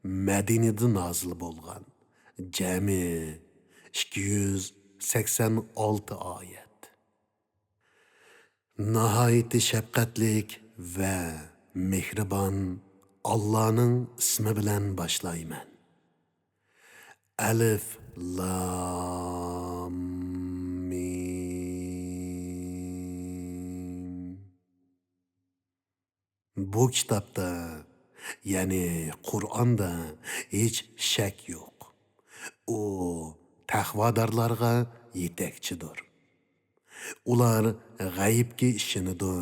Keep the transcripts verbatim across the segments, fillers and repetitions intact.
مەدىنىدە نازىل بولغان، جەمئىي ئىككى يۈز سەكسەن ئالتە ئايەت. ناھايىتى شەپقەتلىك ۋە مېھرىبان ئاللانىڭ ئىسمى بىلەن باشلايمەن. ئەلىف، لام، مىم. بۇ كىتابتا، يەنى قۇرئاندا ھېچ شەك يوق. ئۇ تەقۋادارلارغا يېتەكچىدۇر. ئۇلار غەيىبكە ئىشىنىدۇ،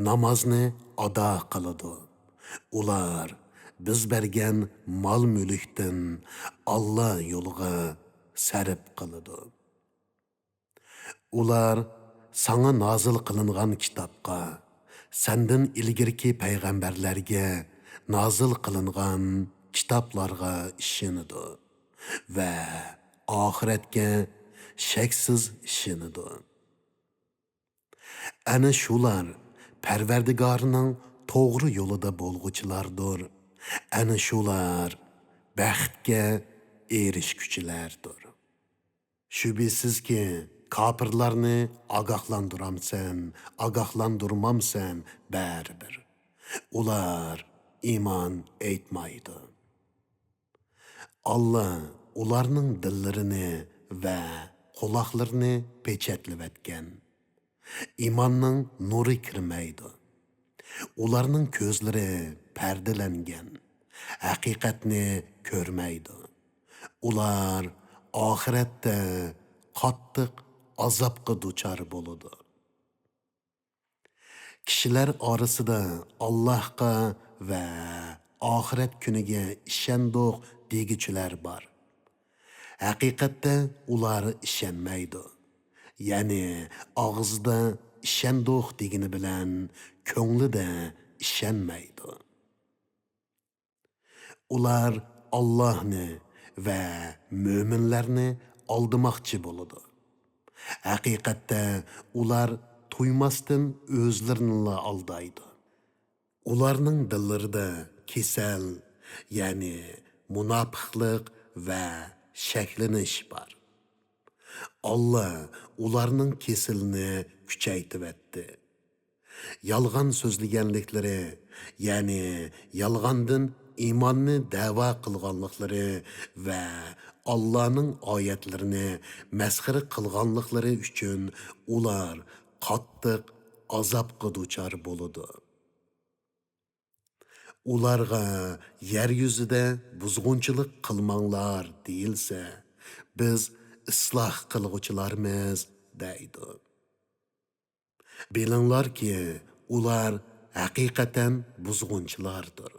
نامازنى ئادا قىلىدۇ. ئۇلار بىز بەرگەن مال-مۈلۈكتىن ئاللا يولىغا سەرپ قىلىدۇ. ئۇلار ساڭا نازىل قىلىنغان كىتابقا، سەندىن ئىلگىرىكى پەيغەمبەرلەرگە نازىل قىلىنغان كىتابلارغا ئىشىنىدۇ ۋە ئاخىرەتكە شەكسىز ئىشىنىدۇ. ئەنە شۇلار پەرۋەردىگارىنىڭ توغرا يولىدا بولغۇچىلاردۇر. ئەنە شۇلار بەختكە ئېرىشكۈچىلەردۇر. شۈبھىسىزكى، كاپىرلارنى ئاگاھلاندۇرامسەن، ئاگاھلاندۇرمامسەن، بەرىبىر ئۇلار ئىمان ئېيتمايدۇ. ئاللا ئۇلارنىڭ دىللىرىنى ۋە قۇلاقلىرىنى پېچەتلىۋەتكەن. ئىماننىڭ نۇرى كىرمەيدۇ. ئۇلارنىڭ كۆزلىرى پەردىلەنگەن، ھەقىقەتنى كۆرمەيدۇ. ئۇلار ئاخىرەتتە قاتتىق ئازابقا دۇچار بولىدۇ. كىشىلەر ئارىسىدا ئاللاھقا ۋە ئاخىرەت كۈنىگە ئىشەندۇق دېگۈچىلەر بار. ھەقىقەتتە ئۇلار ئىشەنمەيدۇ. يەنى ئاغزىدا ئىشەندۇق دېگىنى بىلەن كۆڭلىدە ئىشەنمەيدۇ. ئۇلار ئاللاھنى ۋە مۆمىنلەرنى ئالدىماقچى بولىدۇ. ھەقىقەتتە ئۇلار تۇيماستىن ئۆزلىرىنىلا ئالدايدۇ. ئۇلارنىڭ دىللىرىدا كېسەل، يەنى مۇناپىقلىق ۋە شەكلىنىش بار. ئاللا ئۇلارنىڭ كېسىلىنى كۈچەيتىۋەتتى. يالغان سۆزلىگەنلىكلىرى، يەنى يالغاندىن ئىماننى دەۋا قىلغانلىقلىرى ۋە ئاللانىڭ ئايەتلىرىنى مەسخىرە قىلغانلىقلىرى ئۈچۈن ئۇلار قاتتىق ئازابقا دۇچار بولىدۇ. ئۇلارغا يەر يۈزىدە بۇزغۇنچىلىق قىلماڭلار دېيىلسە، بىز ئىسلاھ قىلغۇچىلارمىز دەيدۇ. بىلىڭلاركى، ئۇلار ھەقىقەتەن بۇزغۇنچىلاردۇر.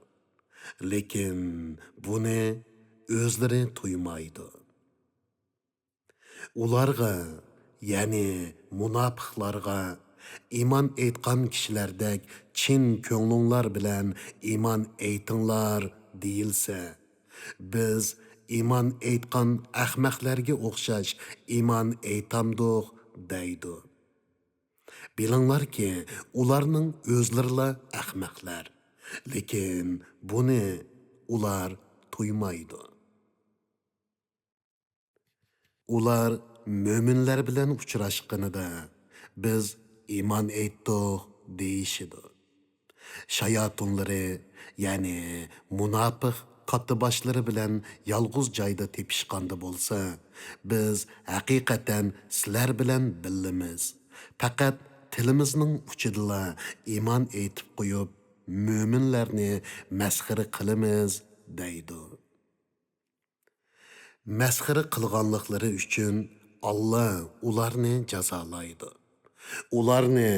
لېكىن بۇنى ئۆزلىرى تۇيمايدۇ. ئۇلارغا، يەنى مۇناپىقلارغا، ئىمان ئېيتقان كىشىلەردەك چىن كۆڭلۈڭلار بىلەن ئىمان ئېيتىڭلار دېيىلسە، بىز ئىمان ئېيتقان ئەخمەقلەرگە ئوخشاش ئىمان ئېيتامدۇق دەيدۇ. بىلىڭلاركى، ئۇلارنىڭ ئۆزلىرىلا ئەخمەقلەر، لېكىن بۇنى ئۇلار تۇيمايدۇ. ئۇلار مۆمىنلەر بىلەن ئۇچراشقىنىدا، بىز ئىمان ئېيتتۇق دېيىشىدۇ. شاياتۇنلىرى، يەنى مۇناپىق كاتتىباشلىرى بىلەن يالغۇز جايدا تېپىشقاندا بولسا، بىز ھەقىقەتەن سىلەر بىلەن بىللىمىز. پەقەت تىلىمىزنىڭ ئۇچىدىلا ئىمان ئېيتىپ قويۇپ، مۆمىنلەرنى مەسخىرە قىلىمىز دەيدۇ. مەسخىرە قىلغانلىقلىرى ئۈچۈن ئاللا ئۇلارنى جازالايدۇ. ئۇلارنى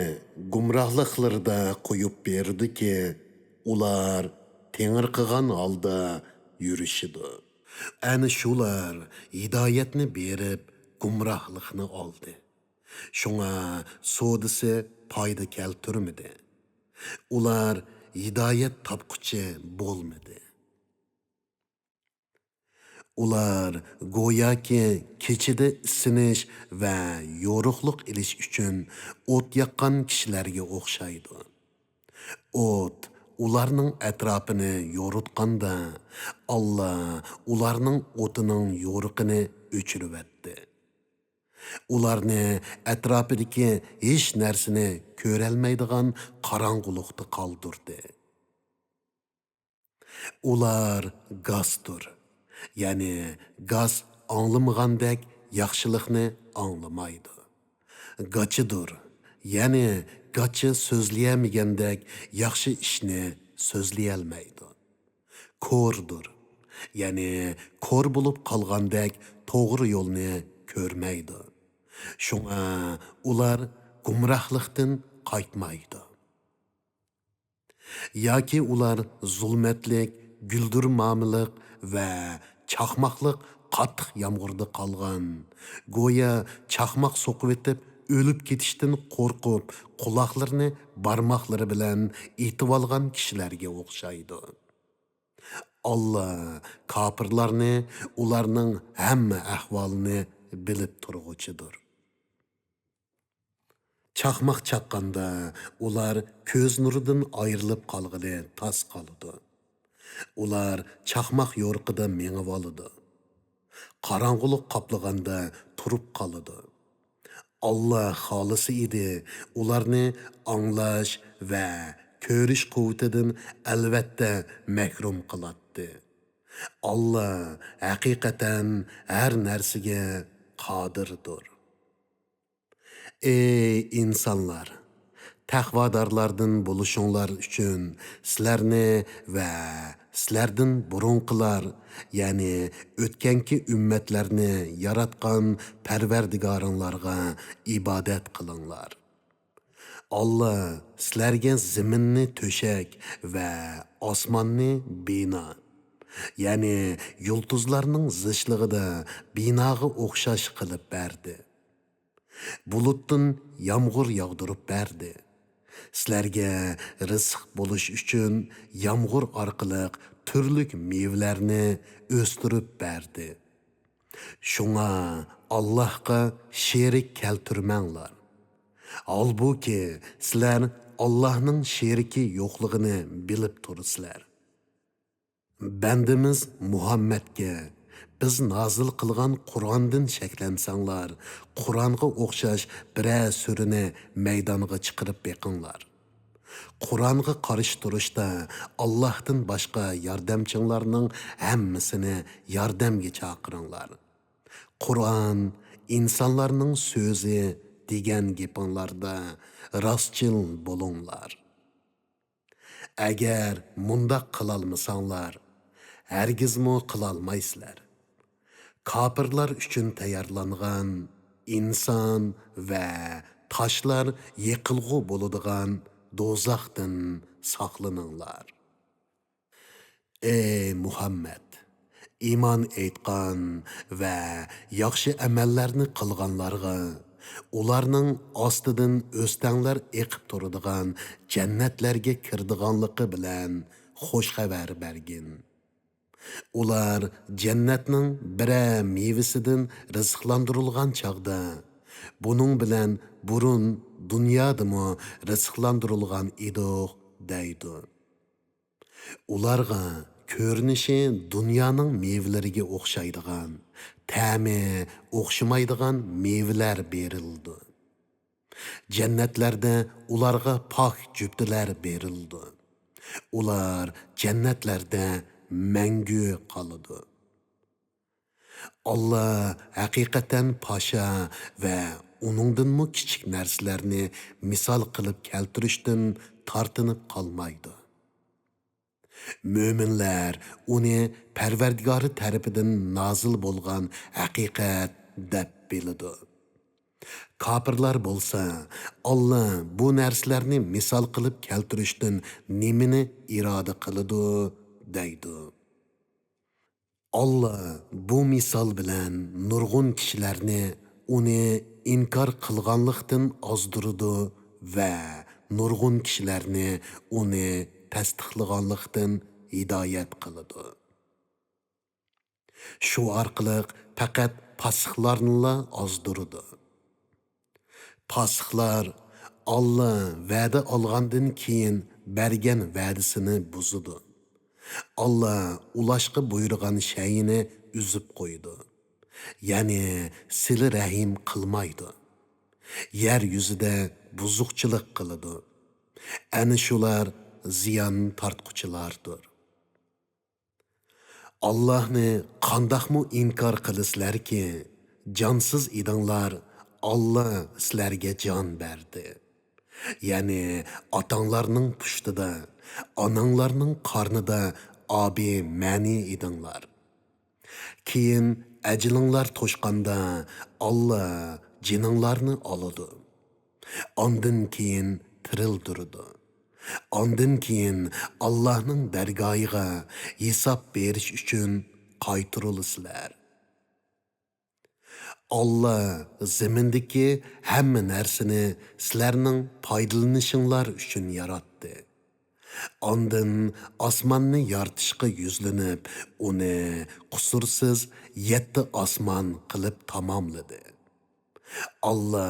گۇمراھلىقلىرىدا قويۇپ بېرىدۇكى، ئۇلار تېڭىرقىغان ھالدا يۈرۈشىدۇ. ئەنە شۇلار ھىدايەتنى بېرىپ، گۇمراھلىقنى ئالدى. شۇڭا سودىسى پايدا كەلتۈرمىدى. ئۇلار ھىدايەت تاپقۇچى بولمىدى. ئۇلار گوياكى كېچىدە ئىسسىنىش ۋە يورۇقلۇق ئېلىش ئۈچۈن ئوت ياققان كىشىلەرگە ئوخشايدۇ. ئوت ئۇلارنىڭ ئەتراپىنى يورۇتقاندا، ئاللا ئۇلارنىڭ ئوتىنىڭ يورۇقىنى ئۆچۈرۈۋەتتى. ئۇلارنى ئەتراپىدىكى ھېچ نەرسىنى كۆرەلمەيدىغان قاراڭغۇلۇقتا قالدۇردى. ئۇلار گاسدۇر، يەنى گاس ئاڭلىمىغاندەك ياخشىلىقنى ئاڭلىمايدۇ. گاچىدۇر، يەنى گاچا سۆزلىيەلمىگەندەك ياخشى ئىشنى سۆزلىيەلمەيدۇ. كوردۇر، يەنى كور بولۇپ قالغاندەك توغرا يولنى كۆرمەيدۇ. شۇڭا ئۇلار گۇمراھلىقتىن قايتمايدۇ. ياكى ئۇلار زۇلمەتلىك، گۈلدۈرمامىلىق ۋە چاقماقلىق قاتتىق يامغۇردا قالغان، گويا چاقماق سوقۇۋېتىپ ئۆلۈپ كېتىشتىن قورقۇپ، قۇلاقلىرىنى بارماقلىرى بىلەن ئېتىۋالغان كىشىلەرگە ئوخشايدۇ. ئاللا كاپىرلارنى، ئۇلارنىڭ ھەممە ئەھۋالىنى بىلىپ تۇرغۇچىدۇر. چاقماق چاققاندا ئۇلار كۆز نۇرىدىن ئايرىلىپ قالغىلى تاس قالىدۇ. ئۇلار چاقماق يورۇقىدا مېڭىۋالىدۇ. قاراڭغۇلۇق قاپلىغاندا تۇرۇپ قالىدۇ. ئاللا خالىسا ئىدى، ئۇلارنى ئاڭلاش ۋە كۆرۈش قۇۋۋىتىدىن ئەلۋەتتە مەھرۇم قىلاتتى. ئاللا ھەقىقەتەن ھەر نەرسىگە قادىردۇر. ئەي ئىنسانلار! تەقۋادارلاردىن بولۇشۇڭلار ئۈچۈن سىلەرنى ۋە سىلەردىن بۇرۇنقىلار، يەنى ئۆتكەنكى ئۈممەتلەرنى ياراتقان پەرۋەردىگارىڭلارغا ئىبادەت قىلىڭلار. ئاللا سىلەرگە زېمىننى تۆشەك ۋە ئاسماننى بىنا، يەنى يۇلتۇزلارنىڭ زىچلىقىدا بىناغا ئوخشاش قىلىپ بەردى. بۇلۇتتىن يامغۇر ياغدۇرۇپ بەردى. سىلەرگە رىزىق بولۇش ئۈچۈن يامغۇر ئارقىلىق تۈرلۈك مېۋىلەرنى ئۆستۈرۈپ بەردى. شۇڭا ئاللاھقا شېرىك كەلتۈرمەڭلار. ھالبۇكى، سىلەر ئاللاھنىڭ شېرىكى يوقلۇقىنى بىلىپ تۇرىسىلەر. بەندىمىز مۇھەممەدكە، بىز نازىل قىلغان قۇرئاندىن شەكلەنسەڭلار، قۇرئانغا ئوخشاش بىرەر سۈرىنى مەيدانغا چىقىرىپ بېقىڭلار. قۇرئانغا قارشى تۇرۇشتا ئاللاھتىن باشقا ياردەمچىڭلارنىڭ ھەممىسىنى ياردەمگە چاقىرىڭلار. قۇرئان ئىنسانلارنىڭ سۆزى دېگەن گېپىڭلاردا راستچىل بولۇڭلار. ئەگەر مۇنداق قىلالمىساڭلار، ھەرگىزمۇ قىلالمايسىلەر. كاپىرلار ئۈچۈن تەييارلانغان ئىنسان ۋە تاشلار يېقىلغۇ بولىدىغان دوزاختىن ساقلىنىڭلار. ئەي مۇھەممەد! ئىمان ئېيتقان ۋە ياخشى ئەمەللەرنى قىلغانلارغا ئۇلارنىڭ ئاستىدىن ئۆستەڭلەر ئېقىپ تۇرىدىغان جەننەتلەرگە كىرىدىغانلىقى بىلەن خۇش خەۋەر بەرگىن. ئۇلار جەننەتنىڭ بىرەر مېۋىسىدىن رىزىقلاندۇرۇلغان چاغدا، بۇنىڭ بىلەن بۇرۇن دۇنيادىمۇ رىزىقلاندۇرۇلغان ئىدۇق، دەيدۇ. ئۇلارغا كۆرۈنۈشى دۇنيانىڭ مېۋىلىرىگە ئوخشايدىغان، تەمى ئوخشىمايدىغان مېۋىلەر بېرىلىدۇ. جەننەتلەردە ئۇلارغا پاك جۈپتىلەر بېرىلىدۇ. ئۇلار جەننەتلەردە مەڭگۈ قالىدۇ. ئاللا ھەقىقەتەن پاشا ۋە ئۇنىڭدىنمۇ كىچىك نەرسىلەرنى مىسال قىلىپ كەلتۈرۈشتىن تارتىنىپ قالمايدۇ. مۆمىنلەر ئۇنى پەرۋەردىگارى تەرىپىدىن نازىل بولغان ھەقىقەت دەپ بىلىدۇ. كاپىرلار بولسا، ئاللا بۇ نەرسىلەرنى مىسال قىلىپ كەلتۈرۈشتىن نېمىنى ئىرادە قىلىدۇ؟ دەيدۇ. ئاللا بۇ مىسال بىلەن نۇرغۇن كىشىلەرنى ئۇنى ئىنكار قىلغانلىقتىن ئازدۇرىدۇ ۋە نۇرغۇن كىشىلەرنى ئۇنى تەستىقلىغانلىقتىن ھىدايەت قىلىدۇ. شۇ ئارقىلىق پەقەت پاسىقلارنىلا ئازدۇرىدۇ. پاسىقلار ئاللا ۋەدە ئالغاندىن كېيىن بەرگەن ۋەدىسىنى بۇزىدۇ. ئاللا ئۇلاشقا بۇيرۇغان شەيئىنى ئۈزۈپ قويىدۇ. يەنى سىلە رەھىم قىلمايدۇ. يەر يۈزىدە بۇزۇقچىلىق قىلىدۇ. ئەنە شۇلار زىيان تارتقۇچىلاردۇر. ئاللاھنى قانداقمۇ ئىنكار قىلىسىلەركى؟ جانسىز ئىدىڭلار، ئاللا سىلەرگە جان بەردى. يەنى ئاتاڭلارنىڭ پۇشتىدا، ئاناڭلارنىڭ قارنىدا ئابى مەنى ئىدىڭلار. كېيىن ئەجىلىڭلار توشقاندا ئاللا جېنىڭلارنى ئالىدۇ. ئاندىن كېيىن تىرىلدۈرىدۇ. ئاندىن كېيىن ئاللاھنىڭ دەرگاھىغا ھېساب بېرىش ئۈچۈن قايتۇرۇلىسىلەر. ئاللا زېمىندىكى ھەممە نەرسىنى سىلەرنىڭ پايدىلىنىشىڭلار ئۈچۈن ياراتتى. ئاندىن ئاسماننى يارىتىشقا يۈزلىنىپ، ئۇنى قۇسۇرسىز يەتتە ئاسمان قىلىپ تاماملىدى. ئاللا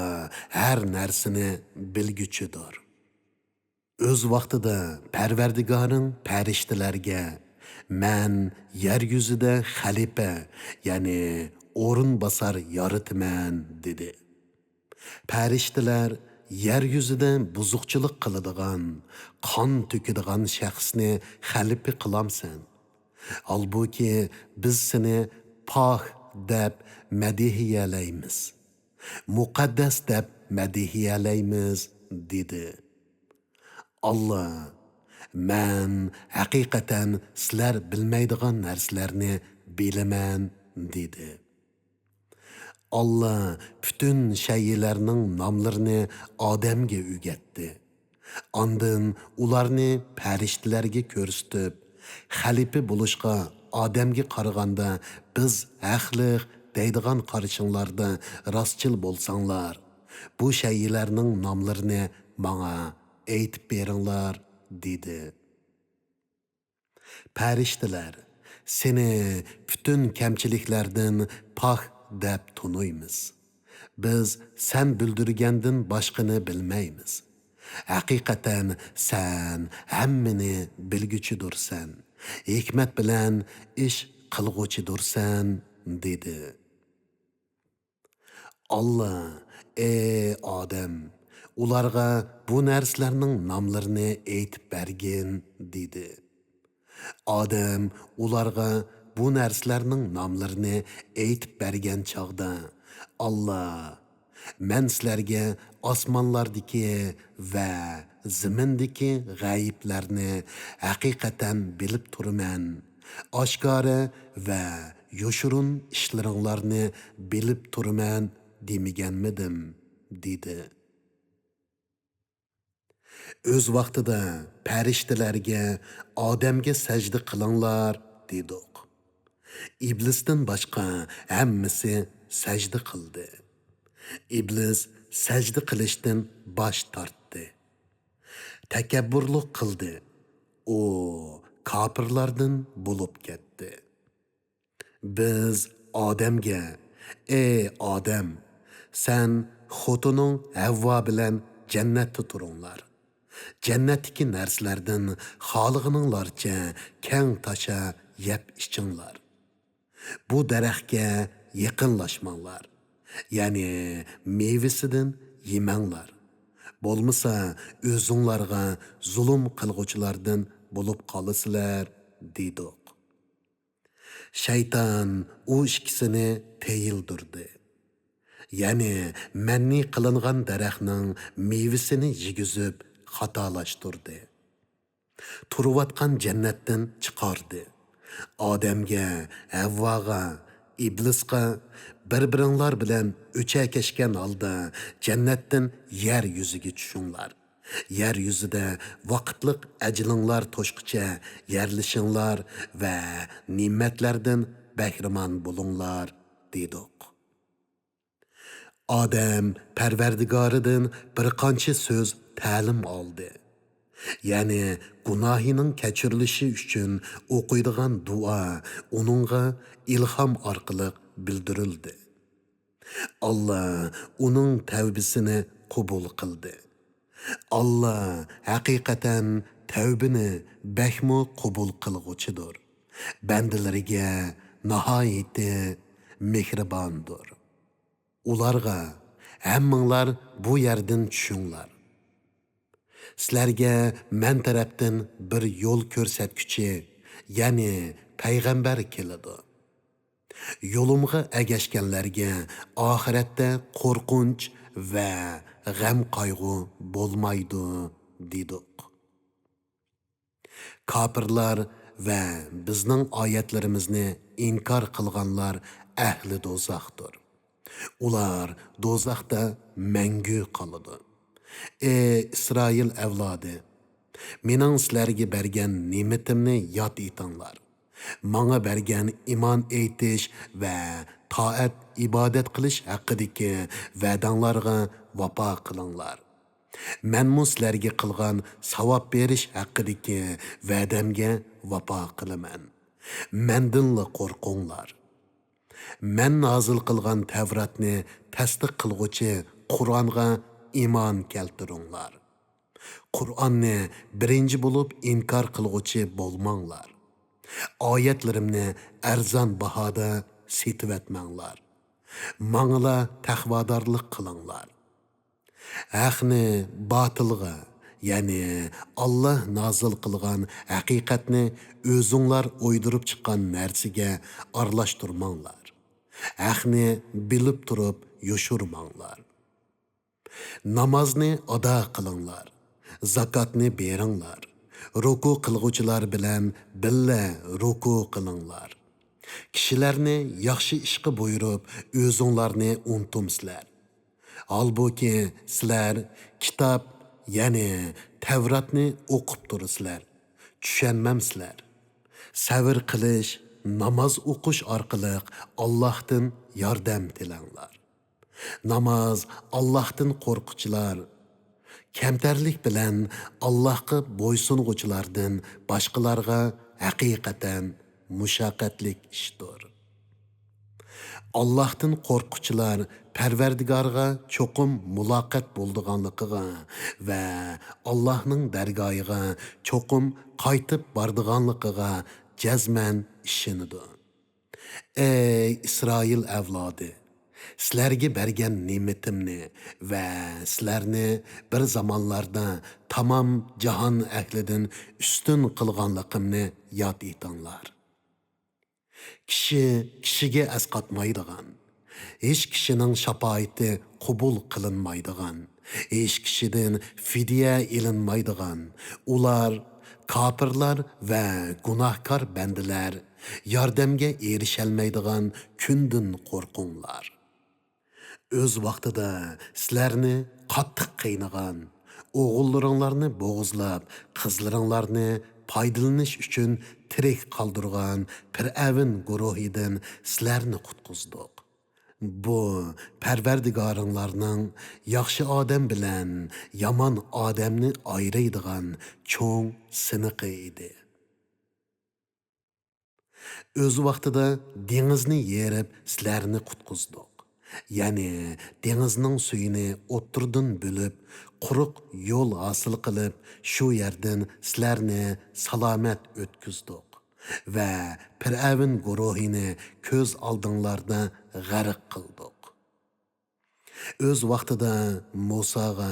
ھەر نەرسىنى بىلگۈچىدۇر. ئۆز ۋاقتىدا پەرۋەردىگارىڭ پەرىشتىلەرگە، مەن يەر يۈزىدە خەلىپە، يەنى ئورۇنباسار يارىتىمەن، دېدى. پەرىشتىلەر يەر يۈزىدە بۇزۇقچىلىق قىلىدىغان، قان تۆكىدىغان شەخسنى خەلىپە قىلامسەن؟ ھالبۇكى، بىز سېنى پاك دەپ مەدھىيەلەيمىز، مۇقەددەس دەپ مەدھىيەلەيمىز، دېدى. ئاللا، مەن ھەقىقەتەن سىلەر بىلمەيدىغان نەرسىلەرنى بىلىمەن، دېدى. ئاللا پۈتۈن شەيئىلەرنىڭ ناملىرىنى ئادەمگە ئۆگەتتى. ئاندىن ئۇلارنى پەرىشتىلەرگە كۆرسىتىپ، خەلىپە بولۇشقا ئادەمگە قارىغاندا بىز ھەقلىق دەيدىغان قارىشىڭلاردا راستچىل بولساڭلار، بۇ شەيئىلەرنىڭ ناملىرىنى ماڭا ئېيتىپ بېرىڭلار، دېدى. پەرىشتىلەر، سېنى پۈتۈن كەمچىلىكلەردىن پاك دەپ تونۇيمىز. بىز سەن بىلدۈرگەندىن باشقىنى بىلمەيمىز. ھەقىقەتەن سەن ھەممىنى بىلگۈچىدۇرسەن، ھېكمەت بىلەن ئىش قىلغۇچىدۇرسەن، دېدى. ئاللا، ئەي ئادەم، ئۇلارغا بۇ نەرسىلەرنىڭ ناملىرىنى ئېيتىپ بەرگىن، دېدى. ئادەم ئۇلارغا بۇ نەرسىلەرنىڭ ناملىرىنى ئېيتىپ بەرگەن چاغدا، ئاللا، مەن سىلەرگە ئاسمانلاردىكى ۋە زېمىندىكى غەيىبلەرنى ھەقىقەتەن بىلىپ تۇرىمەن، ئاشكارا ۋە يوشۇرۇن ئىشلىرىڭلارنى بىلىپ تۇرىمەن دېمىگەنمىدىم؟ دېدى. ئۆز ۋاقتىدا پەرىشتىلەرگە، ئادەمگە سەجدە قىلىڭلار، دېدۇق. ئىبلىستىن باشقا ھەممىسى سەجدە قىلدى. ئىبلىس سەجدە قىلىشتىن باش تارتتى. تەكەببۇرلۇق قىلدى. ئۇ كاپىرلاردىن بولۇپ كەتتى. بىز ئادەمگە، ئەي ئادەم، سەن خوتۇنۇڭ ھەۋۋا بىلەن جەننەتتە تۇرۇڭلار. جەننەتتىكى نەرسىلەردىن خالىغىنىڭلارچە كەڭ تاشا يەپ ئىچىڭلار. بۇ دەرەخكە يېقىنلاشماڭلار، يەنى مېۋىسىدىن يېمەڭلار. بولمىسا ئۆزۈڭلارغا زۇلۇم قىلغۇچىلاردىن بولۇپ قالىسىلەر، دېدۇق. شەيتان ئۇ ئىككىسىنى تېيىلدۈردى. يەنى مەنئى قىلىنغان دەرەخنىڭ مېۋىسىنى يېگۈزۈپ خاتالاشتۇردى. تۇرۇۋاتقان جەننەتتىن چىقاردى. ئادەمگە، ھەۋۋاغا، ئىبلىسقا، بىر-بىرىڭلار بىلەن ئۆچەكەشكەن ھالدا جەننەتتىن يەر يۈزىگە چۈشۈڭلار. يەر يۈزىدە ۋاقىتلىق ئەجىلىڭلار توشقىچە يەرلىشىڭلار ۋە نېمەتلەردىن بەھرىمەن بولۇڭلار، دېدۇق. ئادەم پەرۋەردىگارىدىن بىر قانچە سۆز تەلىم ئالدى. يەنى گۇناھىنىڭ كەچۈرۈلۈشى ئۈچۈن ئوقۇيدىغان دۇئا ئۇنىڭغا ئىلھام ئارقىلىق بىلدۈرۈلدى. ئاللا ئۇنىڭ تەۋبىسىنى قوبۇل قىلدى. ئاللا ھەقىقەتەن تەۋبىنى بەكمۇ قوبۇل قىلغۇچىدۇر. بەندىلىرىگە ناھايىتى مېھرىباندۇر. ئۇلارغا، ھەممىڭلار بۇ يەردىن چۈشۈڭلار. سىلەرگە مەن تەرەپتىن بىر يول كۆرسەتكۈچى، يەنى پەيغەمبەر كېلىدۇ. يولۇمغا ئەگەشكەنلەرگە ئاخىرەتتە قورقۇنچ ۋە غەم-قايغۇ بولمايدۇ، دېدۇق. كاپىرلار ۋە بىزنىڭ ئايەتلىرىمىزنى ئىنكار قىلغانلار ئەھلى دوزاختۇر. ئۇلار دوزاختا مەڭگۈ قالىدۇ. ئەي ئىسرائىل ئەۋلادى! مېنىڭ سىلەرگە بەرگەن نېمىتىمنى ياد ئېتىڭلار. ماڭا بەرگەن ئىمان ئېيتىش ۋە تائەت-ئىبادەت قىلىش ھەققىدىكى ۋەدەڭلارغا ۋاپا قىلىڭلار. مەنمۇ سىلەرگە قىلغان ساۋاب بېرىش ھەققىدىكى ۋەدەمگە ۋاپا قىلىمەن. مەندىنلا قورقۇڭلار. مەن نازىل قىلغان تەۋراتنى تەستىق قىلغۇچى قۇرئانغا ئىمان كەلتۈرۈڭلار. قۇرئاننى بىرىنچى بولۇپ ئىنكار قىلغۇچى بولماڭلار. ئايەتلىرىمنى ئەرزان باھادا سېتىۋەتمەڭلار. ماڭىلا تەقۋادارلىق قىلىڭلار. ھەقنى باتىلغا، يەنى ئاللا نازىل قىلغان ھەقىقەتنى ئۆزۈڭلار ئويدۇرۇپ چىققان نەرسىگە ئارىلاشتۇرماڭلار. ھەقنى بىلىپ تۇرۇپ يوشۇرماڭلار. نامازنى ئادا قىلىڭلار، زاكاتنى بېرىڭلار، رۇكۇ قىلغۇچىلار بىلەن بىللە رۇكۇ قىلىڭلار. كىشىلەرنى ياخشى ئىشقا بۇيرۇپ، ئۆزۈڭلارنى ئۇنتۇمسىلەر. ھالبۇكى، سىلەر كىتاب، يەنى تەۋراتنى ئوقۇپ تۇرىسىلەر، چۈشەنمەمسىلەر. سەۋر قىلىش، ناماز ئوقۇش ئارقىلىق ئاللاھتىن ياردەم تىلەڭلار. ناماز ئاللاھتىن قورققۇچىلار، كەمتەرلىك بىلەن ئاللاھقا بويسۇنغۇچىلاردىن باشقىلارغا ھەقىقەتەن مۇشەققەتلىك ئىشتۇر. ئاللاھتىن قورققۇچىلار پەرۋەردىگارغا چوقۇم مۇلاقات بولىدىغانلىقىغا ۋە ئاللاھنىڭ دەرگاھىغا چوقۇم قايتىپ بارىدىغانلىقىغا جەزمەن ئىشىنىدۇ. ئەي ئىسرائىل ئەۋلادى! سىلەرگە بەرگەن نېمىتىمنى ۋە سىلەرنى بىر زامانلاردا تامام جاھان ئەھلىدىن ئۈستۈن قىلغانلىقىمنى ياد ئېتىڭلار. كىشى كىشىگە ئەسقاتمايدىغان، ھېچ كىشىنىڭ شاپائىتى قوبۇل قىلىنمايدىغان، ھېچ كىشىدىن فىدىيە ئېلىنمايدىغان، ئۇلار، كاپىرلار ۋە گۇناھكار بەندىلەر ياردەمگە ئېرىشەلمەيدىغان كۈندىن قورقۇڭلار. ئۆز ۋاقتىدا سىلەرنى قاتتىق قىينىغان، ئوغۇللىرىڭلارنى بوغۇزلاپ، قىزلىرىڭلارنى پايدىلىنىش ئۈچۈن تىرىك قالدۇرغان پىرئەۋن گۇرۇھىدىن سىلەرنى قۇتقۇزدۇق. بۇ پەرۋەردىگارىڭلارنىڭ ياخشى ئادەم بىلەن يامان ئادەمنى ئايرىيدىغان چوڭ سىنىقى ئىدى. ئۆز ۋاقتىدا دېڭىزنى يېرىپ سىلەرنى قۇتقۇزدۇق. يەنى دېڭىزنىڭ سۈيىنى ئوتتۇرىدىن بۆلۈپ، قۇرۇق يول ھاسىل قىلىپ، شۇ يەردىن سىلەرنى سالامەت ئۆتكۈزدۇق ۋە پىرئەۋن گۇرۇھىنى كۆز ئالدىڭلاردا غەرق قىلدۇق. ئۆز ۋاقتىدا مۇساغا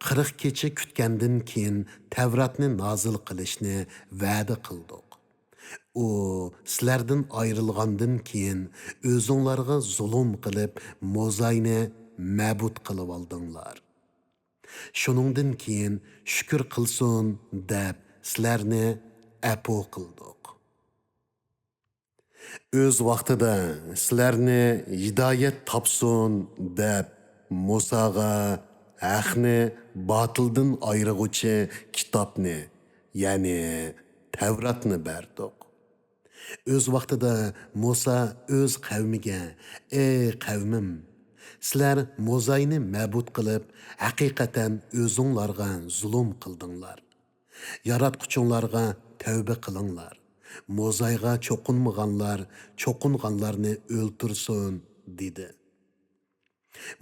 قىرىق كېچە كۈتكەندىن كېيىن تەۋراتنى نازىل قىلىشنى ۋەدە قىلدۇق. ئۇ سىلەردىن ئايرىلغاندىن كېيىن ئۆزۈڭلارغا زۇلۇم قىلىپ، موزاينى مەبۇد قىلىۋالدىڭلار. شۇنىڭدىن كېيىن شۈكۈر قىلسۇن دەپ سىلەرنى ئەپۇ قىلدۇق. ئۆز ۋاقتىدا سىلەرنى ھىدايەت تاپسۇن دەپ مۇساغا ھەقنى باتىلدىن ئايرىغۇچى كىتابنى، يەنى تەۋراتنى بەردۇق. ئۆز ۋاقتىدا مۇسا ئۆز قەۋمىگە، ئەي قەۋمىم، سىلەر موزاينى مەبۇد قىلىپ، ھەقىقەتەن ئۆزۈڭلارغا زۇلۇم قىلدىڭلار. ياراتقۇچۇڭلارغا تەۋبە قىلىڭلار. موزايغا چوقۇنمىغانلار چوقۇنغانلارنى ئۆلتۈرسۇن، دېدى.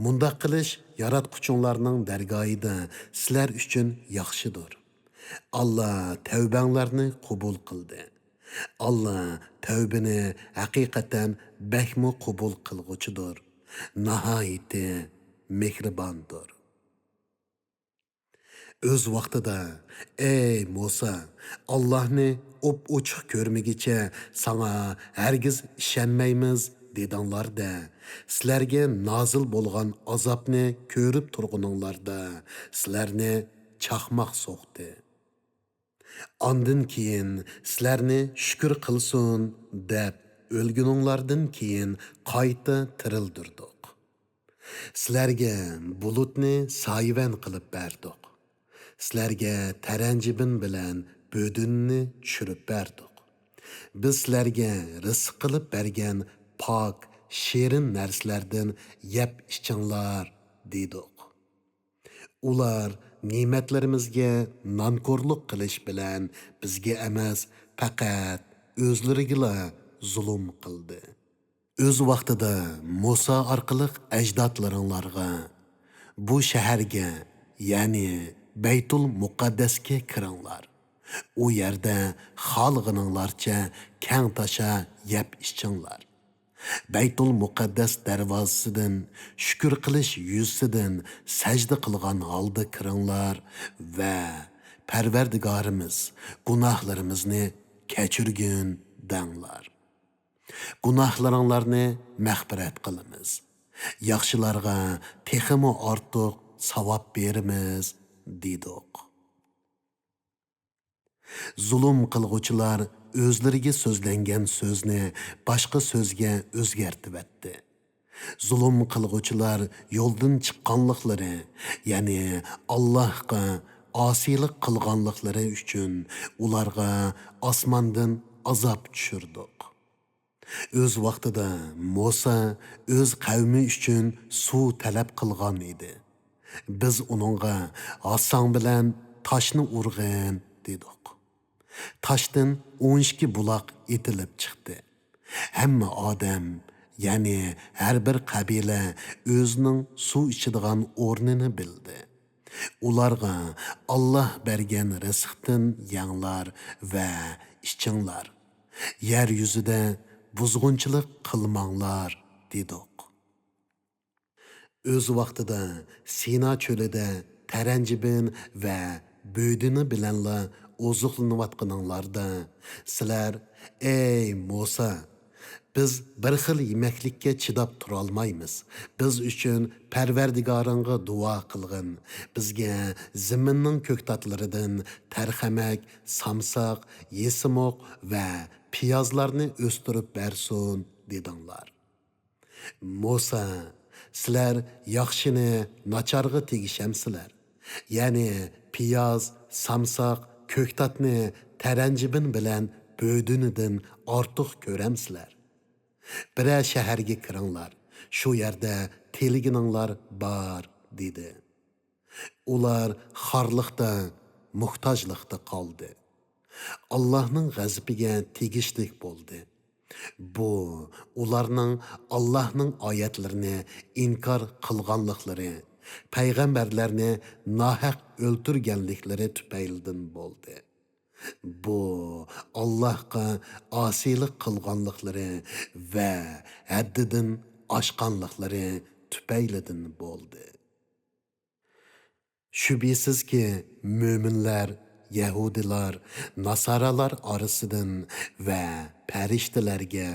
مۇنداق قىلىش ياراتقۇچۇڭلارنىڭ دەرگاھىدا سىلەر ئۈچۈن ياخشىدۇر. ئاللا تەۋبەڭلارنى قوبۇل قىلدى. ئاللا تەۋبىنى ھەقىقەتەن بەكمۇ قوبۇل قىلغۇچىدۇر، ناھايىتى مېھرىباندۇر. ئۆز ۋاقتىدا، ئەي مۇسا، ئاللاھنى ئوپئوچۇق كۆرمىگۈچە ساڭا ھەرگىز ئىشەنمەيمىز دېدىڭلار-دە، سىلەرگە نازىل بولغان ئازابنى كۆرۈپ تۇرغىنىڭلاردا سىلەرنى چاقماق سوقتى. ئاندىن كېيىن سىلەرنى شۈكۈر قىلسۇن دەپ ئۆلگىنىڭلاردىن كېيىن قايتا تىرىلدۈردۇق. سىلەرگە بۇلۇتنى سايىۋەن قىلىپ بەردۇق. سىلەرگە تەرەنجىبىن بىلەن بۆدۈننى چۈشۈرۈپ بەردۇق. بىز سىلەرگە رىزىق قىلىپ بەرگەن پاك، شېرىن نەرسىلەردىن يەپ ئىچىڭلار، دېدۇق. ئۇلار نېمەتلىرىمىزگە نانكورلۇق قىلىش بىلەن بىزگە ئەمەس، پەقەت ئۆزلىرىگىلا زۇلۇم قىلدى. ئۆز ۋاقتىدا مۇسا ئارقىلىق ئەجدادلىرىڭلارغا، بۇ شەھەرگە، يەنى بەيتۇل مۇقەددەسكە كىرىڭلار. ئۇ يەردە خالىغىنىڭلارچە كەڭ تاشا يەپ ئىچىڭلار. بەيتۇل مۇقەددەس دەرۋازىسىدىن شۈكۈر قىلىش يۈزىسىدىن سەجدە قىلغان ھالدا كىرىڭلار ۋە پەرۋەردىگارىمىز، گۇناھلىرىمىزنى كەچۈرگىن دەڭلار. گۇناھلىرىڭلارنى مەغپىرەت قىلىمىز. ياخشىلارغا تېخىمۇ ئارتۇق ساۋاب بېرىمىز، دېدۇق. زۇلۇم قىلغۇچىلار ئۆزلىرىگە سۆزلەنگەن سۆزنى باشقا سۆزگە ئۆزگەرتىۋەتتى. زۇلۇم قىلغۇچىلار يولدىن چىققانلىقلىرى، يەنى ئاللاھقا ئاسىيلىق قىلغانلىقلىرى ئۈچۈن ئۇلارغا ئاسماندىن ئازاب چۈشۈردۇق. ئۆز ۋاقتىدا مۇسا ئۆز قەۋمى ئۈچۈن سۇ تەلەپ قىلغان ئىدى. بىز ئۇنىڭغا، «ھاساڭ بىلەن تاشنى ئۇرغىن» دېدۇق. تاشتىن ئون ئىككى بۇلاق ئېتىلىپ چىقتى. ھەممە ئادەم، يەنى ھەر بىر قەبىلە ئۆزىنىڭ سۇ ئىچىدىغان ئورنىنى بىلدى. ئۇلارغا، «ئاللاھ بەرگەن رىزىقتىن يەڭلار ۋە ئىچىڭلار. يەر يۈزىدە بۇزغۇنچىلىق قىلماڭلار» دېدۇق. ئۆز ۋاقتىدا سىنا چۆلىدە تەرەنجىبىن ۋە بۆدۈنى بىلەنلا ئوزۇقلىنىۋاتقىنىڭلاردا، سىلەر، «ئەي مۇسا، بىز بىر خىل يېمەكلىككە چىداپ تۇرالمايمىز. بىز ئۈچۈن پەرۋەردىگارىڭغا دۇئا قىلغىن. بىزگە زېمىننىڭ كۆكتاتلىرىدىن تەرخەمەك، سامساق، يېسىمۇق ۋە پىيازلارنى ئۆستۈرۈپ بەرسۇن» دېدىڭلار. مۇسا، سىلەر ياخشىنى ناچارغا تېگىشەمسىلەر؟ يەنى پىياز، سامساق، كۆكتاتنى تەرەنجىبىن بىلەن بۆدۈنىدىن ئارتۇق كۆرەمسىلەر؟ بىرەر شەھەرگە كىرىڭلار، شۇ يەردە تىلىگىنىڭلار بار، دېدى. ئۇلار خارلىقتا، موھتاجلىقتا قالدى. ئاللاھنىڭ غەزىپىگە تېگىشلىك بولدى. بۇ ئۇلارنىڭ ئاللاھنىڭ ئايەتلىرىنى ئىنكار قىلغانلىقلىرى، پەيغەمبەرلەرنى ناھەق ئۆلتۈرگەنلىكلىرى تۈپەيلىدىن بولدى. بۇ ئاللاھقا ئاسىيلىق قىلغانلىقلىرى ۋە ھەددىدىن ئاشقانلىقلىرى تۈپەيلىدىن بولدى. شۈبھىسىزكى، مۆمىنلەر يەھۇدىيلار، ناسارالار ئارىسىدىن ۋە پەرىشتىلەرگە،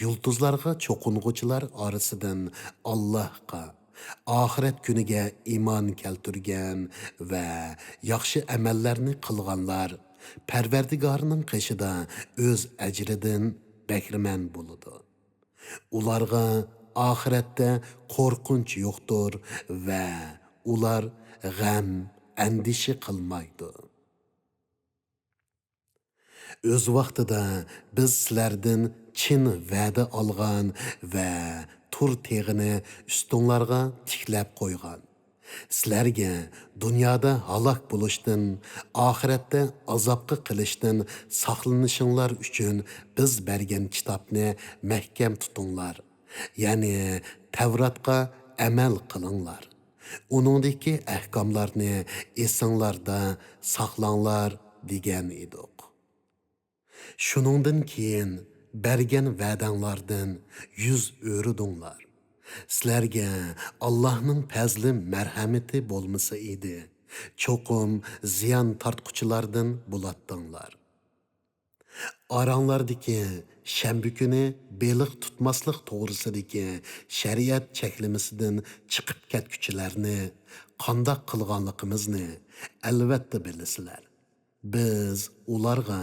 يۇلتۇزلارغا چوقۇنغۇچىلار ئارىسىدىن ئاللاھقا، ئاخىرەت كۈنىگە ئىمان كەلتۈرگەن ۋە ياخشى ئەمەللەرنى قىلغانلار پەرۋەردىگارىنىڭ قېشىدا ئۆز ئەجرىدىن بەھرىمەن بولىدۇ. ئۇلارغا ئاخىرەتتە قورقۇنچ يوقتۇر ۋە ئۇلار غەم، ئەندىشە قىلمايدۇ. ئۆز ۋاقتىدا بىز سىلەردىن چىن ۋەدە ئالغان ۋە تۇر تېغىنى ئۈستۈڭلارغا تىكلەپ قويغان. سىلەرگە دۇنيادا ھالاك بولۇشتىن، ئاخىرەتتە ئازابقا قېلىشتىن ساقلىنىشىڭلار ئۈچۈن بىز بەرگەن كىتابنى مەھكەم تۇتۇڭلار، يەنى تەۋراتقا ئەمەل قىلىڭلار. ئۇنىڭدىكى ئەھكاملارنى ئېسىڭلاردا ساقلاڭلار دېگەن ئىدۇق. شۇنىڭدىن كېيىن بەرگەن ۋەدەڭلاردىن يۈز ئۆرۈدۈڭلار. سىلەرگە ئاللاھنىڭ پەزلى مەرھەمىتى بولمىسا ئىدى، چوقۇم زىيان تارتقۇچىلاردىن بولاتتىڭلار. ئاراڭلاردىكى شەنبە كۈنى بېلىق تۇتماسلىق توغرىسىدىكى شەرىئەت چەكلىمىسىدىن چىقىپ كەتكۈچىلەرنى قانداق قىلغانلىقىمىزنى ئەلۋەتتە بىلىسىلەر. بىز ئۇلارغا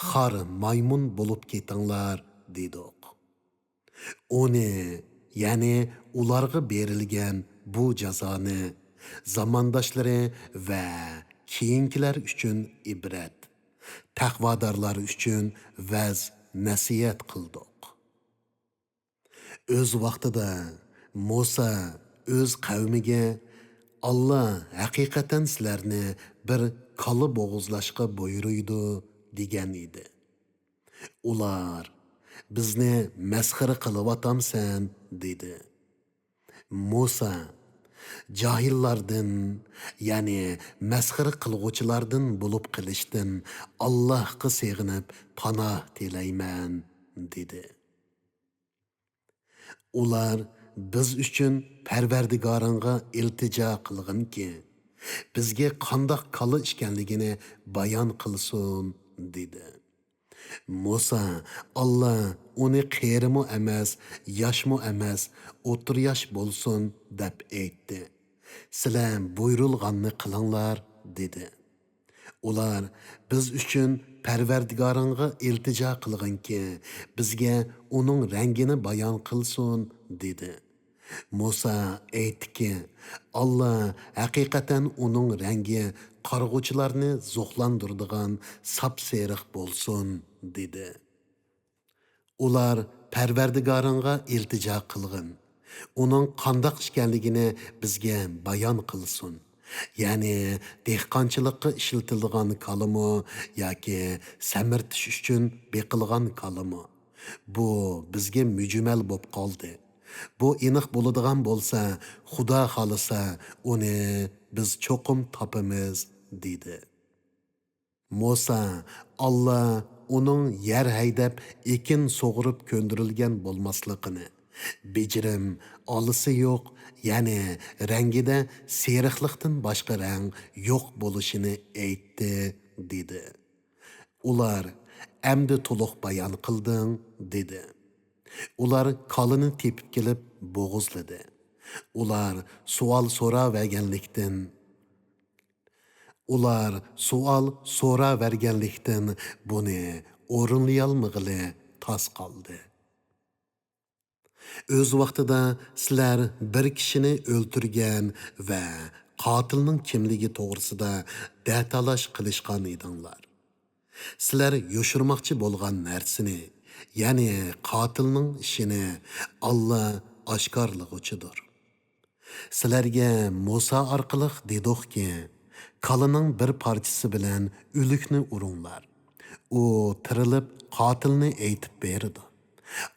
خار مايمۇن بولۇپ كېتىڭلار دېدۇق. ئۇنى، يەنى ئۇلارغا بېرىلگەن بۇ جازانى زامانداشلىرى ۋە كېيىنكىلەر ئۈچۈن ئىبرەت، تەقۋادارلار ئۈچۈن ۋەز نەسىھەت قىلدۇق. ئۆز ۋاقتىدا مۇسا ئۆز قەۋمىگە، «ئاللا ھەقىقەتەن سىلەرنى بىر كالا بوغۇزلاشقا بۇيرۇيدۇ» دېگەن ئىدى. ئۇلار، «بىزنى مەسخىرە قىلىۋاتامسەن؟» دېدى. مۇسا، «جاھىللاردىن، يەنى مەسخىرە قىلغۇچىلاردىن بولۇپ قېلىشتىن ئاللاھقا سېغىنىپ پاناھ تىلەيمەن» دېدى. ئۇلار، «بىز ئۈچۈن پەرۋەردىگارىڭغا ئىلتىجا قىلغىنكى، بىزگە قانداق كالا ئىكەنلىكىنى بايان قىلسۇن» دېدى. مۇسا، «ئاللا ئۇنى قېرىمۇ ئەمەس، ياشمۇ ئەمەس، ئوتتۇرا ياش بولسۇن» دەپ ئېيتتى. «سىلەر بۇيرۇلغاننى قىلىڭلار» دېدى. ئۇلار، «بىز ئۈچۈن پەرۋەردىگارىڭغا ئىلتىجا قىلغىنكى، بىزگە ئۇنىڭ رەڭگىنى بايان قىلسۇن» دېدى. مۇسا ئېيتتىكى، «ئاللا ھەقىقەتەن ئۇنىڭ رەڭگى قارىغۇچىلارنى زوقلاندۇرىدىغان ساپسېرىق بولسۇن» دېدى. ئۇلار، «پەرۋەردىگارىڭغا ئىلتىجا قىلغىن، ئۇنىڭ قانداق ئىكەنلىكىنى بىزگە بايان قىلسۇن، يەنى دېھقانچىلىققا ئىشلىتىلىدىغان كالىمۇ ياكى سەمرىتىش ئۈچۈن بېقىلغان كالىمۇ؟ بۇ بىزگە مۈجمەل بوپ قالدى. بۇ ئېنىق بولىدىغان بولسا، خۇدا خالىسا، ئۇنى بىز چوقۇم تاپىمىز» دېدى. مۇسا، «ئاللا ئۇنىڭ يەر ھەيدەپ ئېكىن سۇغۇرۇپ كۆندۈرۈلگەن بولماسلىقىنى، بېجىرىم، ئالىسى يوق، يەنى رەڭگىدە سېرىقلىقتىن باشقا رەڭ يوق بولۇشىنى ئېيتتى» دېدى. ئۇلار، «ئەمدى تولۇق بايان قىلدىڭ» دېدى. ئۇلار كالىنى تېپىپ كېلىپ بوغۇزلىدى. ئۇلار سوئال سوراۋەرگەنلىكتىن، ئۇلار سوئال سوراۋەرگەنلىكتىن بۇنى ئورۇنلىيالمىغىلى تاس قالدى. ئۆز ۋاقتىدا سىلەر بىر كىشىنى ئۆلتۈرگەن ۋە قاتىلنىڭ كىملىكى توغرىسىدا دەتالاش قىلىشقان ئىدىڭلار. سىلەر يوشۇرماقچى بولغان نەرسىنى، يەنى قاتىلنىڭ ئىشىنى ئاللا ئاشكارىلىغۇچىدۇر. سىلەرگە مۇسا ئارقىلىق دېدۇقكى، كالىنىڭ بىر پارچىسى بىلەن ئۆلۈكنى ئۇرۇڭلار. ئۇ تىرىلىپ قاتىلنى ئېيتىپ بېرىدۇ.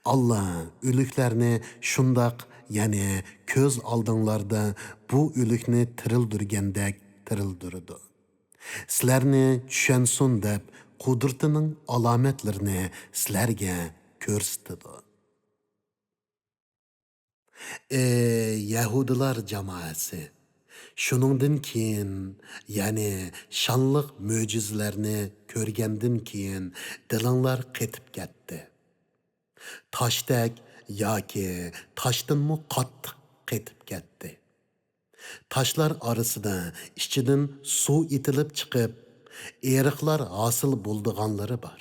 ئاللا ئۆلۈكلەرنى شۇنداق، يەنى كۆز ئالدىڭلاردا بۇ ئۆلۈكنى تىرىلدۈرگەندەك تىرىلدۈرىدۇ. سىلەرنى چۈشەنسۇن دەپ قۇدرىتىنىڭ ئالامەتلىرىنى سىلەرگە كۆرسىتىدۇ. ئەي يەھۇدىيلار جامائەسى! شۇنىڭدىن كېيىن، يەنى شانلىق مۆجىزىلەرنى كۆرگەندىن كېيىن دىلىڭلار قېتىپ كەتتى. تاشتەك ياكى تاشتىنمۇ قاتتىق قېتىپ كەتتى. تاشلار ئارىسىدا ئىچىدىن سۇ ئېتىلىپ چىقىپ، ئېرىقلار ھاسىل بولىدىغانلىرى بار.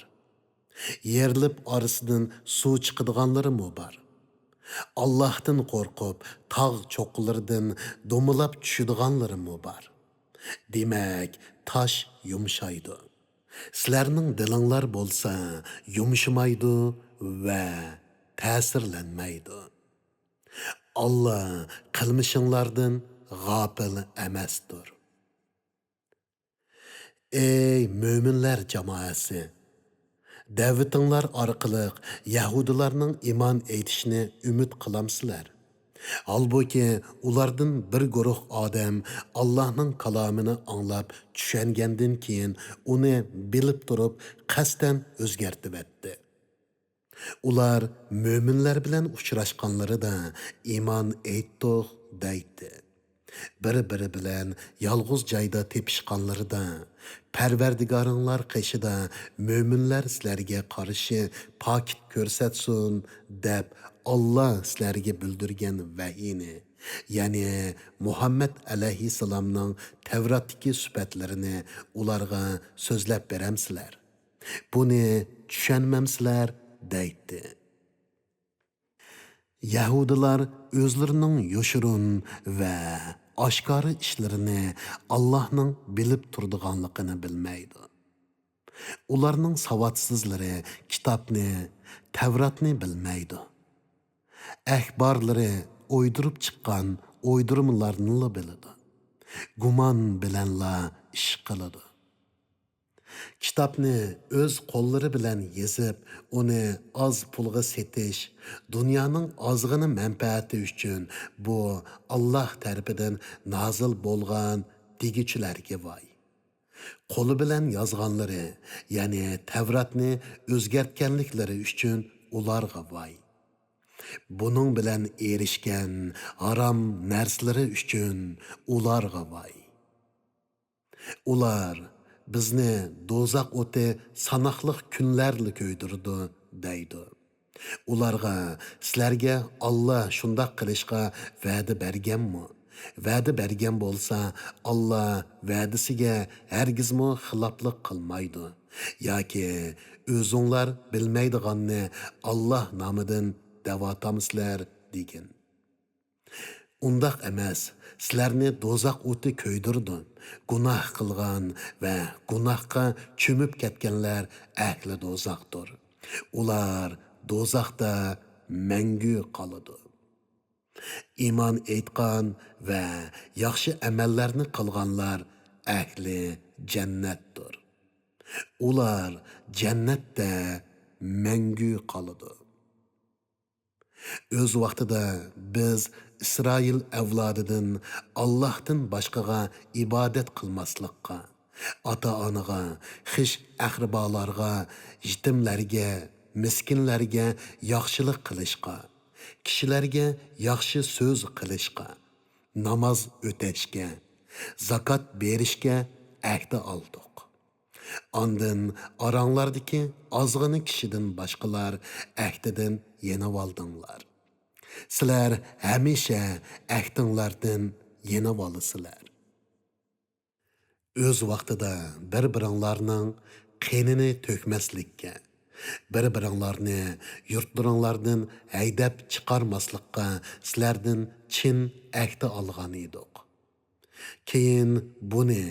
يېرىلىپ ئارىسىدىن سۇ چىقىدىغانلىرىمۇ بار. ئاللاھتىن قورقۇپ، تاغ چوققىلىرىدىن دومىلاپ چۈشىدىغانلىرىمۇ بار. دېمەك، تاش يۇمشايدۇ. سىلەرنىڭ دىلىڭلار بولسا يۇمشىمايدۇ ۋە تەسىرلەنمەيدۇ. ئاللا قىلمىشىڭلاردىن غاپىل ئەمەستۇر. ئەي مۆمىنلەر جامائەسى! دەۋىتىڭلار ئارقىلىق يەھۇدىيلارنىڭ ئىمان ئېيتىشىنى ئۈمىد قىلامسىلەر؟ ھالبۇكى، ئۇلاردىن بىر گۇرۇھ ئادەم ئاللاھنىڭ كالامىنى ئاڭلاپ چۈشەنگەندىن كېيىن، ئۇنى بىلىپ تۇرۇپ قەستەن ئۆزگەرتىۋەتتى. ئۇلار مۆمىنلەر بىلەن ئۇچراشقانلىرىدا، «ئىمان ئېيتتۇق» دەيتتى. بىر-بىرى بىلەن يالغۇز جايدا تېپىشقانلىرىدا، «پەرۋەردىگارىڭلار قېشىدا مۆمىنلەر سىلەرگە قارشى پاكىت كۆرسەتسۇن» دەپ، ئاللا سىلەرگە بىلدۈرگەن ۋەھىينى، يەنى مۇھەممەد ئەلەيھىسسالامنىڭ تەۋراتتىكى سۈپەتلىرىنى ئۇلارغا سۆزلەپ بېرەمسىلەر؟ بۇنى چۈشەنمەمسىلەر؟ دەيتتى. يەھۇدىيلار ئۆزلىرىنىڭ يوشۇرۇن ۋە ئاشكارا ئىشلىرىنى ئاللاھنىڭ بىلىپ تۇرىدىغانلىقىنى بىلمەيدۇ. ئۇلارنىڭ ساۋاتسىزلىرى كىتابنى، تەۋراتنى بىلمەيدۇ. ئەھبارلىرى ئويدۇرۇپ چىققان ئويدۇرمىلارنىلا بىلىدۇ. گۇمان بىلەنلا ئىش قىلىدۇ. كىتابنى ئۆز قوللىرى بىلەن يېزىپ، ئۇنى ئاز پۇلغا سېتىش، دۇنيانىڭ ئازغىنە مەنپەئەتى ئۈچۈن بۇ ئاللاھ تەرىپىدىن نازىل بولغان دېگۈچىلەرگە ۋاي. قولى بىلەن يازغانلىرى، يەنى تەۋراتنى ئۆزگەرتكەنلىكلىرى ئۈچۈن ئۇلارغا ۋاي. بۇنىڭ بىلەن ئېرىشكەن ھارام نەرسىلىرى ئۈچۈن ئۇلارغا ۋاي. ئۇلار، «بىزنى دوزاخ ئوتى ساناقلىق كۈنلەرلا كۆيدۈرىدۇ» دەيدۇ. ئۇلارغا، «سىلەرگە ئاللا شۇنداق قىلىشقا ۋەدە بەرگەنمۇ؟ ۋەدە بەرگەن بولسا، ئاللا ۋەدىسىگە ھەرگىزمۇ خىلاپلىق قىلمايدۇ. ياكى ئۆزۈڭلار بىلمەيدىغاننى ئاللا نامىدىن دەۋاتامسىلەر؟» دېگىن. ئۇنداق ئەمەس، سىلەرنى دوزاخ ئوتى كۆيدۈرىدۇ. گۇناھ قىلغان ۋە گۇناھقا چۆمۈپ كەتكەنلەر ئەھلى دوزاختۇر. ئۇلار دوزاختا مەڭگۈ قالىدۇ. ئىمان ئېيتقان ۋە ياخشى ئەمەللەرنى قىلغانلار ئەھلى جەننەتتۇر. ئۇلار جەننەتتە مەڭگۈ قالىدۇ. ئۆز ۋاقتىدا بىز ئىسرائىل ئەۋلادىدىن ئاللاھتىن باشقىغا ئىبادەت قىلماسلىققا، ئاتا-ئانىغا، خىش-ئەقرىبالارغا، يېتىملەرگە، مىسكىنلەرگە ياخشىلىق قىلىشقا، كىشىلەرگە ياخشى سۆز قىلىشقا، ناماز ئۆتەشكە، زاكات بېرىشكە ئەھدە ئالدۇق. ئاندىن ئاراڭلاردىكى ئازغىنە كىشىدىن باشقىلار ئەھدىدىن يېنىۋالدىڭلار. سىلەر ھەمىشە ئەھدىڭلاردىن يېنىۋالىسىلەر. ئۆز ۋاقتىدا بىر-بىرىڭلارنىڭ قېنىنى تۆكمەسلىككە، بىر-بىرىڭلارنى يۇرتلىرىڭلاردىن ھەيدەپ چىقارماسلىققا سىلەردىن چىن ئەھدە ئالغان ئىدۇق. كېيىن بۇنى،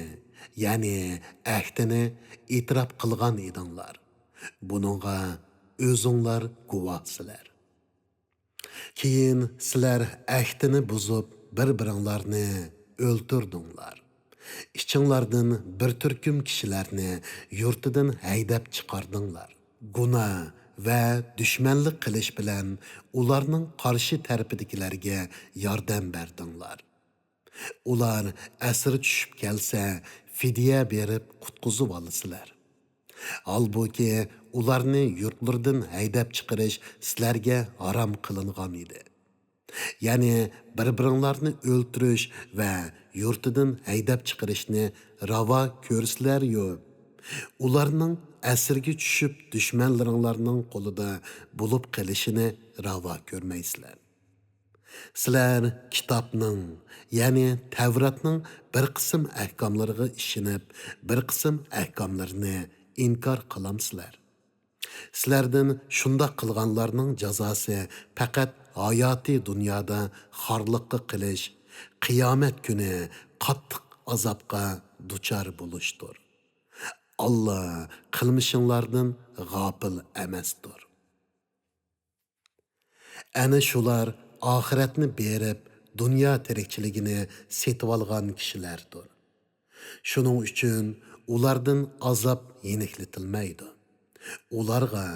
يەنى ئەھدىنى ئېتىراپ قىلغان ئىدىڭلار. بۇنىڭغا ئۆزۈڭلار گۇۋاھسىلەر. كېيىن سىلەر ئەھدىنى بۇزۇپ، بىر-بىرىڭلارنى ئۆلتۈردۈڭلار. ئىچىڭلاردىن بىر تۈركۈم كىشىلەرنى يۇرتىدىن ھەيدەپ چىقاردىڭلار. گۇناھ ۋە دۈشمەنلىك قىلىش بىلەن ئۇلارنىڭ قارشى تەرىپىدىكىلەرگە ياردەم بەردىڭلار. ئۇلار ئەسىر چۈشۈپ كەلسە، فىدىيە بېرىپ قۇتقۇزۇۋالىسىلەر. ھالبۇكى، ئۇلارنى يۇرتلىرىدىن ھەيدەپ چىقىرىش سىلەرگە ھارام قىلىنغان ئىدى. يەنى بىر-بىرىڭلارنى ئۆلتۈرۈش ۋە يۇرتىدىن ھەيدەپ چىقىرىشنى راۋا كۆرسىلەريۇ، ئۇلارنىڭ ئەسىرگە چۈشۈپ دۈشمەنلىرىڭلارنىڭ قولىدا بولۇپ قېلىشىنى راۋا كۆرمەيسىلەر. سىلەر كىتابنىڭ، يەنى تەۋراتنىڭ بىر قىسىم ئەھكاملىرىغا ئىشىنىپ، بىر قىسىم ئەھكاملىرىنى ئىنكار قىلامسىلەر؟ سىلەردىن شۇنداق قىلغانلارنىڭ جازاسى پەقەت ھاياتىي دۇنيادا خارلىققا قېلىش، قىيامەت كۈنى قاتتىق ئازابقا دۇچار بولۇشتۇر. ئاللا قىلمىشىڭلاردىن غاپىل ئەمەستۇر. ئەنە شۇلار ئاخىرەتنى بېرىپ، دۇنيا تىرىكچىلىكىنى سېتىۋالغان كىشىلەردۇر. شۇنىڭ ئۈچۈن ئۇلاردىن ئازاب يېنىكلىتىلمەيدۇ. ئۇلارغا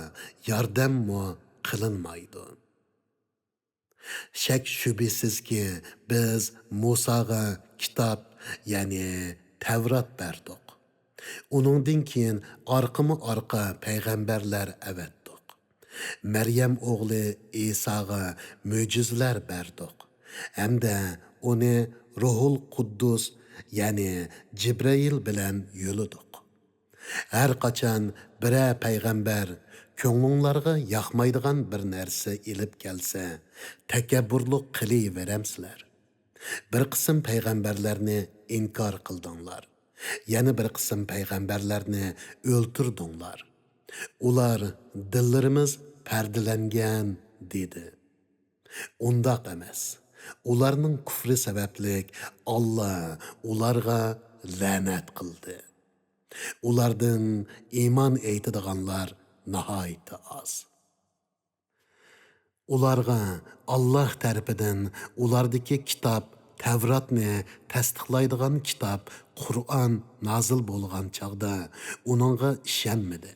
ياردەممۇ قىلىنمايدۇ. شەك-شۈبھىسىزكى، بىز مۇساغا كىتاب، يەنى تەۋرات بەردۇق. ئۇنىڭدىن كېيىن ئارقىمۇ-ئارقا پەيغەمبەرلەر ئەۋەتتۇق. مەريەم ئوغلى ئىساغا مۆجىزىلەر بەردۇق ھەمدە ئۇنى روھۇل قۇددۇس، يەنى جىبرەئىل بىلەن يۆلىدۇق. ھەر قاچان بىرەر پەيغەمبەر كۆڭلۈڭلارغا ياقمايدىغان بىر نەرسە ئېلىپ كەلسە، تەكەببۇرلۇق قىلىۋېرەمسىلەر؟ بىر قىسىم پەيغەمبەرلەرنى ئىنكار قىلدىڭلار، يەنە بىر قىسىم پەيغەمبەرلەرنى ئۆلتۈردۈڭلار. ئۇلار، «دىللىرىمىز پەردىلەنگەن» دېدى. ئۇنداق ئەمەس. ئۇلارنىڭ كۇفرى سەۋەبلىك ئاللا ئۇلارغا لەنەت قىلدى. ئۇلاردىن ئىمان ئېيتىدىغانلار ناھايىتى ئاز. ئۇلارغا ئاللا تەرىپىدىن ئۇلاردىكى كىتاب تەۋراتنى تەستىقلايدىغان كىتاب قۇرئان نازىل بولغان چاغدا ئۇنىڭغا ئىشەنمىدى.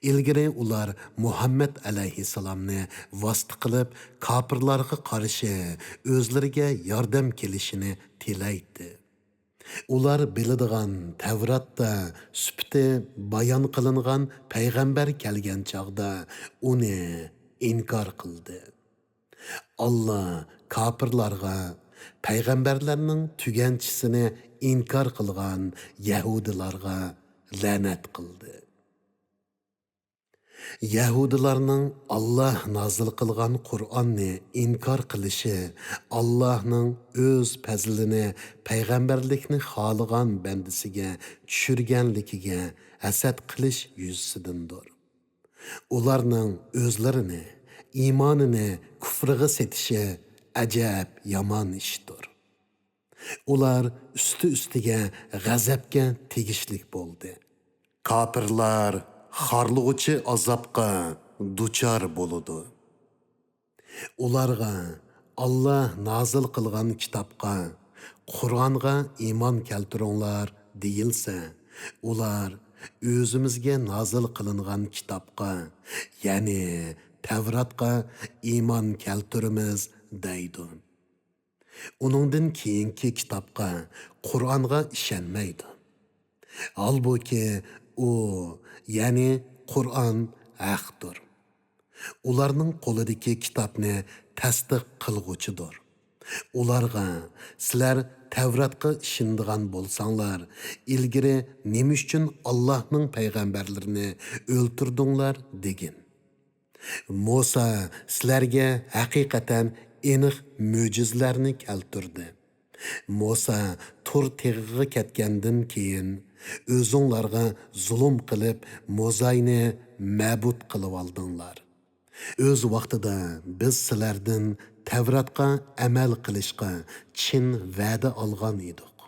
ئىلگىرى ئۇلار مۇھەممەد ئەلەيھىسسالامنى ۋاسىتە قىلىپ كاپىرلارغا قارشى ئۆزلىرىگە ياردەم كېلىشىنى تىلەيتتى. ئۇلار بىلىدىغان تەۋراتتا سۈپىتى بايان قىلىنغان پەيغەمبەر كەلگەن چاغدا ئۇنى ئىنكار قىلدى. ئاللا كاپىرلارغا، پەيغەمبەرلەرنىڭ تۈگەنچىسىنى ئىنكار قىلغان يەھۇدىيلارغا لەنەت قىلدى. يەھۇدىيلارنىڭ ئاللا نازىل قىلغان قۇرئاننى ئىنكار قىلىشى ئاللانىڭ ئۆز پەزلىنى پەيغەمبەرلىكنى خالىغان بەندىسىگە چۈشۈرگەنلىكىگە ھەسەت قىلىش يۈزىسىدىندۇر. ئۇلارنىڭ ئۆزلىرىنى ئىمانىنى كۇفرىغا سېتىشى ئەجەب يامان ئىشتۇر. ئۇلار ئۈستى-ئۈستىگە غەزەپكە تېگىشلىك بولدى. كاپىرلار خارلىغۇچى ئازابقا دۇچار بولىدۇ. ئۇلارغا، «ئاللا نازىل قىلغان كىتابقا، قۇرئانغا ئىمان كەلتۈرۈڭلار» دېيىلسە، ئۇلار، «ئۆزىمىزگە نازىل قىلىنغان كىتابقا، يەنى تەۋراتقا ئىمان كەلتۈرىمىز» دەيدۇ. ئۇنىڭدىن كېيىنكى كىتابقا، قۇرئانغا ئىشەنمەيدۇ. ھالبۇكى، ئۇ، يەنى قۇرئان ھەقتۇر. ئۇلارنىڭ قولىدىكى كىتابنى تەستىق قىلغۇچىدۇر. ئۇلارغا، «سىلەر تەۋراتقا ئىشىنىدىغان بولساڭلار، ئىلگىرى نېمە ئۈچۈن ئاللانىڭ پەيغەمبەرلىرىنى ئۆلتۈردۈڭلار؟» دېگىن. مۇسا سىلەرگە ھەقىقەتەن ئېنىق مۆجىزىلەرنى كەلتۈردى. مۇسا تۇر تېغىغا كەتكەندىن كېيىن، ئۆزۈڭلارغا زۇلۇم قىلىپ، موزاينى مەبۇد قىلىۋالدىڭلار. ئۆز ۋاقتىدا بىز سىلەردىن تەۋراتقا ئەمەل قىلىشقا چىن ۋەدە ئالغان ئىدۇق.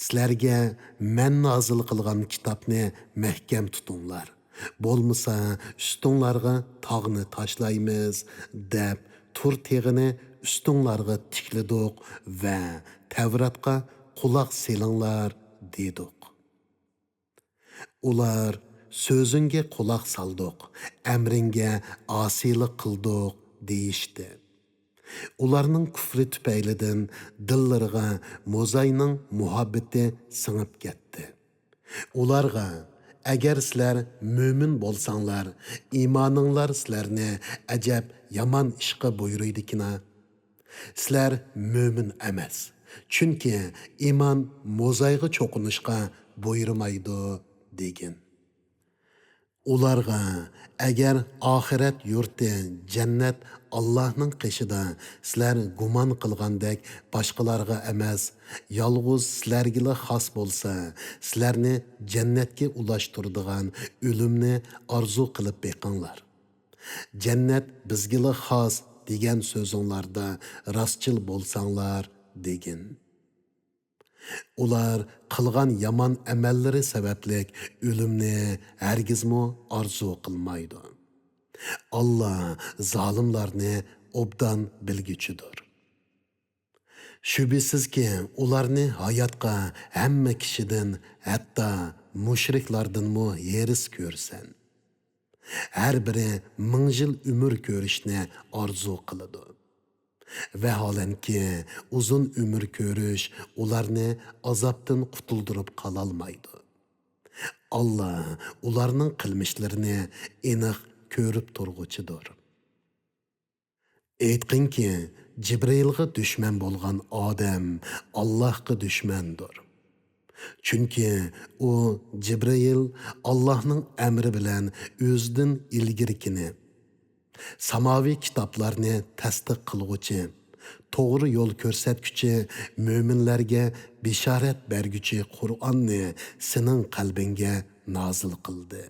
سىلەرگە مەن نازىل قىلغان كىتابنى مەھكەم تۇتۇڭلار، بولمىسا ئۈستۈڭلارغا تاغنى تاشلايمىز، دەپ تۇر تېغىنى ئۈستۈڭلارغا تىكلىدۇق ۋە تەۋراتقا قۇلاق سېلىڭلار دېدۇق. ئۇلار، «سۆزۈڭگە قۇلاق سالدۇق، ئەمرىڭگە ئاسىيلىق قىلدۇق» دېيىشتى. ئۇلارنىڭ كۇفرى تۈپەيلىدىن دىللىرىغا موزاينىڭ مۇھەببىتى سىڭىپ كەتتى. ئۇلارغا، «ئەگەر سىلەر مۆمىن بولساڭلار، ئىمانىڭلار سىلەرنى ئەجەب يامان ئىشقا بۇيرۇيدىكىنا؟ سىلەر مۆمىن ئەمەس، چۈنكى ئىمان موزايغا چوقۇنۇشقا بۇيرۇمايدۇ» دېگىن. ئۇلارغا، «ئەگەر ئاخىرەت يۇرتى جەننەت ئاللاھنىڭ قېشىدا سىلەر گۇمان قىلغاندەك باشقىلارغا ئەمەس، يالغۇز سىلەرگىلا خاس بولسا، سىلەرنى جەننەتكە ئۇلاشتۇرىدىغان ئۆلۈمنى ئارزۇ قىلىپ بېقىڭلار. جەننەت بىزگىلا خاس دېگەن سۆزۈڭلاردا راستچىل بولساڭلار» دېگىن. ئۇلار قىلغان يامان ئەمەللىرى سەۋەبلىك ئۆلۈمنى ھەرگىزمۇ ئارزۇ قىلمايدۇ. ئاللا زالىملارنى ئوبدان بىلگۈچىدۇر. شۈبھىسىزكى، ئۇلارنى ھاياتقا ھەممە كىشىدىن، ھەتتا مۇشرىكلاردىنمۇ ھېرىس كۆرىسەن. ھەر بىرى مىڭ يىل ئۆمۈر كۆرۈشنى ئارزۇ قىلىدۇ. ۋەھالەنكى، ئۇزۇن ئۆمۈر كۆرۈش ئۇلارنى ئازابتىن قۇتۇلدۇرۇپ قالالمايدۇ. ئاللا ئۇلارنىڭ قىلمىشلىرىنى ئېنىق كۆرۈپ تۇرغۇچىدۇر. ئېيتقىنكى، جىبرىئىلغا دۈشمەن بولغان ئادەم ئاللاھقا دۈشمەندۇر. چۈنكى ئۇ، جىبرىئىل، ئاللاھنىڭ ئەمرى بىلەن ئۆزىدىن ئىلگىرىكىنى، ساماۋىي كىتابلارنى تەستىق قىلغۇچى، توغرا يول كۆرسەتكۈچى، مۆمىنلەرگە بېشارەت بەرگۈچى قۇرئاننى سېنىڭ قەلبىڭگە نازىل قىلدى.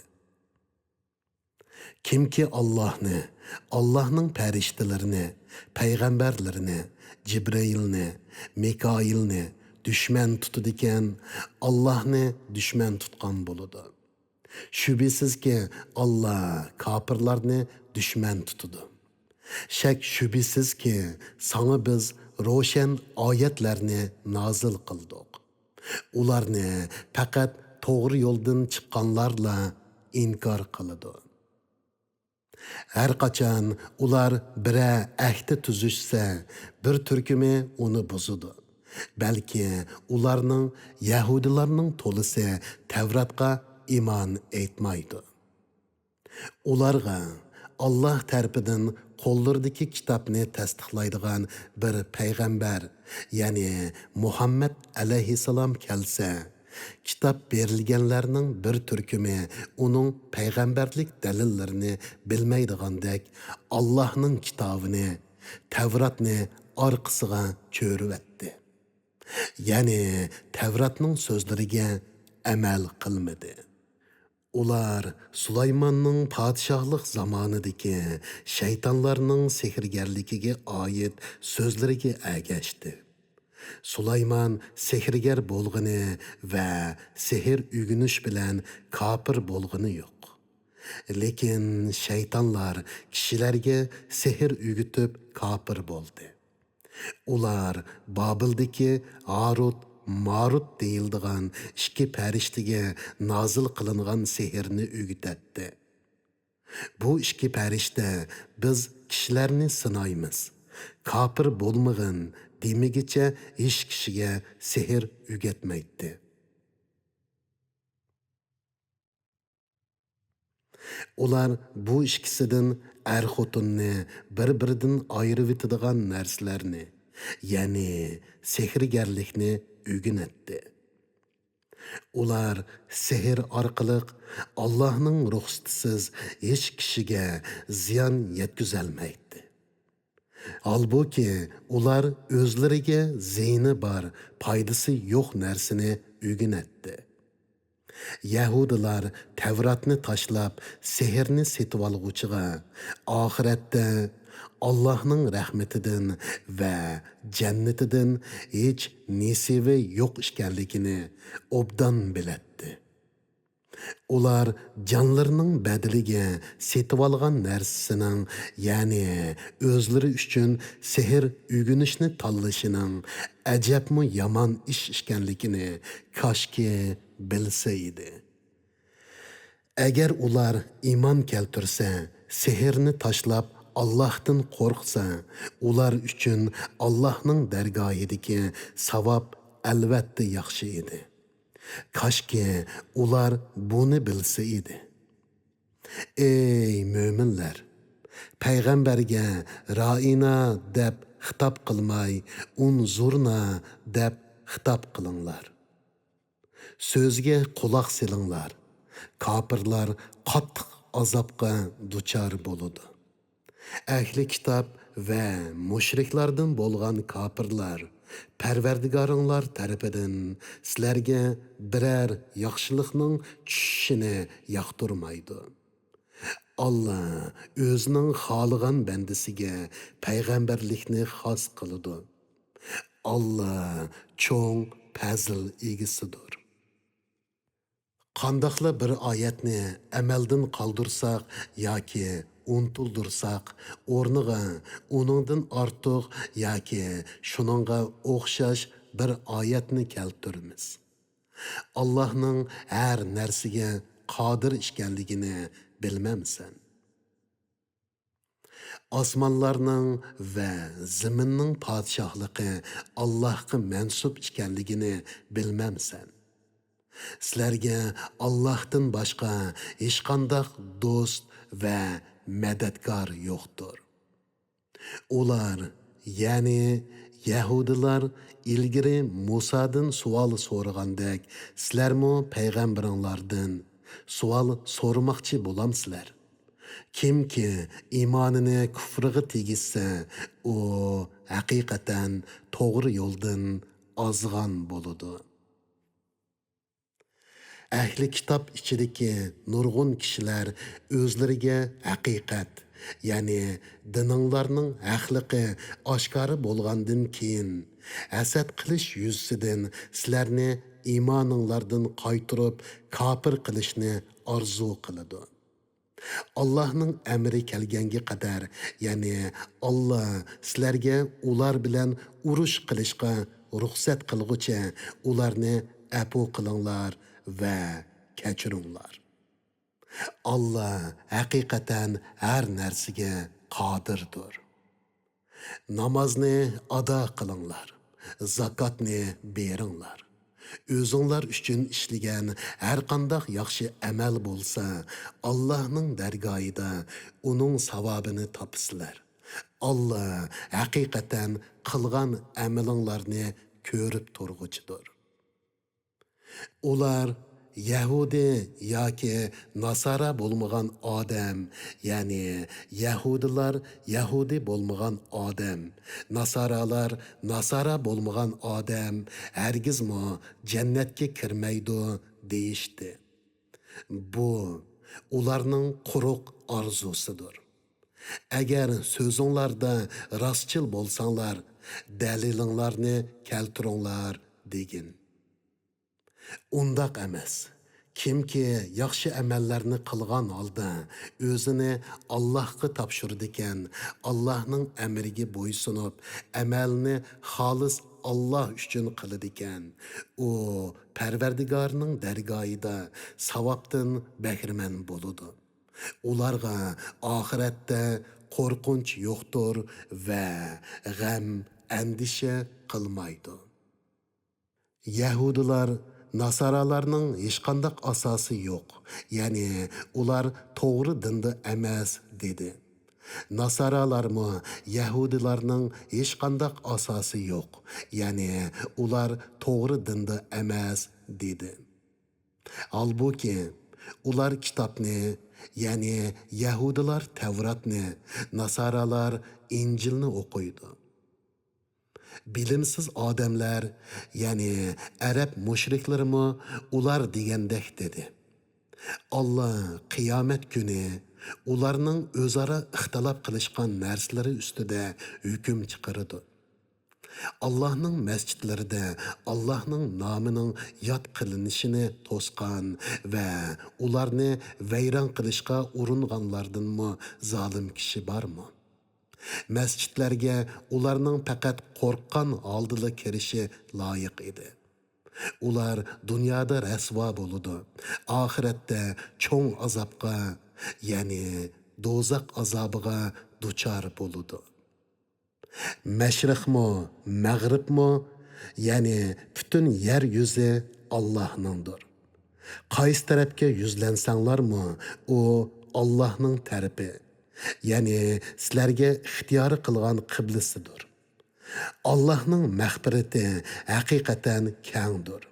كىمكى ئاللاھنى، ئاللاھنىڭ پەرىشتىلىرىنى، پەيغەمبەرلىرىنى، جىبرىئىلنى، مىكائىلنى دۈشمەن تۇتىدىكەن، ئاللاھنى دۈشمەن تۇتقان بولىدۇ. شۈبھىسىزكى، ئاللا كاپىرلارنى دۈشمەن تۇتىدۇ. شەك-شۈبھىسىزكى، ساڭا بىز روشەن ئايەتلەرنى نازىل قىلدۇق. ئۇلارنى پەقەت توغرا يولدىن چىققانلارلا ئىنكار قىلىدۇ. ھەرقاچان ئۇلار بىرەر ئەھدى تۈزۈشسە، بىر تۈركۈمى ئۇنى بۇزىدۇ. بەلكى ئۇلارنىڭ، يەھۇدىيلارنىڭ تولىسى تەۋراتقا ئىمان ئېيتمايدۇ. ئۇلارغا ئاللا تەرىپىدىن قوللىرىدىكى كىتابنى تەستىقلايدىغان بىر پەيغەمبەر، يەنى مۇھەممەد ئەلەيھىسسالام كەلسە، كىتاب بېرىلگەنلەرنىڭ بىر تۈركۈمى ئۇنىڭ پەيغەمبەرلىك دەلىللىرىنى بىلمەيدىغاندەك، ئاللاھنىڭ كىتابىنى، تەۋراتنى ئارقىسىغا چۆرۈۋەتتى. يەنى تەۋراتنىڭ سۆزلىرىگە ئەمەل قىلمىدى. ئۇلار سۇلايماننىڭ پادىشاھلىق زامانىدىكى شەيتانلارنىڭ سېھىرگەرلىكىگە ئائىت سۆزلىرىگە ئەگەشتى. سۇلايمان سېھىرگەر بولغىنى ۋە سېھىر ئۆگىنىش بىلەن كاپىر بولغىنى يوق. لېكىن شەيتانلار كىشىلەرگە سېھىر ئۆگىتىپ كاپىر بولدى. ئۇلار بابىلدىكى ھاروت، ماروت دېيىلىدىغان ئىككى پەرىشتىگە نازىل قىلىنغان سېھىرنى ئۆگىتەتتى. بۇ ئىككى پەرىشتە، بىز كىشىلەرنى سىنايمىز، كاپىر بولمىغىن دېمىگىچە ھېچ كىشىگە سېھىر ئۆگەتمەيتتى. ئۇلار بۇ ئىككىسىدىن ئەر-خوتۇننى بىر-بىرىدىن ئايرىۋېتىدىغان نەرسىلەرنى، يەنى سېھىرگەرلىكنى ئۆگىنەتتى. ئۇلار سېھىر ئارقىلىق ئاللاھنىڭ رۇخسىتىسىز ھېچ كىشىگە زىيان يەتكۈزەلمەيتتى. ھالبۇكى، ئۇلار ئۆزلىرىگە زىيىنى بار، پايدىسى يوق نەرسىنى ئۆگىنەتتى. يەھۇدىيلار تەۋراتنى تاشلاپ، سېھىرنى سېتىۋالغۇچىغا ئاخىرەتتە ئاللاھنىڭ رەھمىتىدىن ۋە جەننىتىدىن ھېچ نېسىۋى يوق ئىكەنلىكىنى ئوبدان بىلەتتى. ئۇلار جانلىرىنىڭ بەدىلىگە سېتىۋالغان نەرسىسىنىڭ، يەنى ئۆزلىرى ئۈچۈن سېھىر ئۆگىنىشنى تاللىشىنىڭ ئەجەبمۇ يامان ئىش ئىكەنلىكىنى كاشكى بىلسە ئىدى. ئەگەر ئۇلار ئىمان كەلتۈرسە، سېھىرنى تاشلاپ، ئاللاھتىن قورقسا، ئۇلار ئۈچۈن ئاللاھنىڭ دەرگاھىدىكى ساۋاب ئەلۋەتتە ياخشى ئىدى. كاشكى ئۇلار بۇنى بىلسە ئىدى. ئەي مۆمىنلەر! پەيغەمبەرگە رائىنا دەپ خىتاب قىلماي، ئۇنزۇرنا دەپ خىتاب قىلىڭلار. سۆزىگە قۇلاق سېلىڭلار. كاپىرلار قاتتىق ئازابقا دۇچار بولىدۇ. ئەھلى كىتاب ۋە مۇشرىكلاردىن بولغان كاپىرلار پەرۋەردىگارىڭلار تەرىپىدىن سىلەرگە بىرەر ياخشىلىقنىڭ چۈشۈشىنى ياقتۇرمايدۇ. ئاللا ئۆزىنىڭ خالىغان بەندىسىگە پەيغەمبەرلىكنى خاس قىلىدۇ. ئاللا چوڭ پەزىل ئىگىسىدۇر. قانداقلا بىر ئايەتنى ئەمەلدىن قالدۇرساق ياكى ئۇنتۇلدۇرساق، ئورنىغا ئۇنىڭدىن ئارتۇق ياكى شۇنىڭغا ئوخشاش بىر ئايەتنى كەلتۈرىمىز. ئاللاھنىڭ ھەر نەرسىگە قادىر ئىكەنلىكىنى بىلمەمسەن؟ ئاسمانلارنىڭ ۋە زېمىننىڭ پادىشاھلىقى ئاللاھقا مەنسۇپ ئىكەنلىكىنى بىلمەمسەن؟ سىلەرگە ئاللاھتىن باشقا ھېچقانداق دوست ۋە مەدەتكار يوقتۇر. ئۇلار، يەنى يەھۇدىيلار ئىلگىرى مۇسادىن سوئال سورىغاندەك، سىلەرمۇ پەيغەمبىرىڭلاردىن سوئال سورىماقچى بولامسىلەر؟ كىمكى ئىمانىنى كۇفرىغا تېگىشسە، ئۇ ھەقىقەتەن توغرا يولدىن ئازغان بولىدۇ. ئەھلى كىتاب ئىچىدىكى نۇرغۇن كىشىلەر ئۆزلىرىگە ھەقىقەت، يەنى دىنىڭلارنىڭ ھەقلىقى ئاشكارا بولغاندىن كېيىن، ھەسەت قىلىش يۈزىسىدىن سىلەرنى ئىمانىڭلاردىن قايتۇرۇپ، كاپىر قىلىشنى ئارزۇ قىلىدۇ. ئاللاھنىڭ ئەمرى كەلگەنگە قەدەر، يەنى ئاللا سىلەرگە ئۇلار بىلەن ئۇرۇش قىلىشقا رۇخسەت قىلغۇچە، ئۇلارنى ئەپۇ قىلىڭلار ۋە كەچۈرۈڭلار. ئاللا ھەقىقەتەن ھەر نەرسىگە قادىردۇر. نامازنى ئادا قىلىڭلار، زاكاتنى بېرىڭلار. ئۆزۈڭلار ئۈچۈن ئىشلىگەن ھەرقانداق ياخشى ئەمەل بولسا، ئاللاھنىڭ دەرگاھىدا ئۇنىڭ ساۋابىنى تاپىسىلەر. ئاللا ھەقىقەتەن قىلغان ئەمىلىڭلارنى كۆرۈپ تۇرغۇچىدۇر. ئۇلار يەھۇدىي ياكى ناسارا بولمىغان ئادەم، يەنى يەھۇدىيلار يەھۇدىي بولمىغان ئادەم، ناسارالار ناسارا بولمىغان ئادەم ھەرگىزمۇ جەننەتكە كىرمەيدۇ دېيىشتى. بۇ ئۇلارنىڭ قۇرۇق ئارزۇسىدۇر. ئەگەر سۆزۈڭلاردا راستچىل بولساڭلار، دەلىلىڭلارنى كەلتۈرۈڭلار دېگىن. ئۇنداق ئەمەس. كىمكى ياخشى ئەمەللەرنى قىلغان ھالدا ئۆزىنى ئاللاھقا تاپشۇرىدىكەن، ئاللاھنىڭ ئەمرىگە بويسۇنۇپ، ئەمەلنى خالىس ئاللاھ ئۈچۈن قىلىدىكەن، ئۇ پەرۋەردىگارىنىڭ دەرگاھىدا ساۋابتىن بەھرىمەن بولىدۇ. ئۇلارغا ئاخىرەتتە قورقۇنچ يوقتۇر ۋە غەم، ئەندىشە قىلمايدۇ. يەھۇدىيلار ناسارالارنىڭ ھېچقانداق ئاساسى يوق، يەنى ئۇلار توغرا دىندا ئەمەس، دېدى. ناسارالارمۇ يەھۇدىيلارنىڭ ھېچقانداق ئاساسى يوق، يەنى ئۇلار توغرا دىندا ئەمەس، دېدى. ھالبۇكى، ئۇلار كىتابنى، يەنى يەھۇدىيلار تەۋراتنى، ناسارالار ئىنجىلنى ئوقۇيدۇ. بىلىمسىز ئادەملەر، يەنى ئەرەب مۇشرىكلىرىمۇ ئۇلار دېگەندەك دېدى. ئاللا قىيامەت كۈنى ئۇلارنىڭ ئۆزئارا ئىختىلاپ قىلىشقان نەرسىلىرى ئۈستىدە ھۆكۈم چىقىرىدۇ. ئاللاھنىڭ مەسچىتلىرىدە ئاللاھنىڭ نامىنىڭ ياد قىلىنىشىنى توسقان ۋە ئۇلارنى ۋەيران قىلىشقا ئۇرۇنغانلاردىنمۇ زالىم كىشى بارمۇ؟ مەسچىتلەرگە ئۇلارنىڭ پەقەت قورققان ھالدىلا كىرىشى لايىق ئىدى. ئۇلار دۇنيادا رەسۋا بولىدۇ، ئاخىرەتتە چوڭ ئازابقا، يەنى دوزاخ ئازابىغا دۇچار بولىدۇ. مەشرىقمۇ، مەغرىبمۇ، يەنى پۈتۈن يەر يۈزى ئاللاھنىڭدۇر. قايسى تەرەپكە يۈزلەنسەڭلارمۇ، ئۇ ئاللاھنىڭ تەرىپى، يەنى سىلەرگە ئىختىيارى قىلغان قىبلىسىدۇر. ئاللاھنىڭ مەغپىرىتى ھەقىقەتەن كەڭدۇر.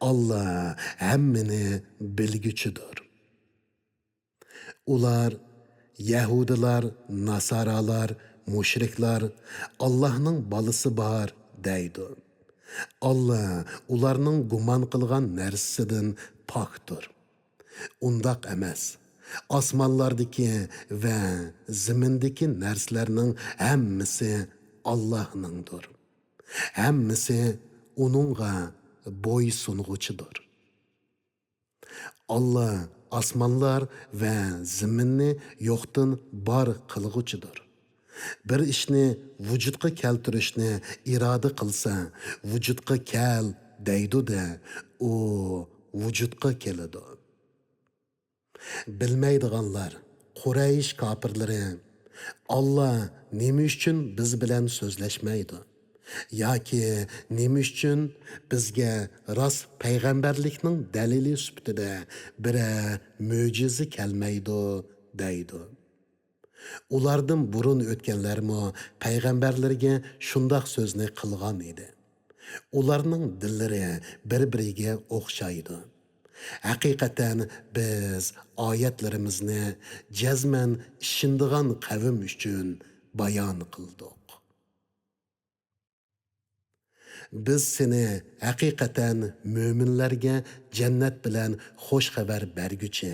ئاللا ھەممىنى بىلگۈچىدۇر. ئۇلار، يەھۇدىيلار، ناسارالار، مۇشرىكلار، ئاللاھنىڭ بالىسى بار، دەيدۇ. ئاللا ئۇلارنىڭ گۇمان قىلغان نەرسىسىدىن پاكتۇر. ئۇنداق ئەمەس. ئاسمانلاردىكى ۋە زېمىندىكى نەرسىلەرنىڭ ھەممىسى ئاللاھنىڭدۇر. ھەممىسى ئۇنىڭغا بويسۇنغۇچىدۇر. ئاللا ئاسمانلار ۋە زېمىننى يوقتىن بار قىلغۇچىدۇر. بىر ئىشنى ۋۇجۇدقا كەلتۈرۈشنى ئىرادە قىلسا، ۋۇجۇدقا كەل دەيدۇ-دە، ئۇ ۋۇجۇدقا كېلىدۇ. بىلمەيدىغانلار، قۇرەيش كاپىرلىرى، ئاللا نېمە ئۈچۈن بىز بىلەن سۆزلەشمەيدۇ؟ ياكى نېمە ئۈچۈن بىزگە راست پەيغەمبەرلىكنىڭ دەلىلى سۈپىتىدە بىرەر مۆجىزە كەلمەيدۇ؟ دەيدۇ. ئۇلاردىن بۇرۇن ئۆتكەنلەرمۇ پەيغەمبەرلىرىگە شۇنداق سۆزنى قىلغان ئىدى. ئۇلارنىڭ دىللىرى بىر-بىرىگە ئوخشايدۇ. ھەقىقەتەن بىز ئايەتلىرىمىزنى جەزمەن ئىشىنىدىغان قەۋم ئۈچۈن بايان قىلدۇق. بىز سېنى ھەقىقەتەن مۆمىنلەرگە جەننەت بىلەن خۇش خەۋەر بەرگۈچى،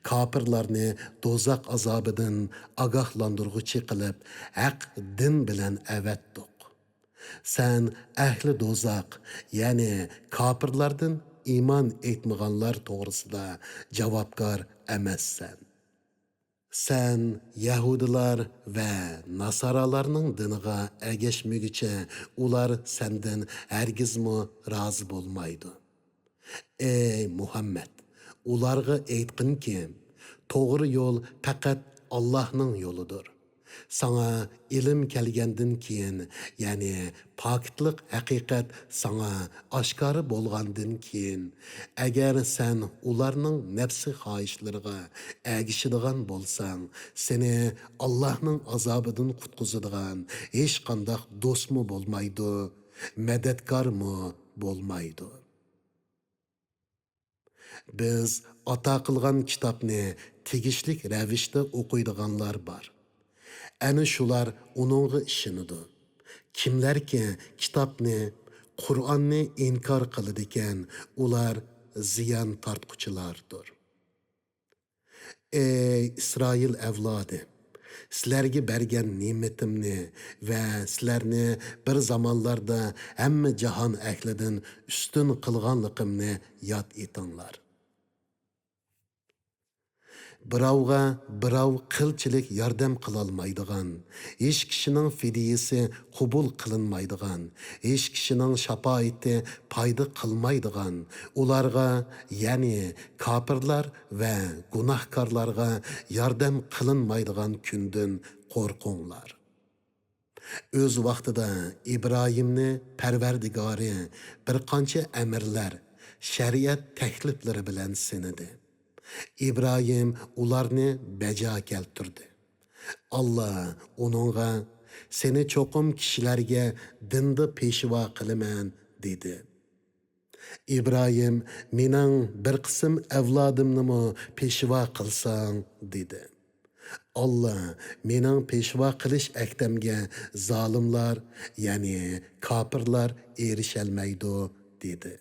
كاپىرلارنى دوزاخ ئازابىدىن ئاگاھلاندۇرغۇچى قىلىپ، ھەق دىن بىلەن ئەۋەتتۇق. سەن ئەھلى دوزاخ، يەنى كاپىرلاردىن ئىمان ئېيتمىغانلار توغرىسىدا جاۋابكار ئەمەسسەن. سەن يەھۇدىيلار ۋە ناسارالارنىڭ دىنىغا ئەگەشمىگۈچە ئۇلار سەندىن ھەرگىزمۇ رازى بولمايدۇ. ئەي مۇھەممەد، ئۇلارغا ئېيتقىنكى، توغرا يول پەقەت ئاللاھنىڭ يولىدۇر. ساڭا ئىلىم كەلگەندىن كېيىن، يەنى پاكىتلىق ھەقىقەت ساڭا ئاشكارا بولغاندىن كېيىن، ئەگەر سەن ئۇلارنىڭ نەپسى خاھىشلىرىغا ئەگىشىدىغان بولساڭ، سېنى ئاللاھنىڭ ئازابىدىن قۇتقۇزىدىغان ھېچقانداق دوستمۇ بولمايدۇ، مەدەتكارمۇ بولمايدۇ. بىز ئاتا قىلغان كىتابنى تېگىشلىك رەۋىشتە ئوقۇيدىغانلار بار. ئەنە شۇلار ئۇنىڭغا ئىشىنىدۇ. كىملەركى كىتابنى، قۇرئاننى ئىنكار قىلىدىكەن، ئۇلار زىيان تارتقۇچىلاردۇر. ئەي ئىسرائىل ئەۋلادى! سىلەرگە بەرگەن نېمىتىمنى ۋە سىلەرنى بىر زامانلاردا ھەممە جاھان ئەھلىدىن ئۈستۈن قىلغانلىقىمنى ياد ئېتىڭلار. بىراۋغا بىراۋ قىلچىلىك ياردەم قىلالمايدىغان، ھېچ كىشىنىڭ فىدىيىسى قوبۇل قىلىنمايدىغان، ھېچ كىشىنىڭ شاپائىتى پايدا قىلمايدىغان، ئۇلارغا، يەنى كاپىرلار ۋە گۇناھكارلارغا ياردەم قىلىنمايدىغان كۈندىن قورقۇڭلار. ئۆز ۋاقتىدا ئىبراھىمنى پەرۋەردىگارى بىر قانچە ئەمىرلەر، شەرىئەت تەكلىپلىرى بىلەن سىنىدى. ئىبراھىم ئۇلارنى بەجا كەلتۈردى. ئاللا ئۇنىڭغا، «سېنى چوقۇم كىشىلەرگە دىندا پېشۋا قىلىمەن» دېدى. ئىبراھىم، «مېنىڭ بىر قىسىم ئەۋلادىمنىمۇ پېشۋا قىلساڭ» دېدى. ئاللا، «مېنىڭ پېشۋا قىلىش ئەھدەمگە زالىملار، يەنى كاپىرلار ئېرىشەلمەيدۇ» دېدى.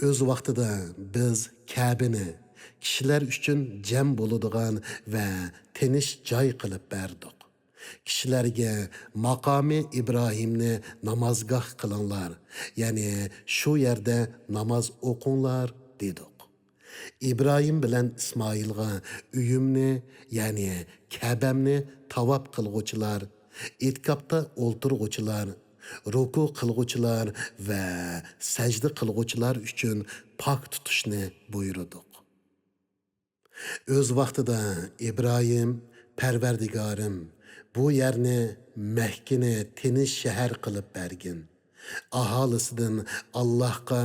ئۆز ۋاقتىدا بىز كەبىنى كىشىلەر ئۈچۈن جەم بولىدىغان ۋە تىنچ جاي قىلىپ بەردۇق. كىشىلەرگە، «ماقامى ئىبراھىمنى نامازگاھ قىلىڭلار، يەنى شۇ يەردە ناماز ئوقۇڭلار» دېدۇق. ئىبراھىم بىلەن ئىسمائىلغا ئۆيۈمنى، يەنى كەبەمنى تاۋاپ قىلغۇچىلار، ئېتىكاپتا ئولتۇرغۇچىلار، رۇكۇ قىلغۇچىلار ۋە سەجدە قىلغۇچىلار ئۈچۈن پاك تۇتۇشنى بۇيرۇدۇق. ئۆز ۋاقتىدا ئىبراھىم، «پەرۋەردىگارىم، بۇ يەرنى، مەككىنى تىنچ شەھەر قىلىپ بەرگىن. ئاھالىسىدىن ئاللاھقا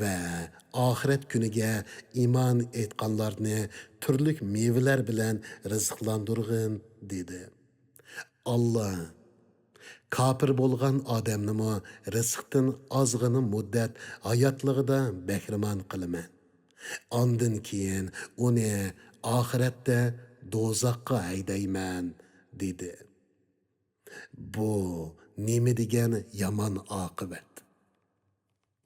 ۋە ئاخىرەت كۈنىگە ئىمان ئېيتقانلارنى تۈرلۈك مېۋىلەر بىلەن رىزىقلاندۇرغىن» دېدى. ئاللا، «كاپىر بولغان ئادەمنىمۇ رىزىقتىن ئازغىنە مۇددەت ھاياتلىقىدا بەھرىمەن قىلىمەن. ئاندىن كېيىن ئۇنى ئاخىرەتتە دوزاخقا ھەيدەيمەن» دېدى. بۇ نېمە دېگەن يامان ئاقىۋەت!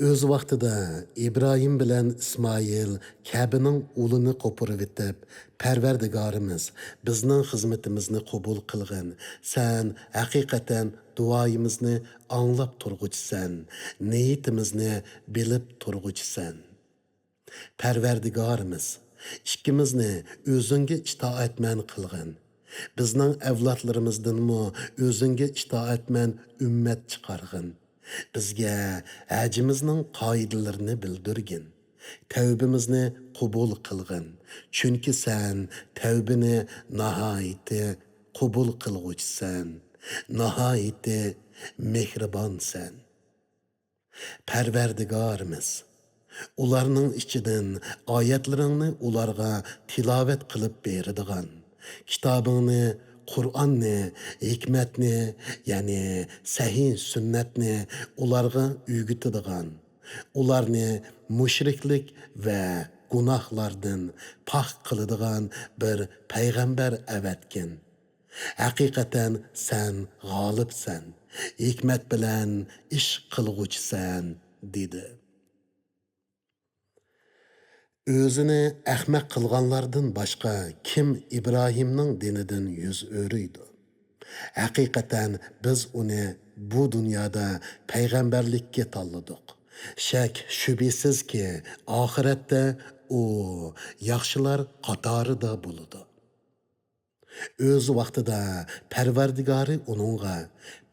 ئۆز ۋاقتىدا ئىبراھىم بىلەن ئىسمائىل كەبىنىڭ ئۇلىنى قوپۇرۇۋېتىپ، «پەرۋەردىگارىمىز، بىزنىڭ خىزمىتىمىزنى قوبۇل قىلغىن. سەن ھەقىقەتەن دۇئايىمىزنى ئاڭلاپ تۇرغۇچىسەن، نىيىتىمىزنى بىلىپ تۇرغۇچىسەن. پەرۋەردىگارىمىز، ئىككىمىزنى ئۆزۈڭگە ئىتائەتمەن قىلغىن. بىزنىڭ ئەۋلادلىرىمىزدىنمۇ ئۆزۈڭگە ئىتائەتمەن ئۈممەت چىقارغىن. بىزگە ھەجىمىزنىڭ قائىدىلىرىنى بىلدۈرگىن. تەۋبىمىزنى قوبۇل قىلغىن. چۈنكى سەن تەۋبىنى ناھايىتى قوبۇل قىلغۇچىسەن، ناھايىتى مېھرىبانسەن. پەرۋەردىگارىمىز، ئۇلارنىڭ ئىچىدىن ئايەتلىرىڭنى ئۇلارغا تىلاۋەت قىلىپ بېرىدىغان، كىتابىڭنى، قۇرئاننى، ھېكمەتنى، يەنى سەھىھ سۈننەتنى ئۇلارغا ئۆگىتىدىغان، ئۇلارنى مۇشرىكلىك ۋە گۇناھلاردىن پاك قىلىدىغان بىر پەيغەمبەر ئەۋەتكىن. ھەقىقەتەن سەن غالىبسەن، ھېكمەت بىلەن ئىش قىلغۇچىسەن، دېدى. ئۆزىنى ئەخمەق قىلغانلاردىن باشقا كىم ئىبراھىمنىڭ دىنىدىن يۈز ئۆرۈيدۇ؟ ھەقىقەتەن بىز ئۇنى بۇ دۇنيادا پەيغەمبەرلىككە تاللىدۇق. شەك-شۈبھىسىزكى، ئاخىرەتتە ئۇ ياخشىلار قاتارىدا بولىدۇ. ئۆز ۋاقتىدا پەرۋەردىگارى ئۇنىڭغا،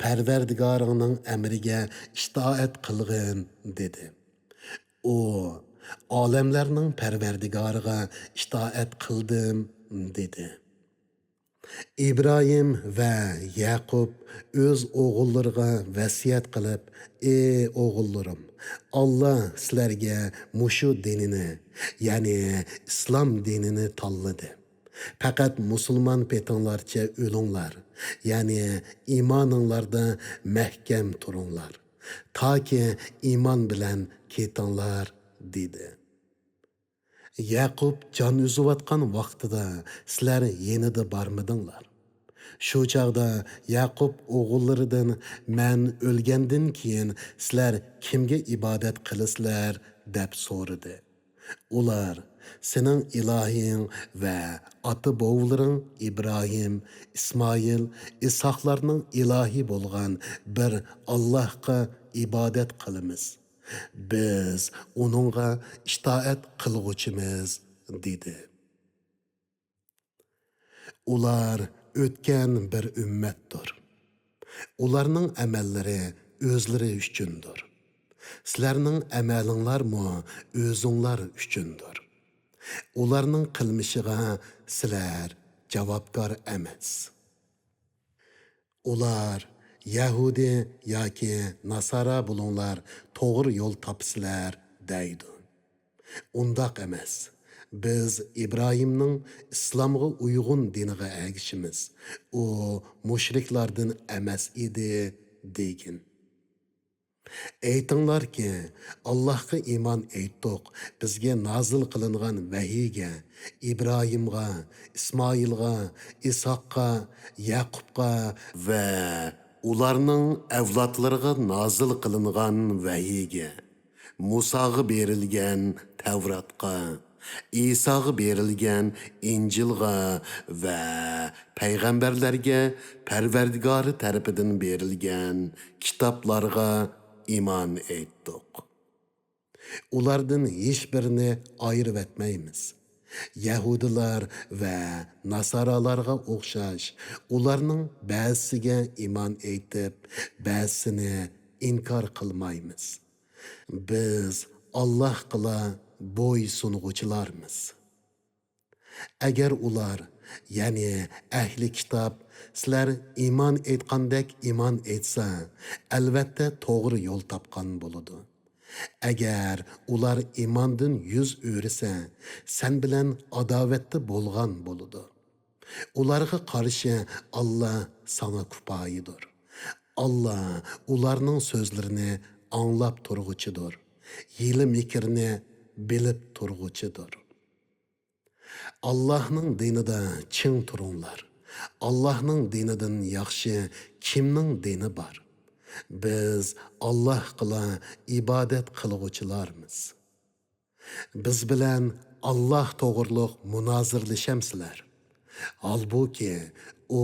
«پەرۋەردىگارىڭنىڭ ئەمرىگە ئىتائەت قىلغىن» دېدى. ئۇ، «ئالەملەرنىڭ پەرۋەردىگارىغا ئىتائەت قىلدىم» دېدى. ئىبراھىم ۋە يەقۇب ئۆز ئوغۇللىرىغا ۋەسىيەت قىلىپ، «ئى ئوغۇللىرىم، ئاللا سىلەرگە مۇشۇ دىنىنى، يەنى ئىسلام دىنىنى تاللىدى. پەقەت مۇسۇلمان پېتىڭلارچە ئۆلۈڭلار، يەنى ئىمانىڭلاردا مەھكەم تۇرۇڭلار، تاكى ئىمان بىلەن كېتىڭلار» دېدى. يەقۇب جان ئۈزۈۋاتقان ۋاقتىدا سىلەر يېنىدا بارمىدىڭلار؟ شۇ چاغدا يەقۇب ئوغۇللىرىدىن، «مەن ئۆلگەندىن كېيىن سىلەر كىمگە ئىبادەت قىلىسىلەر؟» دەپ سورىدى. ئۇلار، «سېنىڭ ئىلاھىڭ ۋە ئاتا-بوۋىلىرىڭ ئىبراھىم، ئىسمائىل، ئىسھاقلارنىڭ ئىلاھى بولغان بىر ئاللاھقا ئىبادەت قىلىمىز. بىز ئۇنىڭغا ئىتائەت قىلغۇچىمىز» دېدى. ئۇلار ئۆتكەن بىر ئۈممەتتۇر. ئۇلارنىڭ ئەمەللىرى ئۆزلىرى ئۈچۈندۇر. سىلەرنىڭ ئەمەلىڭلارمۇ ئۆزۈڭلار ئۈچۈندۇر. ئۇلارنىڭ قىلمىشىغا سىلەر جاۋابكار ئەمەس. ئۇلار، «يەھۇدىي ياكى ناسارا بولۇڭلار، توغرا يول تاپىسىلەر» دەيدۇ. ئۇنداق ئەمەس. «بىز ئىبراھىمنىڭ ئىسلامغا ئۇيغۇن دىنىغا ئەگىشىمىز. ئۇ مۇشرىكلاردىن ئەمەس ئىدى» دېگىن. ئېيتىڭلاركى، «ئاللاھقا ئىمان ئېيتتۇق، بىزگە نازىل قىلىنغان ۋەھىيگە، ئىبراھىمغا، ئىسمائىلغا، ئىسھاققا، يەقۇبقا ۋە ئۇلارنىڭ ئەۋلادلىرىغا نازىل قىلىنغان ۋەھىيگە، مۇساغا بېرىلگەن تەۋراتقا، ئىساغا بېرىلگەن ئىنجىلغا ۋە پەيغەمبەرلەرگە پەرۋەردىگارى تەرىپىدىن بېرىلگەن كىتابلارغا ئىمان ئېيتتۇق. ئۇلاردىن ھېچبىرىنى ئايرىۋەتمەيمىز. يەھۇدىيلار ۋە ناسارالارغا ئوخشاش، ئۇلارنىڭ بەزىسىگە ئىمان ئېيتىپ، بەزىسىنى ئىنكار قىلمايمىز. بىز ئاللاھقىلا بويسۇنغۇچىلارمىز. ئەگەر ئۇلار، يەنى ئەھلى كىتاب، سىلەر ئىمان ئېيتقاندەك ئىمان ئېيتسا، ئەلۋەتتە توغرا يول تاپقان بولىدۇ. ئەگەر ئۇلار ئىماندىن يۈز ئۆرۈسە، سەن بىلەن ئاداۋەتتە بولغان بولىدۇ. ئۇلارغا قارشى ئاللا ساڭا كۇپايىدۇر. ئاللا ئۇلارنىڭ سۆزلىرىنى ئاڭلاپ تۇرغۇچىدۇر، ھىيلە-مىكىرنى بىلىپ تۇرغۇچىدۇر. ئاللاھنىڭ دىنىدا چىڭ تۇرۇڭلار. ئاللاھنىڭ دىنىدىن ياخشى كىمنىڭ دىنى بار؟ بىز ئاللاھقىلا ئىبادەت قىلغۇچىلارمىز. بىز بىلەن ئاللاھ توغرۇلۇق مۇنازىرىلىشەمسىلەر؟ ھالبۇكى، ئۇ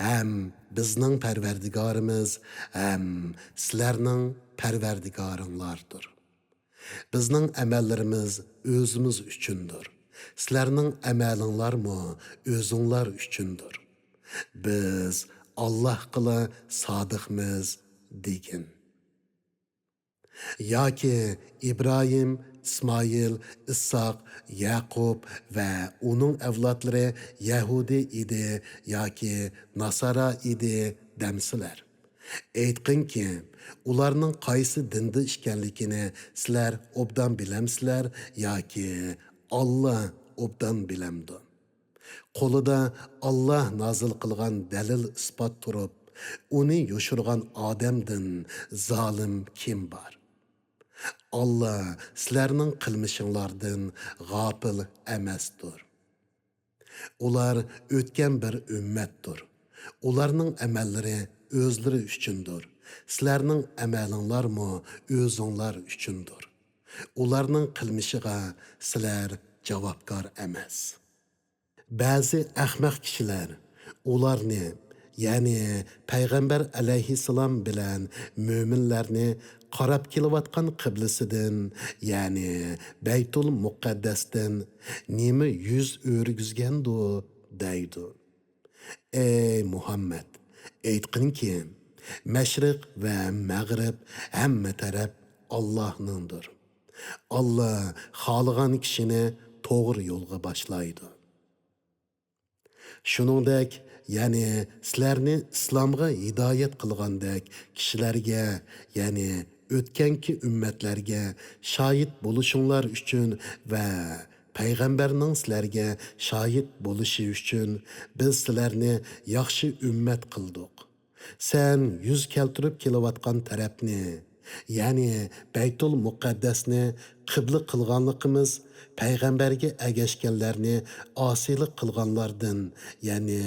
ھەم بىزنىڭ پەرۋەردىگارىمىز، ھەم سىلەرنىڭ پەرۋەردىگارىڭلاردۇر. بىزنىڭ ئەمەللىرىمىز ئۆزىمىز ئۈچۈندۇر. سىلەرنىڭ ئەمەلىڭلارمۇ ئۆزۈڭلار ئۈچۈندۇر. بىز ئاللاھقىلا سادىقمىز، دېگىن. ياكى ئىبراھىم ئىسمائىل، ئىسھاق، يەقۇب ۋە ئۇنىڭ ئەۋلادلىرى يەھۇدىي ئىدى ياكى ناسارا ئىدى دەمسىلەر؟ ئېيتقىنكى، ئۇلارنىڭ قايسى دىندا ئىكەنلىكىنى سىلەر ئوبدان بىلەمسىلەر ياكى ئاللا ئوبدان بىلەمدۇ؟ قولىدا ئاللا نازىل قىلغان دەلىل-ئىسپات تۇرۇپ، ئۇنى يوشۇرغان ئادەمدىن زالىم كىم بار؟ ئاللا سىلەرنىڭ قىلمىشىڭلاردىن غاپىل ئەمەستۇر. ئۇلار ئۆتكەن بىر ئۈممەتتۇر. ئۇلارنىڭ ئەمەللىرى ئۆزلىرى ئۈچۈندۇر. سىلەرنىڭ ئەمەلىڭلارمۇ ئۆزۈڭلار ئۈچۈندۇر. ئۇلارنىڭ قىلمىشىغا سىلەر جاۋابكار ئەمەس. بەزى ئەخمەق كىشىلەر ئۇلارنى، يەنى پەيغەمبەر ئەلەيھىسسالام بىلەن مۆمىنلەرنى قاراپ كېلىۋاتقان قىبلىسىدىن، يەنى بەيتۇل مۇقەددەستىن نېمە يۈز ئۆرۈگۈزگەندۇ؟ دەيدۇ. ئەي مۇھەممەد، ئېيتقىنكى، مەشرىق ۋە مەغرىب ھەممە تەرەپ ئاللاھنىڭدۇر. ئاللا خالىغان كىشىنى توغرا يولغا باشلايدۇ. شۇنىڭدەك، يەنى سىلەرنى ئىسلامغا ھىدايەت قىلغاندەك كىشىلەرگە، يەنى ئۆتكەنكى ئۈممەتلەرگە شاھىت بولۇشۇڭلار ئۈچۈن ۋە پەيغەمبەرنىڭ سىلەرگە شاھىت بولۇشى ئۈچۈن بىز سىلەرنى ياخشى ئۈممەت قىلدۇق. سەن يۈز كەلتۈرۈپ كېلىۋاتقان تەرەپنى، يەنى بەيتۇل مۇقەددەسنى قىبلە قىلغانلىقىمىز پەيغەمبەرگە ئەگەشكەنلەرنى ئاسىيلىق قىلغانلاردىن، يەنى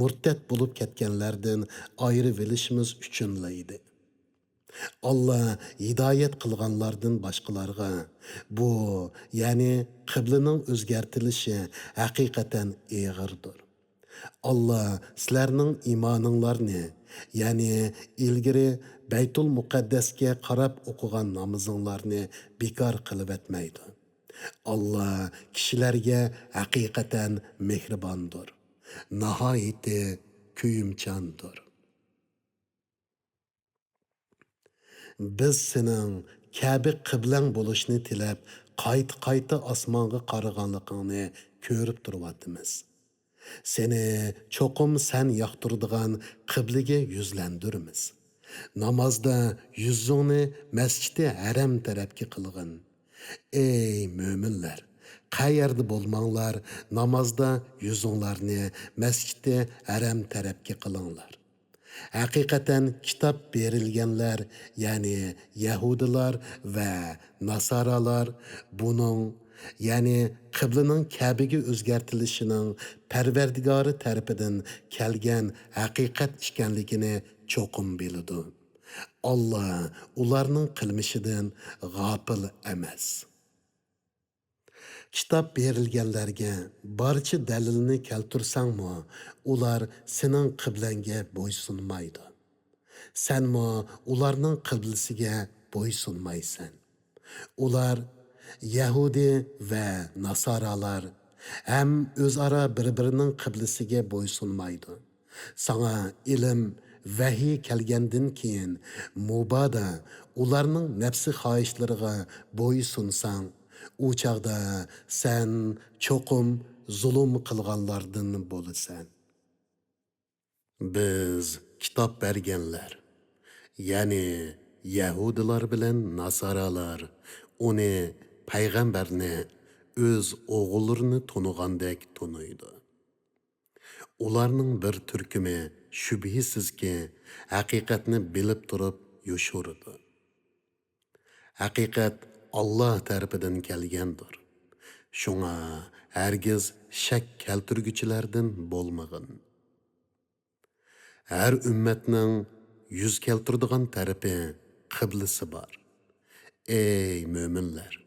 مۇرتەت بولۇپ كەتكەنلەردىن ئايرىۋېلىشىمىز ئۈچۈنلا ئىدى. ئاللا ھىدايەت قىلغانلاردىن باشقىلارغا بۇ، يەنى قىبلىنىڭ ئۆزگەرتىلىشى ھەقىقەتەن ئېغىردۇر. ئاللا سىلەرنىڭ ئىمانىڭلارنى، يەنى ئىلگىرى بەيتۇل مۇقەددەسكە قاراپ ئوقۇغان نامىزىڭلارنى بىكار قىلىۋەتمەيدۇ. ئاللا كىشىلەرگە ھەقىقەتەن مېھرىباندۇر، ناھايىتى كۆيۈمچاندۇر. بىز سېنىڭ كەبە قىبلەڭ بولۇشنى تىلەپ، قايتا-قايتا ئاسمانغا قارىغانلىقىڭنى كۆرۈپ تۇرۇۋاتىمىز. سېنى چوقۇم سەن ياقتۇرىدىغان قىبلىگە يۈزلەندۈرىمىز. نامازدا يۈزۈڭنى مەسچىتى ھەرەم تەرەپكە قىلغىن. ئەي مۆمىنلەر، قەيەردە بولماڭلار، نامازدا يۈزۈڭلارنى مەسچىتى ھەرەم تەرەپكە قىلىڭلار. ھەقىقەتەن كىتاب بېرىلگەنلەر، يەنى يەھۇدىيلار ۋە ناسارالار بۇنىڭ، يەنى قىبلىنىڭ كەبىگە ئۆزگەرتىلىشىنىڭ پەرۋەردىگارى تەرىپىدىن كەلگەن ھەقىقەت ئىكەنلىكىنى چوقۇم بىلىدۇ. ئاللا ئۇلارنىڭ قىلمىشىدىن غاپىل ئەمەس. كىتاب بېرىلگەنلەرگە بارچە دەلىلنى كەلتۈرسەڭمۇ، ئۇلار سېنىڭ قىبلەڭگە بويسۇنمايدۇ. سەنمۇ ئۇلارنىڭ قىبلىسىگە بويسۇنمايسەن. ئۇلار يەھۇدىي ۋە ناسارالار ھەم ئۆزئارا بىر-بىرىنىڭ قىبلىسىگە بويسۇنمايدۇ. ساڭا ئىلىم، ۋەھىي كەلگەندىن كېيىن، مۇبادا ئۇلارنىڭ نەپسى خاھىشلىرىغا بويسۇنساڭ، ئۇ چاغدا سەن چوقۇم زۇلۇم قىلغانلاردىن بولىسەن. بىز كىتاب بەرگەنلەر، يەنى يەھۇدىيلار بىلەن ناسارالار ئۇنى، پەيغەمبەرنى، ئۆز ئوغۇللىرىنى تونۇغاندەك تونۇيدۇ. ئۇلارنىڭ بىر تۈركۈمى شۈبھىسىزكى، ھەقىقەتنى بىلىپ تۇرۇپ يوشۇرىدۇ. ھەقىقەت ئاللا تەرىپىدىن كەلگەندۇر. شۇڭا ھەرگىز شەك كەلتۈرگۈچىلەردىن بولمىغىن. ھەر ئۈممەتنىڭ يۈز كەلتۈرىدىغان تەرىپى، قىبلىسى بار. ئەي مۆمىنلەر!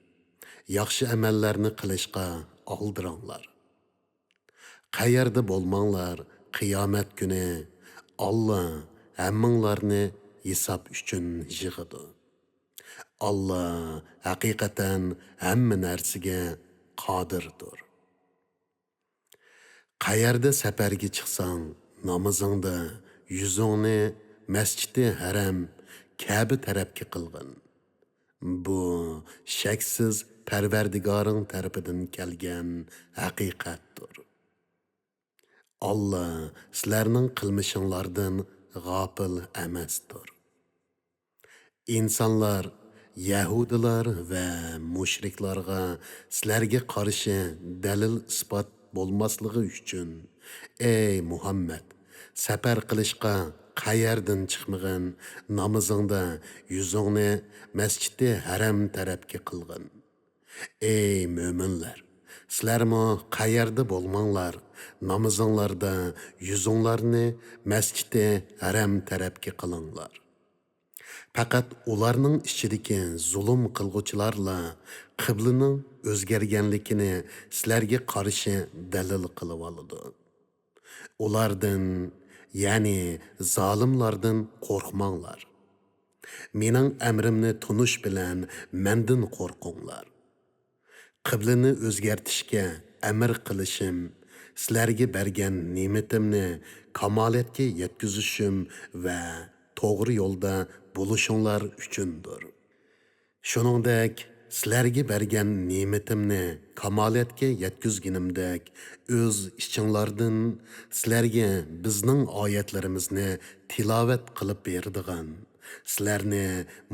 ياخشى ئەمەللەرنى قىلىشقا ئالدىراڭلار. قەيەردە بولماڭلار، قىيامەت كۈنى ئاللا ھەممىڭلارنى ھېساب ئۈچۈن يىغىدۇ. ئاللا ھەقىقەتەن ھەممە نەرسىگە قادىردۇر. قەيەردە سەپەرگە چىقساڭ، نامىزىڭدا يۈزۈڭنى مەسچىتى ھەرەم، كەبە تەرەپكە قىلغىن. بۇ شەكسىز پەرۋەردىگارىڭ تەرىپىدىن كەلگەن ھەقىقەتتۇر. ئاللا سىلەرنىڭ قىلمىشىڭلاردىن غاپىل ئەمەستۇر. ئىنسانلار يەھۇدىيلار ۋە مۇشرىكلارغا سىلەرگە قارشى دەلىل-ئىسپات بولماسلىقى ئۈچۈن، ئەي مۇھەممەد، سەپەر قىلىشقا قەيەردىن چىقمىغىن، نامىزىڭدا يۈزۈڭنى مەسچىتى ھەرەم تەرەپكە قىلغىن. ئەي مۆمىنلەر، سىلەرمۇ قەيەردە بولماڭلار، نامىزىڭلاردا يۈزۈڭلارنى مەسچىتى ھەرەم تەرەپكە قىلىڭلار. پەقەت ئۇلارنىڭ ئىچىدىكى زۇلۇم قىلغۇچىلارلا قىبلىنىڭ ئۆزگەرگەنلىكىنى سىلەرگە قارشى دەلىل قىلىۋالىدۇ. ئۇلاردىن، يەنى زالىملاردىن قورقماڭلار. مېنىڭ ئەمرىمنى تونۇش بىلەن مەندىن قورقۇڭلار. قىبلىنى ئۆزگەرتىشكە ئەمىر قىلىشىم، سىلەرگە بەرگەن نېمىتىمنى كامالەتكە يەتكۈزۈشۈم ۋە توغرا يولدا بولۇشۇڭلار ئۈچۈندۇر. شۇنىڭدەك، سىلەرگە بەرگەن نېمىتىمنى كامالەتكە يەتكۈزگىنىمدەك، ئۆز ئىچىڭلاردىن سىلەرگە بىزنىڭ ئايەتلىرىمىزنى تىلاۋەت قىلىپ بېرىدىغان، سىلەرنى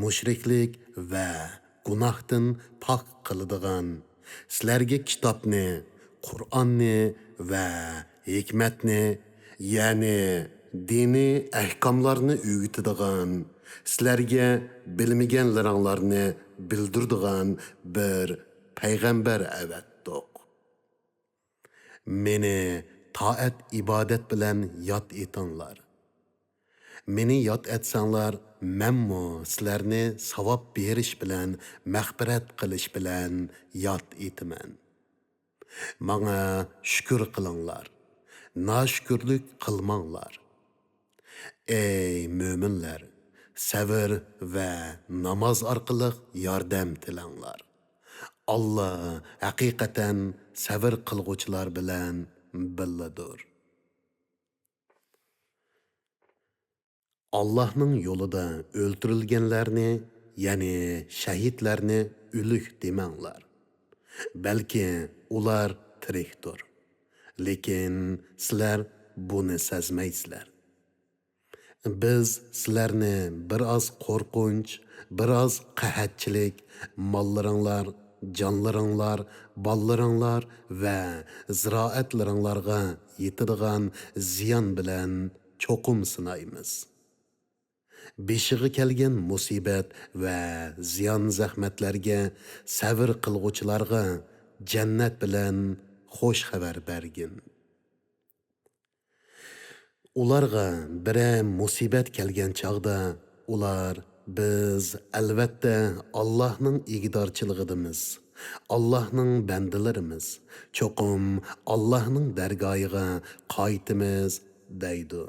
مۇشرىكلىك ۋە گۇناھتىن پاك قىلىدىغان، سىلەرگە كىتابنى، قۇرئاننى ۋە ھېكمەتنى، يەنى دىنىي ئەھكاملارنى ئۆگىتىدىغان، سىلەرگە بىلمىگەنلىرىڭلارنى بىلدۈرىدىغان بىر پەيغەمبەر ئەۋەتتۇق. مېنى تائەت-ئىبادەت بىلەن ياد ئېتىڭلار. مېنى ياد ئەتسەڭلار، مەنمۇ سىلەرنى ساۋاب بېرىش بىلەن، مەغپىرەت قىلىش بىلەن ياد ئېتىمەن. ماڭا شۈكۈر قىلىڭلار، ناشۈكۈرلۈك قىلماڭلار. ئەي مۆمىنلەر، سەۋر ۋە ناماز ئارقىلىق ياردەم تىلەڭلار. ئاللا ھەقىقەتەن سەۋر قىلغۇچىلار بىلەن بىللىدۇر. ئاللاھنىڭ يولىدا ئۆلتۈرۈلگەنلەرنى، يەنى شەھىدلەرنى ئۆلۈك دېمەڭلار. بەلكى ئۇلار تىرىكتۇر. لېكىن سىلەر بۇنى سەزمەيسىلەر. بىز سىلەرنى بىر ئاز قورقۇنچ، بىر ئاز قەھەتچىلىك، ماللىرىڭلار، جانلىرىڭلار، بالىلىرىڭلار ۋە زىرائەتلىرىڭلارغا يېتىدىغان زىيان بىلەن چوقۇم سىنايمىز. بېشىغا كەلگەن مۇسىبەت ۋە زىيان-زەخمەتلەرگە سەۋر قىلغۇچىلارغا جەننەت بىلەن خوش خەۋەر بەرگىن. ئۇلارغا بىرەر مۇسىبەت كەلگەن چاغدا، ئۇلار، بىز، ئەلۋەتتە، ئاللاھنىڭ ئىگىدارچىلىقىدىمىز، ئاللاھنىڭ بەندىلىرىمىز، چوقۇم ئاللاھنىڭ دەرگاھىغا قايتىمىز، دەيدۇ.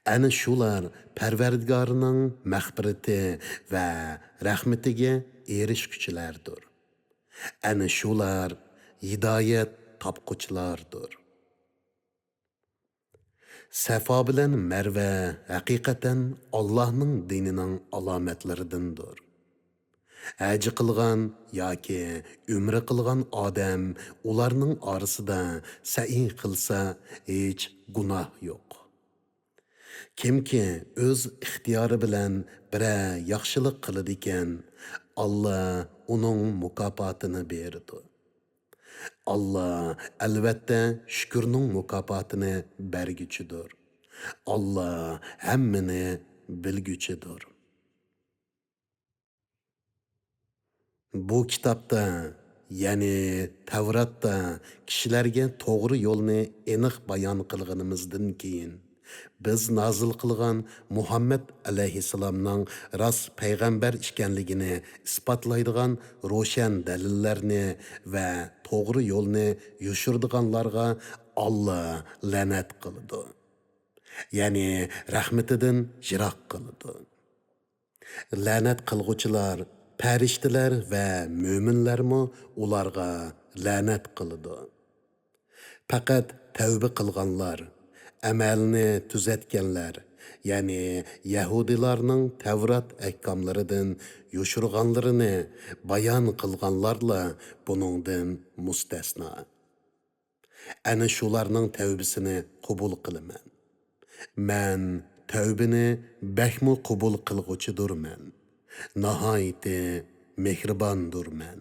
ئەنە شۇلار پەرۋەردىگارىنىڭ مەغپىرىتى ۋە رەھمىتىگە ئېرىشكۈچىلەردۇر. ئەنە شۇلار ھىدايەت تاپقۇچىلاردۇر. سەفا بىلەن مەرۋە ھەقىقەتەن ئاللاھنىڭ دىنىنىڭ ئالامەتلىرىدىندۇر. ھەج قىلغان ياكى ئۈمرە قىلغان ئادەم ئۇلارنىڭ ئارىسىدا سەئي قىلسا، ھېچ گۇناھ يوق. كىمكى ئۆز ئىختىيارى بىلەن بىرەر ياخشىلىق قىلىدىكەن، ئاللا ئۇنىڭ مۇكاپاتىنى بېرىدۇ. ئاللا، ئەلۋەتتە، شۈكۈرنىڭ مۇكاپاتىنى بەرگۈچىدۇر. ئاللا ھەممىنى بىلگۈچىدۇر. بۇ كىتابتا، يەنى تەۋراتتا كىشىلەرگە توغرا يولنى ئېنىق بايان قىلغىنىمىزدىن كېيىن، بىز نازىل قىلغان مۇھەممەد ئەلەيھىسسالامنىڭ راست پەيغەمبەر ئىكەنلىكىنى ئىسپاتلايدىغان روشەن دەلىللەرنى ۋە توغرا يولنى يوشۇرىدىغانلارغا ئاللا لەنەت قىلىدۇ. يەنى رەھمىتىدىن يىراق قىلىدۇ. لەنەت قىلغۇچىلار، پەرىشتىلەر ۋە مۆمىنلەرمۇ ئۇلارغا لەنەت قىلىدۇ. پەقەت تەۋبە قىلغانلار، ئەمەلنى تۈزەتكەنلەر، يەنى يەھۇدىيلارنىڭ تەۋرات ئەھكاملىرىدىن يوشۇرغانلىرىنى بايان قىلغانلارلا بۇنىڭدىن مۇستەسنا. ئەنە شۇلارنىڭ تەۋبىسىنى قوبۇل قىلىمەن. مەن تەۋبىنى بەكمۇ قوبۇل قىلغۇچىدۇرمەن. ناھايىتى مېھرىباندۇرمەن.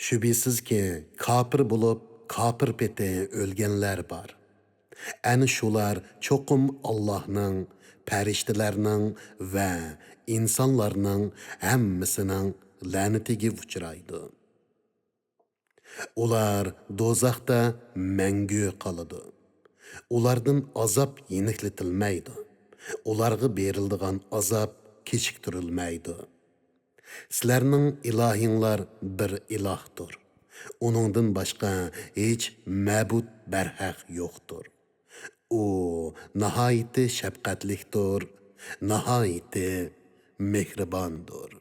شۈبھىسىزكى، كاپىر بولۇپ، كاپىر پېتى ئۆلگەنلەر بار. ئەنە شۇلار چوقۇم ئاللاھنىڭ، پەرىشتىلەرنىڭ ۋە ئىنسانلارنىڭ ھەممىسىنىڭ لەنىتىگە ئۇچرايدۇ. ئۇلار دوزاختا مەڭگۈ قالىدۇ. ئۇلاردىن ئازاب يېنىكلىتىلمەيدۇ. ئۇلارغا بېرىلىدىغان ئازاب كېچىكتۈرۈلمەيدۇ. سىلەرنىڭ ئىلاھىڭلار بىر ئىلاھتۇر. ئۇنىڭدىن باشقا ھېچ مەبۇد بەرھەق يوقتۇر. ئۇ ناھايىتى شەپقەتلىكتۇر، ناھايىتى مېھرىباندۇر.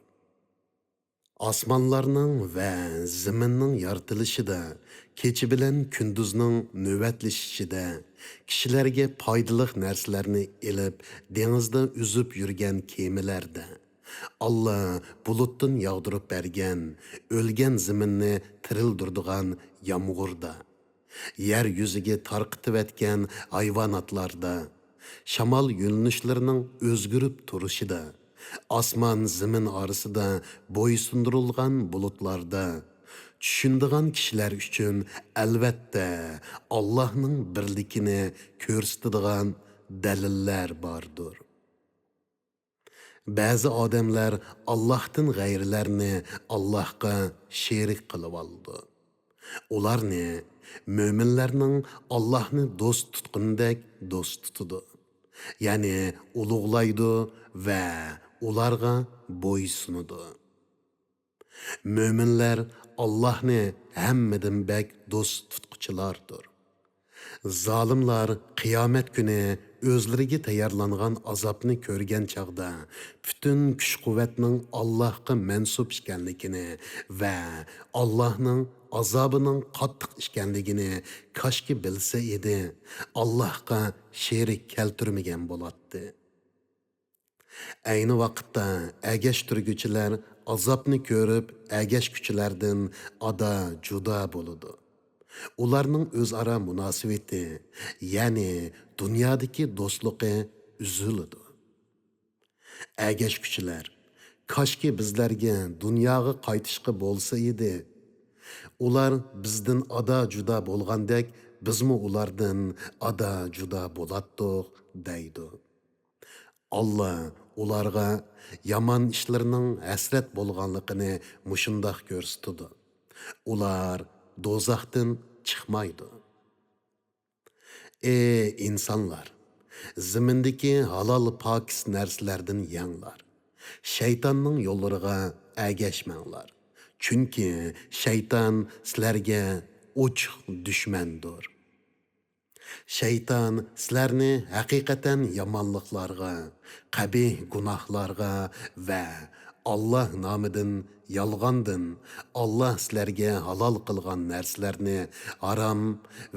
ئاسمانلارنىڭ ۋە زېمىننىڭ يارىتىلىشىدا، كېچە بىلەن كۈندۈزنىڭ نۆۋەتلىشىشىدە، كىشىلەرگە پايدىلىق نەرسىلەرنى ئېلىپ، دېڭىزدا ئۈزۈپ يۈرگەن كېمىلەردە، ئاللا بۇلۇتتىن ياغدۇرۇپ بەرگەن، ئۆلگەن زېمىننى تىرىلدۈرىدىغان يامغۇردا، يەر يۈزىگە تارقىتىۋەتكەن ھايۋاناتلاردا، شامال يۆنىلىشلىرىنىڭ ئۆزگىرىپ تۇرۇشىدا، ئاسمان زېمىن ئارىسىدا بويسۇندۇرۇلغان بۇلۇتلاردا، چۈشىنىدىغان كىشىلەر ئۈچۈن ئەلۋەتتە ئاللاھنىڭ بىرلىكىنى كۆرسىتىدىغان دەلىللەر باردۇر. بەزى ئادەملەر ئاللاھتىن غەيرىلەرنى ئاللاھقا شېرىك قىلىۋالىدۇ. ئۇلارنى مۆمىنلەرنىڭ ئاللاھنى دوست تۇتقىنىدەك دوست تۇتىدۇ. يەنى ئۇلۇغلايدۇ ۋە ئۇلارغا بويسۇنىدۇ. مۆمىنلەر ئاللاھنى ھەممىدىن بەك دوست تۇتقۇچىلاردۇر. زالىملار قىيامەت كۈنى ئۆزلىرىگە تەييارلانغان ئازابنى كۆرگەن چاغدا، پۈتۈن كۈچ-قۇۋۋەتنىڭ ئاللاھقا مەنسۇپ ئىكەنلىكىنى ۋە ئاللاھنىڭ ئازابىنىڭ قاتتىق ئىكەنلىكىنى كاشكى بىلسە ئىدى، ئاللاھقا شېرىك كەلتۈرمىگەن بولاتتى. ئەينى ۋاقىتتا ئەگەشتۈرگۈچىلەر ئازابنى كۆرۈپ، ئەگەشكۈچىلەردىن ئادا-جۇدا بولىدۇ. ئۇلارنىڭ ئۆزئارا مۇناسىۋىتى، يەنى دۇنيادىكى دوستلۇقى ئۈزۈلىدۇ. ئەگەشكۈچىلەر، كاشكى بىزلەرگە دۇنياغا قايتىشقا بولسا ئىدى. ئۇلار بىزدىن ئادا-جۇدا بولغاندەك، بىزمۇ ئۇلاردىن ئادا-جۇدا بولاتتۇق، دەيدۇ. ئاللا ئۇلارغا يامان ئىشلىرىنىڭ ھەسرەت بولغانلىقىنى مۇشۇنداق كۆرسىتىدۇ. ئۇلار دوزاختىن چىقمايدۇ. ئى ئىنسانلار! زېمىندىكى ھالال پاكىز نەرسىلەردىن يەڭلار. شەيتاننىڭ يوللىرىغا ئەگەشمەڭلار. چۈنكى شەيتان سىلەرگە ئوچۇق دۈشمەندۇر. شەيتان سىلەرنى ھەقىقەتەن يامانلىقلارغا، قەبىھ گۇناھلارغا ۋە ئاللا نامىدىن يالغاندىن، ئاللا سىلەرگە ھالال قىلغان نەرسىلەرنى ھارام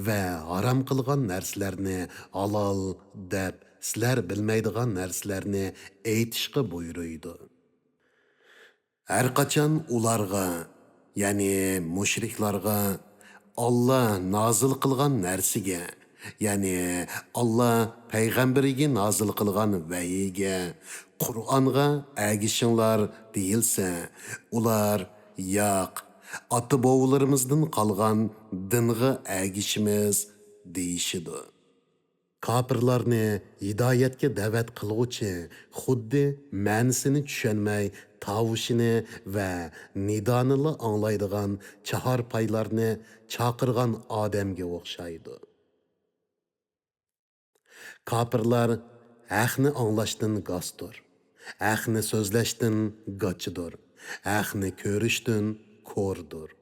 ۋە ھارام قىلغان نەرسىلەرنى ھالال دەپ، سىلەر بىلمەيدىغان نەرسىلەرنى ئېيتىشقا بۇيرۇيدۇ. ھەرقاچان ئۇلارغا، يەنى مۇشرىكلارغا، ئاللا نازىل قىلغان نەرسىگە، يەنى ئاللا پەيغەمبىرىگە نازىل قىلغان ۋەھىيگە، قۇرئانغا ئەگىشىڭلار دېيىلسە، ئۇلار، ياق، ئاتا-بوۋىلىرىمىزدىن قالغان دىنغا ئەگىشىمىز، دېيىشىدۇ. كاپىرلارنى ھىدايەتكە دەۋەت قىلغۇچى خۇددى مەنىسىنى چۈشەنمەي، تاۋۇشىنى ۋە نىدانىلا ئاڭلايدىغان چاھارپايلارنى چاقىرغان ئادەمگە ئوخشايدۇ. كاپىرلار ھەقنى ئاڭلاشتىن گاستۇر، ھەقنى سۆزلەشتىن گاچىدۇر، ھەقنى كۆرۈشتىن كوردۇر.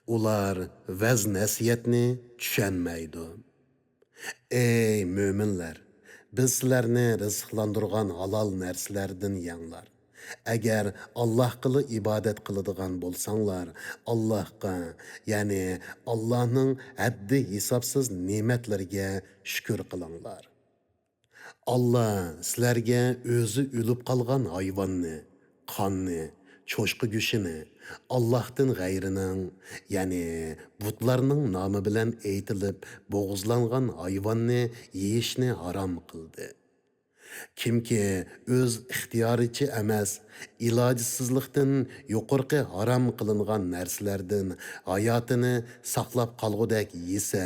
ئۇلار ۋەز-نەسىھەتنى چۈشەنمەيدۇ. ئەي مۆمىنلەر! بىز سىلەرنى رىزىقلاندۇرغان ھالال نەرسىلەردىن يەڭلار. ئەگەر ئاللاھقىلا ئىبادەت قىلىدىغان بولساڭلار، ئاللاھقا، يەنى ئاللانىڭ ھەددى ھېسابسىز نېمەتلىرىگە شۈكۈر قىلىڭلار. ئاللا سىلەرگە ئۆزى ئۆلۈپ قالغان ھايۋاننى، قاننى، چوشقا گۆشىنى، ئاللاھتىن غەيرىنىڭ، يەنى بۇتلارنىڭ نامى بىلەن ئېيتىلىپ بوغۇزلانغان ھايۋاننى يېيىشنى ھارام قىلدى. كىمكى ئۆز ئىختىيارىچە ئەمەس، ئىلاجسىزلىقتىن يۇقىرىقى ھارام قىلىنغان نەرسىلەردىن ھاياتىنى ساقلاپ قالغۇدەك يېسە،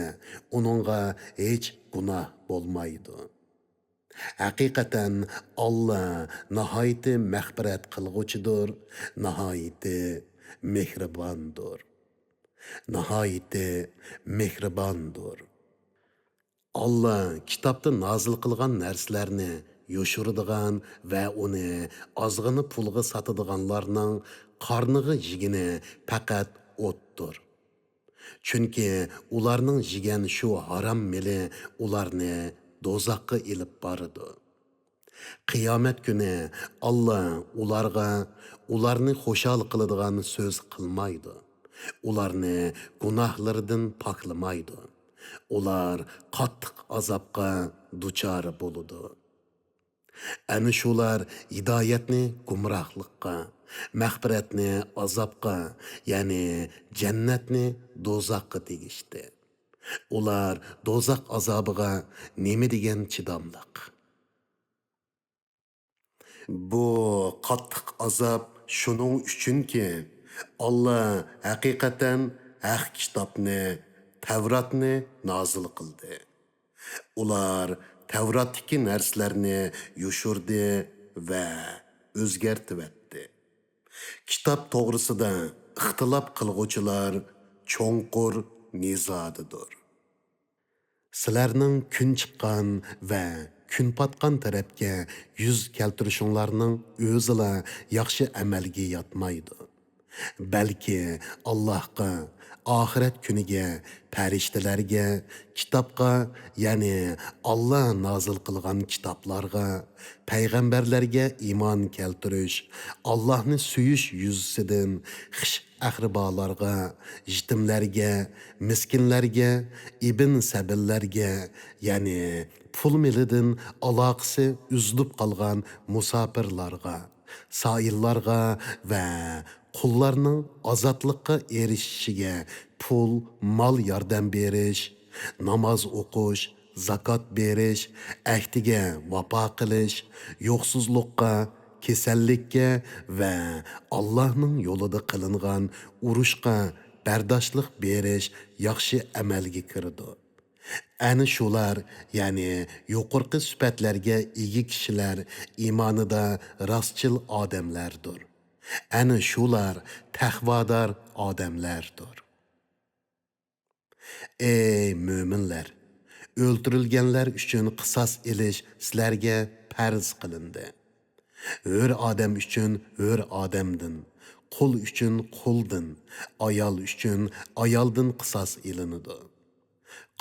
ئۇنىڭغا ھېچ گۇناھ بولمايدۇ. ھەقىقەتەن، ئاللا ناھايىتى مەغپىرەت قىلغۇچىدۇر، ناھايىتى مېھرىباندۇر. ناھايىتى مېھرىباندۇر. ئاللا كىتابتا نازىل قىلغان نەرسىلەرنى يوشۇرىدىغان ۋە ئۇنى ئازغىنە پۇلغا ساتىدىغانلارنىڭ قارنىغا يېگىنى پەقەت ئوتتۇر. چۈنكى ئۇلارنىڭ يېگەن شۇ ھارام مېلى ئۇلارنى دوزاخقا ئېلىپ بارىدۇ. قىيامەت كۈنى ئاللا ئۇلارغا ئۇلارنى خۇشال قىلىدىغان سۆز قىلمايدۇ. ئۇلارنى گۇناھلىرىدىن پاكلىمايدۇ. ئۇلار قاتتىق ئازابقا دۇچار بولىدۇ. ئەنە شۇلار ھىدايەتنى گۇمراھلىققا، مەغپىرەتنى ئازابقا، يەنى جەننەتنى دوزاخقا تېگىشتى. ئۇلار دوزاخ ئازابىغا نېمە دېگەن چىداملىق! بۇ قاتتىق ئازاب شۇنىڭ ئۈچۈنكى، ئاللا ھەقىقەتەن ھەق كىتابنى، تەۋراتنى نازىل قىلدى. ئۇلار تەۋراتتىكى نەرسىلەرنى يوشۇردى ۋە ئۆزگەرتىۋەتتى. كىتاب توغرىسىدا ئىختىلاپ قىلغۇچىلار چوڭقۇر نىزادىدۇر. سىلەرنىڭ كۈن چىققان ۋە كۈن پاتقان تەرەپكە يۈز كەلتۈرۈشۈڭلارنىڭ ئۆزىلا ياخشى ئەمەلگە ياتمايدۇ. بەلكى ئاللاھقا، ئاخىرەت كۈنىگە، پەرىشتىلەرگە، كىتابقا، يەنى ئاللا نازىل قىلغان كىتابلارغا، پەيغەمبەرلەرگە ئىمان كەلتۈرۈش، ئاللاھنى سۆيۈش يۈزىسىدىن خىش ئەقرىبالارغا، يېتىملەرگە، مىسكىنلەرگە، ئىبن سەبىللەرگە، يەنى پۇل مېلىدىن ئالاقىسى ئۈزۈلۈپ قالغان مۇساپىرلارغا، سائىللارغا ۋە قۇللارنىڭ ئازادلىققا ئېرىشىشىگە پۇل، مال ياردەم بېرىش، ناماز ئوقۇش، زاكات بېرىش، ئەھدىگە ۋاپا قىلىش، يوقسۇزلۇققا، كېسەللىككە ۋە ئاللاھنىڭ يولىدا قىلىنغان ئۇرۇشقا بەرداشلىق بېرىش ياخشى ئەمەلگە كىرىدۇ. ئەنە شۇلار، يەنى يۇقىرىقى سۈپەتلەرگە ئىگە كىشىلەر ئىمانىدا راستچىل ئادەملەردۇر. ئەنە شۇلار تەقۋادار ئادەملەردۇر. ئەي مۆمىنلەر! ئۆلتۈرۈلگەنلەر ئۈچۈن قىساس ئېلىش سىلەرگە پەرز قىلىندى. ھۆر ئادەم ئۈچۈن ھۆر ئادەمدىن، قۇل ئۈچۈن قۇلدىن، ئايال ئۈچۈن ئايالدىن قىساس ئېلىنىدۇ.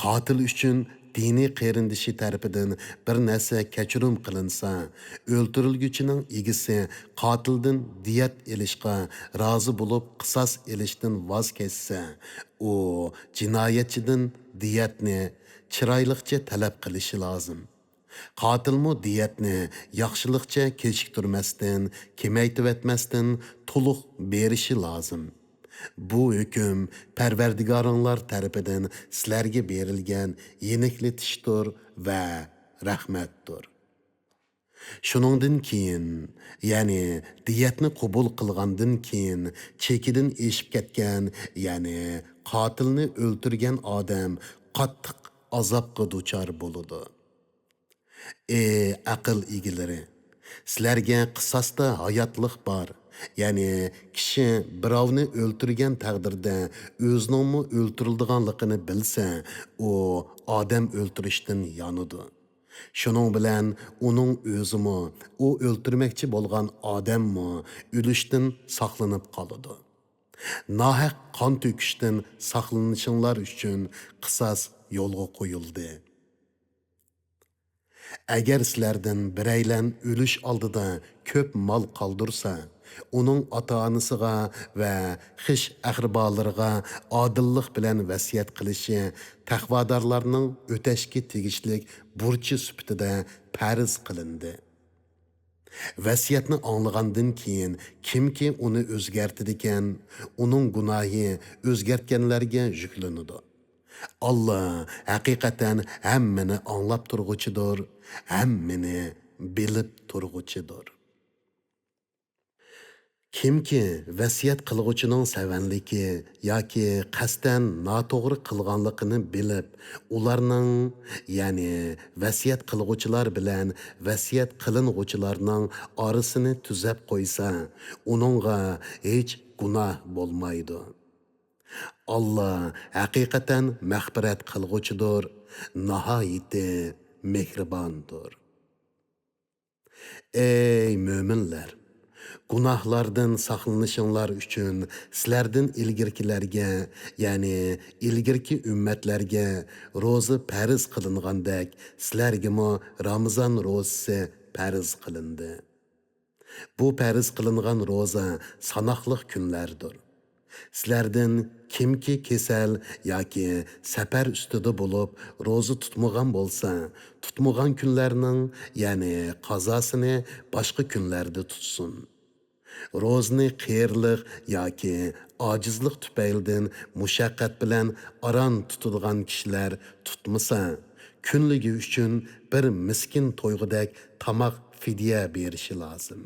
قاتىل ئۈچۈن دىنىي قېرىندىشى تەرىپىدىن بىر نەرسە كەچۈرۈم قىلىنسا، ئۆلتۈرۈلگۈچىنىڭ ئىگىسى قاتىلدىن دىيەت ئېلىشقا رازى بولۇپ قىساس ئېلىشتىن ۋاز كەچسە، ئۇ جىنايەتچىدىن دىيەتنى چىرايلىقچە تەلەپ قىلىشى لازىم. قاتىلمۇ دىيەتنى ياخشىلىقچە كېچىكتۈرمەستىن، كېمەيتىۋەتمەستىن تولۇق بېرىشى لازىم. بۇ ھۆكۈم پەرۋەردىگارىڭلار تەرىپىدىن سىلەرگە بېرىلگەن يېنىكلىتىشتۇر ۋە رەھمەتتۇر. شۇنىڭدىن كېيىن، يەنى دىيەتنى قوبۇل قىلغاندىن كېيىن، چېكىدىن ئېشىپ كەتكەن، يەنى قاتىلنى ئۆلتۈرگەن ئادەم قاتتىق ئازابقا دۇچار بولىدۇ. ئەي ئەقىل ئىگىلىرى! سىلەرگە قىساستا ھاياتلىق بار، يەنى كىشى بىراۋنى ئۆلتۈرگەن تەقدىردە ئۆزىنىڭمۇ ئۆلتۈرۈلىدىغانلىقىنى بىلسە، ئۇ ئادەم ئۆلتۈرۈشتىن يانىدۇ. شۇنىڭ بىلەن ئۇنىڭ ئۆزىمۇ، ئۇ ئۆلتۈرمەكچى بولغان ئادەممۇ ئۆلۈشتىن ساقلىنىپ قالىدۇ. ناھەق قان تۆكۈشتىن ساقلىنىشىڭلار ئۈچۈن قىساس يولغا قويۇلدى. ئەگەر سىلەردىن بىرەيلەن ئۆلۈش ئالدىدا كۆپ مال قالدۇرسا، ئۇنىڭ ئاتا-ئانىسىغا ۋە خىش-ئەقرىبالىرىغا ئادىللىق بىلەن ۋەسىيەت قىلىشى تەقۋادارلارنىڭ ئۆتەشكە تېگىشلىك بۇرچى سۈپىتىدە پەرز قىلىندى. ۋەسىيەتنى ئاڭلىغاندىن كېيىن، كىمكى ئۇنى ئۆزگەرتىدىكەن، ئۇنىڭ گۇناھى ئۆزگەرتكەنلەرگە يۈكلىنىدۇ. ئاللا ھەقىقەتەن ھەممىنى ئاڭلاپ تۇرغۇچىدۇر، ھەممىنى بىلىپ تۇرغۇچىدۇر. كىمكى ۋەسىيەت قىلغۇچىنىڭ سەۋەنلىكى ياكى قەستەن ناتوغرا قىلغانلىقىنى بىلىپ، ئۇلارنىڭ، يەنى ۋەسىيەت قىلغۇچىلار بىلەن ۋەسىيەت قىلىنغۇچىلارنىڭ ئارىسىنى تۈزەپ قويسا، ئۇنىڭغا ھېچ گۇناھ بولمايدۇ. ئاللا ھەقىقەتەن مەغپىرەت قىلغۇچىدۇر، ناھايىتى مېھرىباندۇر. ئەي مۆمىنلەر! گۇناھلاردىن ساقلىنىشىڭلار ئۈچۈن سىلەردىن ئىلگىرىكىلەرگە، يەنى ئىلگىرىكى ئۈممەتلەرگە روزا پەرز قىلىنغاندەك، سىلەرگىمۇ رامىزان روزىسى پەرز قىلىندى. بۇ پەرز قىلىنغان روزا ساناقلىق كۈنلەردۇر. سىلەردىن كىمكى كېسەل ياكى سەپەر ئۈستىدە بولۇپ روزا تۇتمىغان بولسا، تۇتمىغان كۈنلەرنىڭ، يەنى قازاسىنى باشقا كۈنلەردە تۇتسۇن. روزىنى قېرىلىق ياكى ئاجىزلىق تۈپەيلىدىن مۇشەققەت بىلەن ئاران تۇتىدىغان كىشىلەر تۇتمىسا، كۈنلۈكى ئۈچۈن بىر مىسكىن تويغۇدەك تاماق فىدىيە بېرىشى لازىم.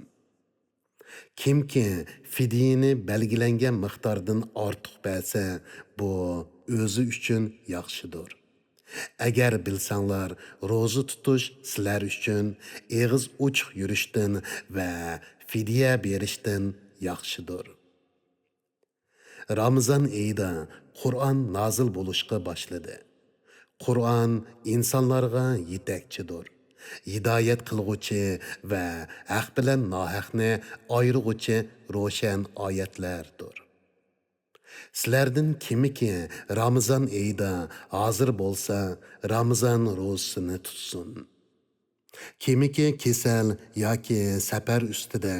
كىمكى فىدىيىنى بەلگىلەنگەن مىقداردىن ئارتۇق بەرسە، بۇ ئۆزى ئۈچۈن ياخشىدۇر. ئەگەر بىلسەڭلار، روزا تۇتۇش سىلەر ئۈچۈن ئېغىز ئوچۇق يۈرۈشتىن ۋە فىدىيە بېرىشتىن ياخشىدۇر. رامىزان ئېيىدا قۇرئان نازىل بولۇشقا باشلىدى. قۇرئان ئىنسانلارغا يېتەكچىدۇر، ھىدايەت قىلغۇچى ۋە ھەق بىلەن ناھەقنى ئايرىغۇچى روشەن ئايەتلەردۇر. سىلەردىن كىمكى رامىزان ئېيىدا ھازىر بولسا، رامىزان روزىسىنى تۇتسۇن. كىمكى كېسەل ياكى سەپەر ئۈستىدە،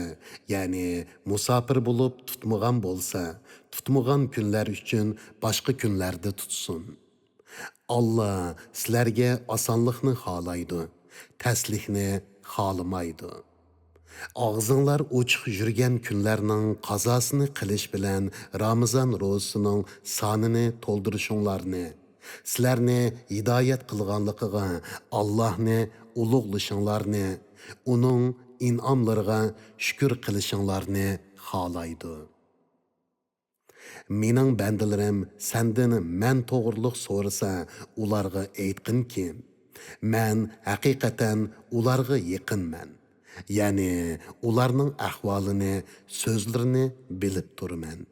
يەنى مۇساپىر بولۇپ تۇتمىغان بولسا، تۇتمىغان كۈنلەر ئۈچۈن باشقا كۈنلەردە تۇتسۇن. ئاللا سىلەرگە ئاسانلىقنى خالايدۇ، تەسلىكنى خالىمايدۇ. ئاغزىڭلار ئوچۇق يۈرگەن كۈنلەرنىڭ قازاسىنى قىلىش بىلەن رامىزان روزىسىنىڭ سانىنى تولدۇرۇشۇڭلارنى، سىلەرنى ھىدايەت قىلغانلىقىغا ئاللاھنى ئۇلۇغلىشىڭلارنى، ئۇنىڭ ئىنئاملىرىغا شۈكۈر قىلىشىڭلارنى خالايدۇ. مېنىڭ بەندىلىرىم سەندىن مەن توغرۇلۇق سورىسا، ئۇلارغا ئېيتقىنكى، مەن ھەقىقەتەن ئۇلارغا يېقىنمەن. يەنى ئۇلارنىڭ ئەھۋالىنى، سۆزلىرىنى بىلىپ تۇرىمەن.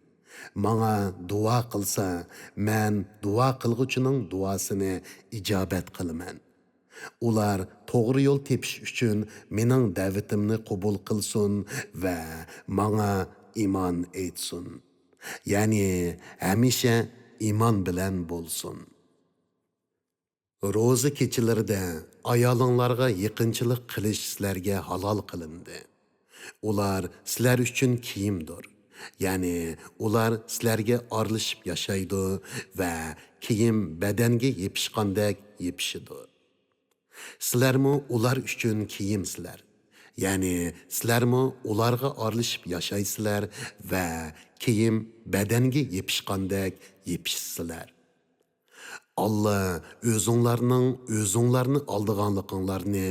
ماڭا دۇئا قىلسا، مەن دۇئا قىلغۇچىنىڭ دۇئاسىنى ئىجابەت قىلىمەن. ئۇلار توغرا يول تېپىش ئۈچۈن مېنىڭ دەۋىتىمنى قوبۇل قىلسۇن ۋە ماڭا ئىمان ئېيتسۇن. يەنى ھەمىشە ئىمان بىلەن بولسۇن. روزا كېچىلىرىدە ئايالىڭلارغا يېقىنچىلىق قىلىش سىلەرگە ھالال قىلىندى. ئۇلار سىلەر ئۈچۈن كىيىمدۇر. يەنى ئۇلار سىلەرگە ئارىلىشىپ ياشايدۇ ۋە كىيىم بەدەنگە يېپىشقاندەك يېپىشىدۇ. سىلەرمۇ ئۇلار ئۈچۈن كىيىمسىلەر. يەنى سىلەرمۇ ئۇلارغا ئارىلىشىپ ياشايسىلەر ۋە كىيىم بەدەنگە يېپىشقاندەك يېپىشىسىلەر. ئاللا ئۆزۈڭلارنىڭ ئۆزۈڭلارنى ئالدىغانلىقىڭلارنى،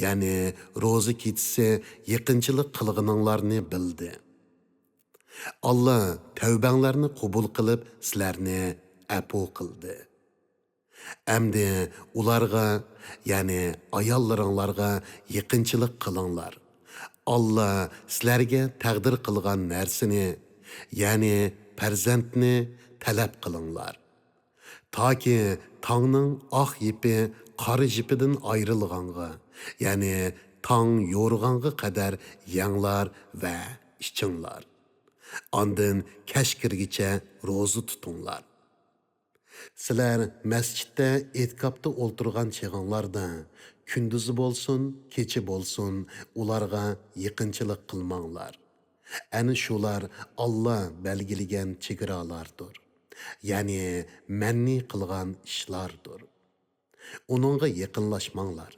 يەنى روزا كېچىسى يېقىنچىلىق قىلغىنىڭلارنى بىلدى. ئاللا تەۋبەڭلارنى قوبۇل قىلىپ، سىلەرنى ئەپۇ قىلدى. ئەمدى ئۇلارغا، يەنى ئاياللىرىڭلارغا يېقىنچىلىق قىلىڭلار. ئاللا سىلەرگە تەقدىر قىلغان نەرسىنى، يەنى پەرزەنتنى تەلەپ قىلىڭلار. تاكى تاڭنىڭ ئاق يىپى قارا يىپىدىن ئايرىلغانغا، يەنى تاڭ يورۇغانغا قەدەر يەڭلار ۋە ئىچىڭلار. ئاندىن كەچ كىرگىچە روزا تۇتۇڭلار. سىلەر مەسچىتتە ئېتىكاپتا ئولتۇرغان چېغىڭلاردا، كۈندۈزى بولسۇن، كېچە بولسۇن، ئۇلارغا يېقىنچىلىق قىلماڭلار. ئەنە شۇلار ئاللا بەلگىلىگەن چېگرالاردۇر. يەنى مەننى قىلغان ئىشلاردۇر. ئۇنىڭغا يېقىنلاشماڭلار.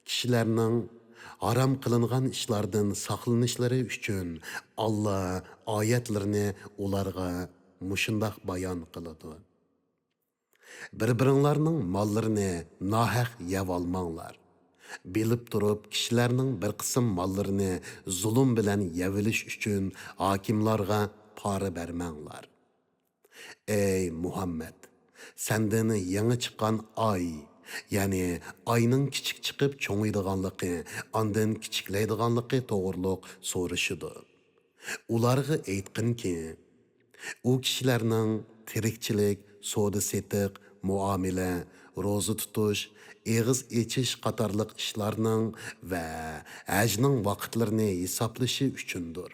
كىشىلەرنىڭ ھارام قىلىنغان ئىشلاردىن ساقلىنىشلىرى ئۈچۈن ئاللا ئايەتلىرىنى ئۇلارغا مۇشۇنداق بايان قىلىدۇ. بىر-بىرىڭلارنىڭ ماللىرىنى ناھەق يەۋالماڭلار. بىلىپ تۇرۇپ، كىشىلەرنىڭ بىر قىسىم ماللىرىنى زۇلۇم بىلەن يەۋېلىش ئۈچۈن ھاكىملارغا پارا بەرمەڭلار. ئەي مۇھەممەد! سەندىن يېڭى چىققان ئاي، يەنى ئاينىڭ كىچىك چىقىپ چوڭىيىدىغانلىقى، ئاندىن كىچىكلەيدىغانلىقى توغرۇلۇق سورىشىدۇ. ئۇلارغا ئېيتقىنكى، ئۇ كىشىلەرنىڭ تىرىكچىلىك، سودا-سېتىق، مۇئامىلە، روزا تۇتۇش، ئېغىز ئېچىش قاتارلىق ئىشلارنىڭ ۋە ھەجنىڭ ۋاقىتلىرىنى ھېسابلىشى ئۈچۈندۇر.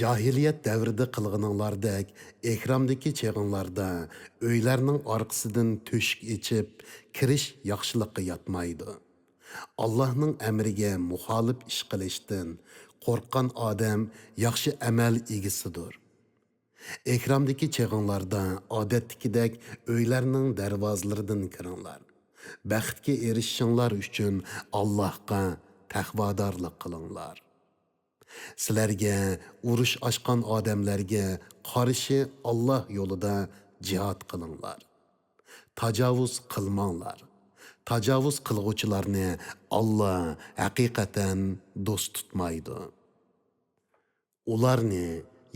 جاھىلىيەت دەۋرىدە قىلغىنىڭلاردەك ئېھرامدىكى چېغىڭلاردا ئۆيلەرنىڭ ئارقىسىدىن تۆشۈك ئېچىپ كىرىش ياخشىلىققا ياتمايدۇ. ئاللاھنىڭ ئەمرىگە مۇخالىپ ئىش قىلىشتىن قورققان ئادەم ياخشى ئەمەل ئىگىسىدۇر. ئېھرامدىكى چېغىڭلاردا ئادەتتىكىدەك ئۆيلەرنىڭ دەرۋازىلىرىدىن كىرىڭلار. بەختكە ئېرىشىشىڭلار ئۈچۈن ئاللاھقا تەقۋادارلىق قىلىڭلار. سىلەرگە ئۇرۇش ئاچقان ئادەملەرگە قارشى ئاللاھ يولىدا جىھاد قىلىڭلار. تاجاۋۇز قىلماڭلار. تاجاۋۇز قىلغۇچىلارنى ئاللاھ ھەقىقەتەن دوست تۇتمايدۇ. ئۇلارنى،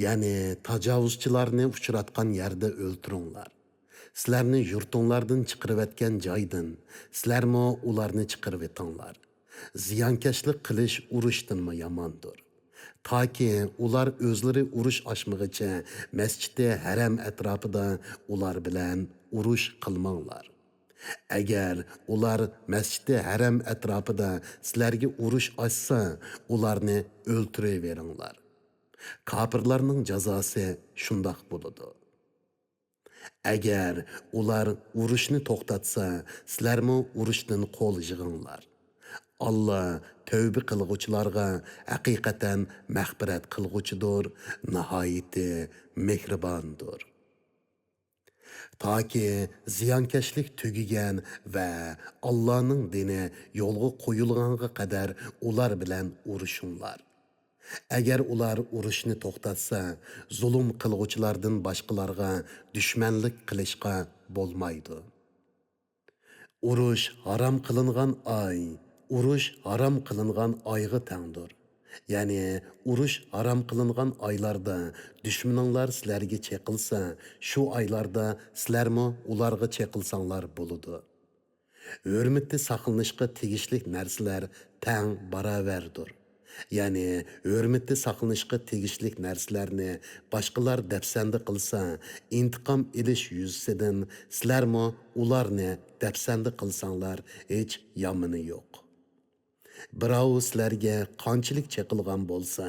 يەنى تاجاۋۇزچىلارنى ئۇچراتقان يەردە ئۆلتۈرۈڭلار. سىلەرنى يۇرتۇڭلاردىن چىقىرىۋەتكەن جايدىن سىلەرمۇ ئۇلارنى چىقىرىۋېتىڭلار. زىيانكەشلىك قىلىش ئۇرۇشتىنمۇ ياماندۇر. تاكى ئۇلار ئۆزلىرى ئۇرۇش ئاچمىغىچە مەسچىتى ھەرەم ئەتراپىدا ئۇلار بىلەن ئۇرۇش قىلماڭلار. ئەگەر ئۇلار مەسچىتى ھەرەم ئەتراپىدا سىلەرگە ئۇرۇش ئاچسا، ئۇلارنى ئۆلتۈرۈۋېرىڭلار. كاپىرلارنىڭ جازاسى شۇنداق بولىدۇ. ئەگەر ئۇلار ئۇرۇشنى توختاتسا، سىلەرمۇ ئۇرۇشتىن قول يىغىڭلار. ئاللا تەۋبە قىلغۇچىلارغا ھەقىقەتەن مەغپىرەت قىلغۇچىدۇر، ناھايىتى مېھرىباندۇر. تاكى زىيانكەشلىك تۈگىگەن ۋە ئاللانىڭ دىنى يولغا قويۇلغانغا قەدەر ئۇلار بىلەن ئۇرۇشۇڭلار. ئەگەر ئۇلار ئۇرۇشنى توختاتسا، زۇلۇم قىلغۇچىلاردىن باشقىلارغا دۈشمەنلىك قىلىشقا بولمايدۇ. ئۇرۇش ھارام قىلىنغان ئاي، ئۇرۇش ھارام قىلىنغان ئايغا تەڭدۇر. يەنى ئۇرۇش ھارام قىلىنغان ئايلاردا دۈشمىنىڭلار سىلەرگە چېقىلسا، شۇ ئايلاردا سىلەرمۇ ئۇلارغا چېقىلساڭلار بولىدۇ. ھۆرمىتى ساقلىنىشقا تېگىشلىك نەرسىلەر تەڭ باراۋەردۇر. يەنى ھۆرمىتى ساقلىنىشقا تېگىشلىك نەرسىلەرنى باشقىلار دەپسەندە قىلسا، ئىنتىقام ئېلىش يۈزىسىدىن سىلەرمۇ ئۇلارنى دەپسەندە قىلساڭلار ھېچ يامىنى يوق. بىراۋ سىلەرگە قانچىلىك چېقىلغان بولسا،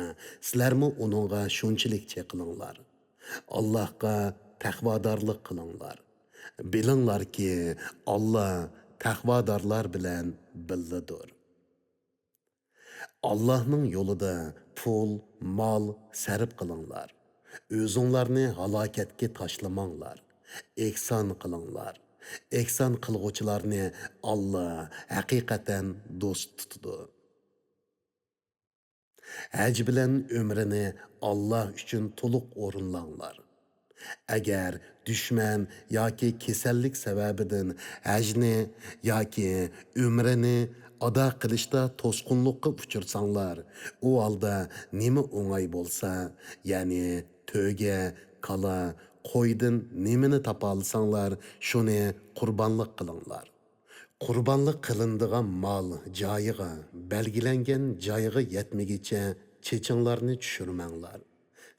سىلەرمۇ ئۇنىڭغا شۇنچىلىك چېقىلىڭلار. ئاللاھقا تەقۋادارلىق قىلىڭلار. بىلىڭلاركى، ئاللا تەقۋادارلار بىلەن بىللىدۇر. ئاللاھنىڭ يولىدا پۇل، مال سەرپ قىلىڭلار. ئۆزۈڭلارنى ھالاكەتكە تاشلىماڭلار. ئېھسان قىلىڭلار. ئېھسان قىلغۇچىلارنى ئاللا ھەقىقەتەن دوست تۇتىدۇ. ھەج بىلەن ئۆمرىنى ئاللا ئۈچۈن تولۇق ئورۇنلاڭلار. ئەگەر دۈشمەن ياكى كېسەللىك سەۋەبىدىن ھەجنى ياكى ئۆمرىنى ئادا قىلىشتا توسقۇنلۇققا ئۇچرىساڭلار، ئۇ ھالدا نېمە ئوڭاي بولسا، يەنى تۆگە، كالا، قويدىن نېمىنى تاپالىساڭلار، شۇنى قۇربانلىق قىلىڭلار. قۇربانلىق قىلىنىدىغان مال جايىغا، بەلگىلەنگەن جايغا يەتمىگىچە چېچىڭلارنى چۈشۈرمەڭلار.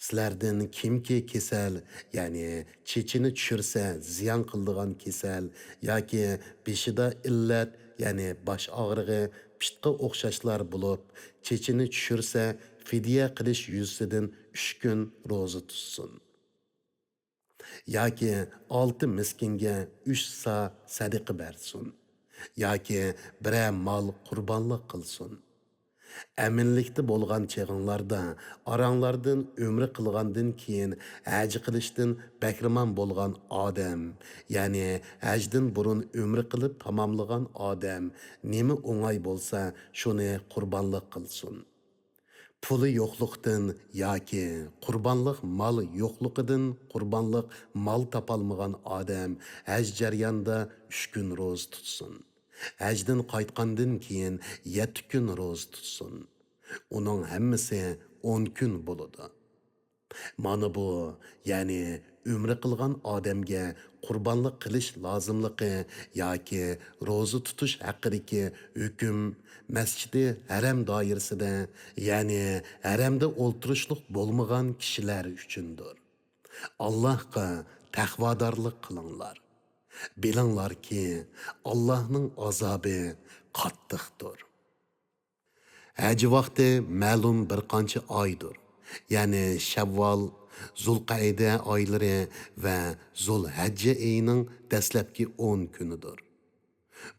سىلەردىن كىمكى كېسەل، يەنى چېچىنى چۈشۈرسە زىيان قىلىدىغان كېسەل ياكى بېشىدا ئىللەت، يەنى باش ئاغرىقى، پىتقا ئوخشاشلار بولۇپ، چېچىنى چۈشۈرسە، فىدىيە قىلىش يۈزىسىدىن ئۈچ كۈن روزا تۇتسۇن. ياكى ئالتە مىسكىنگە ئۈچ سا سەدىقە بەرسۇن. ياكى بىرەر مال قۇربانلىق قىلسۇن. ئەمىنلىكتە بولغان چېغىڭلاردا ئاراڭلاردىن ئۆمرە قىلغاندىن كېيىن ھەج قىلىشتىن بەھرىمەن بولغان ئادەم، يەنى ھەجدىن بۇرۇن ئۆمرە قىلىپ تاماملىغان ئادەم نېمە ئوڭاي بولسا، شۇنى قۇربانلىق قىلسۇن. پۇلى يوقلۇقتىن ياكى قۇربانلىق مال يوقلۇقىدىن قۇربانلىق مال تاپالمىغان ئادەم ھەج جەريانىدا ئۈچ كۈن روزا تۇتسۇن. ھەجدىن قايتقاندىن كېيىن يەتتە كۈن روزا تۇتسۇن. ئۇنىڭ ھەممىسى ئون كۈن بولىدۇ. مانا بۇ، يەنى ئۆمرە قىلغان ئادەمگە قۇربانلىق قىلىش لازىملىقى ياكى روزا تۇتۇش ھەققىدىكى ھۆكۈم مەسچىدى ھەرەم دائىرىسىدە، يەنى ھەرەمدە ئولتۇرۇشلۇق بولمىغان كىشىلەر ئۈچۈندۇر. ئاللاھقا تەقۋادارلىق قىلىڭلار. بىلىڭلاركى، ئاللاھنىڭ ئازابى قاتتىقتۇر. ھەج ۋاقتى مەلۇم بىر قانچە ئايدۇر، يەنى شەۋۋال، زۇلقەئىدە ئايلىرى ۋە زۇلھەججە ئېيىنىڭ دەسلەپكى ئون كۈنىدۇر.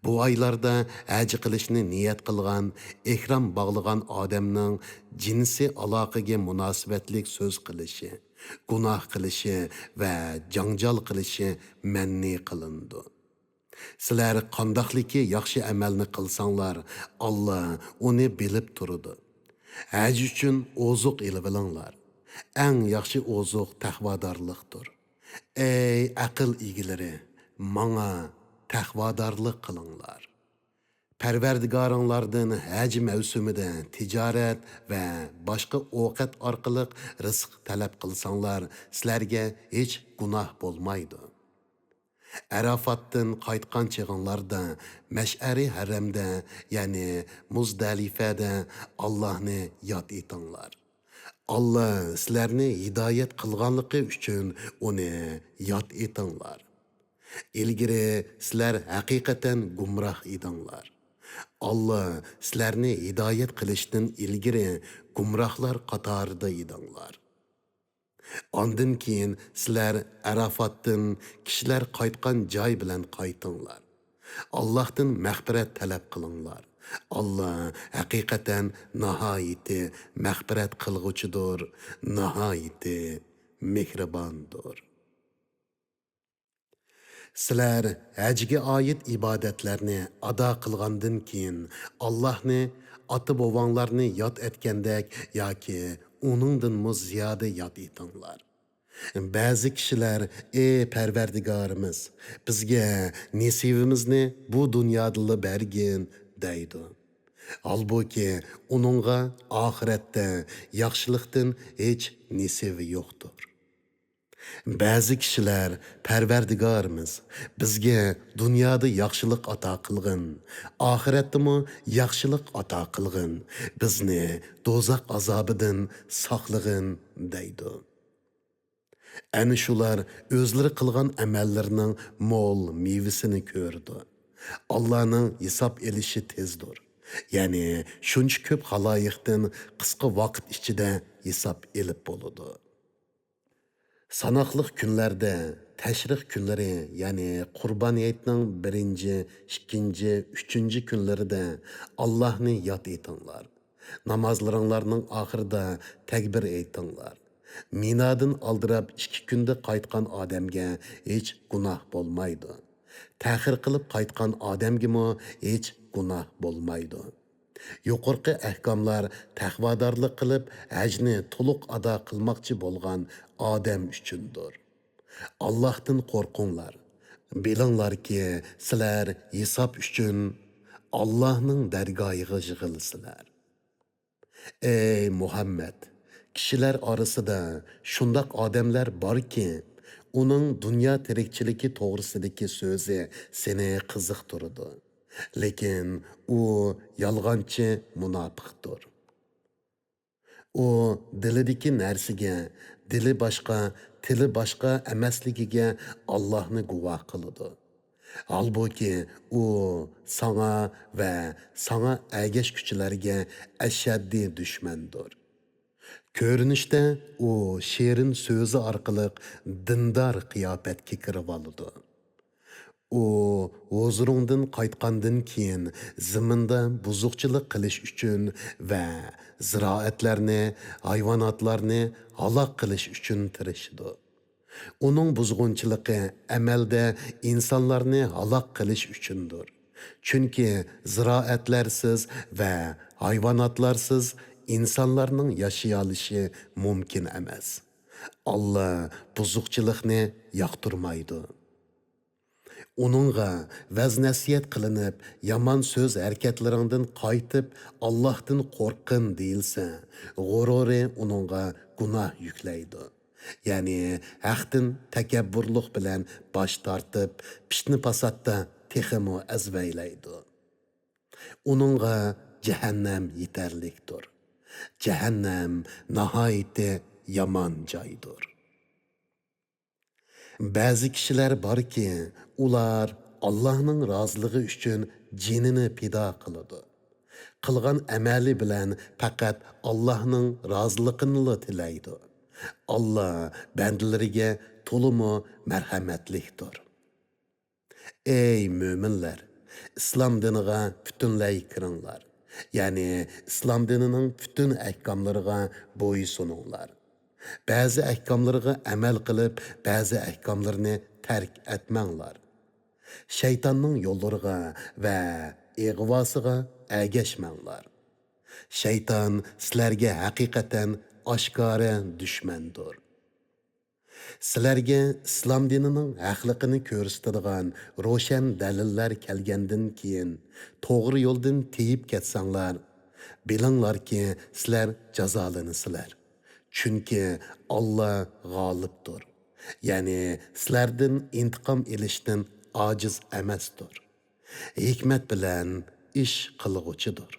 بۇ ئايلاردا ھەج قىلىشنى نىيەت قىلغان، ئېھرام باغلىغان ئادەمنىڭ جىنسىي ئالاقىگە مۇناسىۋەتلىك سۆز قىلىشى، گۇناھ قىلىشى ۋە جاڭجال قىلىشى مەنئى قىلىنىدۇ. سىلەر قانداقلىكى ياخشى ئەمەلنى قىلساڭلار، ئاللا ئۇنى بىلىپ تۇرىدۇ. ھەج ئۈچۈن ئوزۇق ئېلىۋېلىڭلار. ئەڭ ياخشى ئوزۇق تەقۋادارلىقتۇر. ئەي ئەقىل ئىگىلىرى، ماڭا تەقۋادارلىق قىلىڭلار. پەرۋەردىگارىڭلاردىن ھەج مەۋسۇمىدە تىجارەت ۋە باشقا ئوقەت ئارقىلىق رىزىق تەلەپ قىلساڭلار، سىلەرگە ھېچ گۇناھ بولمايدۇ. ئەرافاتتىن قايتقان چېغىڭلاردا مەشئەرى ھەرەمدە، يەنى مۇزدەلىفەدە ئاللاھنى ياد ئېتىڭلار. ئاللا سىلەرنى ھىدايەت قىلغانلىقى ئۈچۈن ئۇنى ياد ئېتىڭلار. ئىلگىرى سىلەر ھەقىقەتەن گۇمراھ ئىدىڭلار. ئاللا سىلەرنى ھىدايەت قىلىشتىن ئىلگىرى گۇمراھلار قاتارىدا ئىدىڭلار. ئاندىن كېيىن سىلەر ئەرافاتتىن كىشىلەر قايتقان جاي بىلەن قايتىڭلار. ئاللاھتىن مەغپىرەت تەلەپ قىلىڭلار. ئاللا ھەقىقەتەن ناھايىتى مەغپىرەت قىلغۇچىدۇر، ناھايىتى مېھرىباندۇر. سىلەر ھەجگە ئائىت ئىبادەتلەرنى ئادا قىلغاندىن كېيىن، ئاللاھنى ئاتا-بوۋاڭلارنى ياد ئەتكەندەك ياكى ئۇنىڭدىنمۇ زىيادە ياد ئېتىڭلار. بەزى كىشىلەر، ئى پەرۋەردىگارىمىز، بىزگە نېسىۋىمىزنى بۇ دۇنيادىلا بەرگىن، دەيدۇ. ھالبۇكى، ئۇنىڭغا ئاخىرەتتە ياخشىلىقتىن ھېچ نېسىۋى يوقتۇر. بەزى كىشىلەر، پەرۋەردىگارىمىز، بىزگە دۇنيادا ياخشىلىق ئاتا قىلغىن، ئاخىرەتتىمۇ ياخشىلىق ئاتا قىلغىن، بىزنى دوزاخ ئازابىدىن ساقلىغىن، دەيدۇ. ئەنە شۇلار ئۆزلىرى قىلغان ئەمەللىرىنىڭ مول مېۋىسىنى كۆرىدۇ. ئاللانىڭ ھېساب ئېلىشى تېزدۇر. يەنى شۇنچە كۆپ خالايىقتىن قىسقا ۋاقىت ئىچىدە ھېساب ئېلىپ بولىدۇ. ساناقلىق كۈنلەردە، تەشرىق كۈنلىرى، يەنى قۇربان ھېيتنىڭ بىرىنچى، ئىككىنچى، ئۈچىنچى كۈنلىرىدە ئاللاھنى ياد ئېتىڭلار. نامازلىرىڭلارنىڭ ئاخىرىدا تەكبىر ئېيتىڭلار. مىنادىن ئالدىراپ ئىككى كۈندە قايتقان ئادەمگە ھېچ گۇناھ بولمايدۇ. تەخىر قىلىپ قايتقان ئادەمگىمۇ ھېچ گۇناھ بولمايدۇ. يۇقىرىقى ئەھكاملار تەقۋادارلىق قىلىپ، ھەجنى تولۇق ئادا قىلماقچى بولغان ئادەم ئۈچۈندۇر. ئاللاھتىن قورقۇڭلار. بىلىڭلاركى، سىلەر ھېساب ئۈچۈن ئاللاھنىڭ دەرگاھىغا يىغىلىسىلەر. ئەي مۇھەممەد، كىشىلەر ئارىسىدا شۇنداق ئادەملەر باركى، ئۇنىڭ دۇنيا تىرىكچىلىكى توغرىسىدىكى سۆزى سېنى قىزىقتۇرىدۇ. لېكىن ئۇ يالغانچى مۇناپىقتۇر. ئۇ دىلىدىكى نەرسىگە دىلى باشقا، تىلى باشقا ئەمەسلىكىگە ئاللاھنى گۇۋاھ قىلىدۇ. ھالبۇكى، ئۇ ساڭا ۋە ساڭا ئەگەشكۈچىلەرگە ئەشەددىي دۈشمەندۇر. كۆرۈنۈشتە ئۇ شېرىن سۆزى ئارقىلىق دىندار قىياپەتكە كىرىۋالىدۇ. ئۇ ھۇزۇرۇڭدىن قايتقاندىن كېيىن زېمىندا بۇزۇقچىلىق قىلىش ئۈچۈن ۋە زىرائەتلەرنى، ھايۋاناتلارنى ھالاك قىلىش ئۈچۈن تىرىشىدۇ. ئۇنىڭ بۇزغۇنچىلىقى ئەمەلدە ئىنسانلارنى ھالاك قىلىش ئۈچۈندۇر. چۈنكى زىرائەتلەرسىز ۋە ھايۋاناتلارسىز ئىنسانلارنىڭ ياشىيالىشى مۇمكىن ئەمەس. ئاللا بۇزۇقچىلىقنى ياقتۇرمايدۇ. ئۇنىڭغا ۋەز-نەسىھەت قىلىنىپ، يامان سۆز ھەرىكەتلىرىڭدىن قايتىپ، ئاللاھتىن قورققىن دېيىلسە، غۇرۇرى ئۇنىڭغا گۇناھ يۈكلەيدۇ. يەنى ھەقتىن تەكەببۇرلۇق بىلەن باش تارتىپ، پىتنە-پاساتتا تېخىمۇ ئەزۋەيلەيدۇ. ئۇنىڭغا جەھەننەم يېتەرلىكتۇر. جەھەننەم ناھايىتى يامان جايدۇر. بەزى كىشىلەر باركى، ئۇلار ئاللاھنىڭ رازىلىقى ئۈچۈن جېنىنى پىدا قىلىدۇ. قىلغان ئەمەلى بىلەن پەقەت ئاللاھنىڭ رازىلىقىنىلا تىلەيدۇ. ئاللا بەندىلىرىگە تولىمۇ مەرھەمەتلىكتۇر. ئەي مۆمىنلەر! ئىسلام دىنىغا پۈتۈنلەي كىرىڭلار. يەنى ئىسلام دىنىنىڭ پۈتۈن ئەھكاملىرىغا بويسۇنۇڭلار. بەزى ئەھكاملىرىغا ئەمەل قىلىپ، بەزى ئەھكاملىرىنى تەرك ئەتمەڭلار. شەيتاننىڭ يوللىرىغا ۋە ئىغۋاسىغا ئەگەشمەڭلار. شەيتان سىلەرگە ھەقىقەتەن ئاشكارا دۈشمەندۇر. سىلەرگە ئىسلام دىنىنىڭ ھەقلىقىنى كۆرسىتىدىغان روشەن دەلىللەر كەلگەندىن كېيىن، توغرا يولدىن تېيىپ كەتسەڭلار، بىلىڭلاركى، سىلەر جازالىنىسىلەر. چۈنكى ئاللا غالىبتۇر. يەنى سىلەردىن ئىنتىقام ئېلىشتىن ئاجىز ئەمەستۇر. ھېكمەت بىلەن ئىش قىلغۇچىدۇر.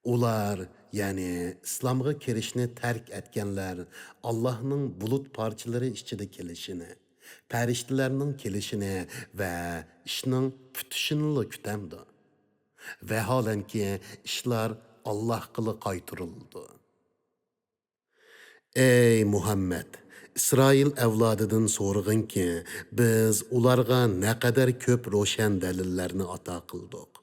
ئۇلار، يەنى ئىسلامغا كىرىشنى تەرك ئەتكەنلەر ئاللاھنىڭ بۇلۇت پارچىلىرى ئىچىدە كېلىشىنى، پەرىشتىلەرنىڭ كېلىشىنى ۋە ئىشنىڭ پۈتۈشىنىلا كۈتەمدۇ؟ ۋەھالەنكى، ئىشلار ئاللاھقىلا قايتۇرۇلىدۇ. ئەي مۇھەممەد! ئىسرائىل ئەۋلادىدىن سورىغىنكى، بىز ئۇلارغا نەقەدەر كۆپ روشەن دەلىللەرنى ئاتا قىلدۇق.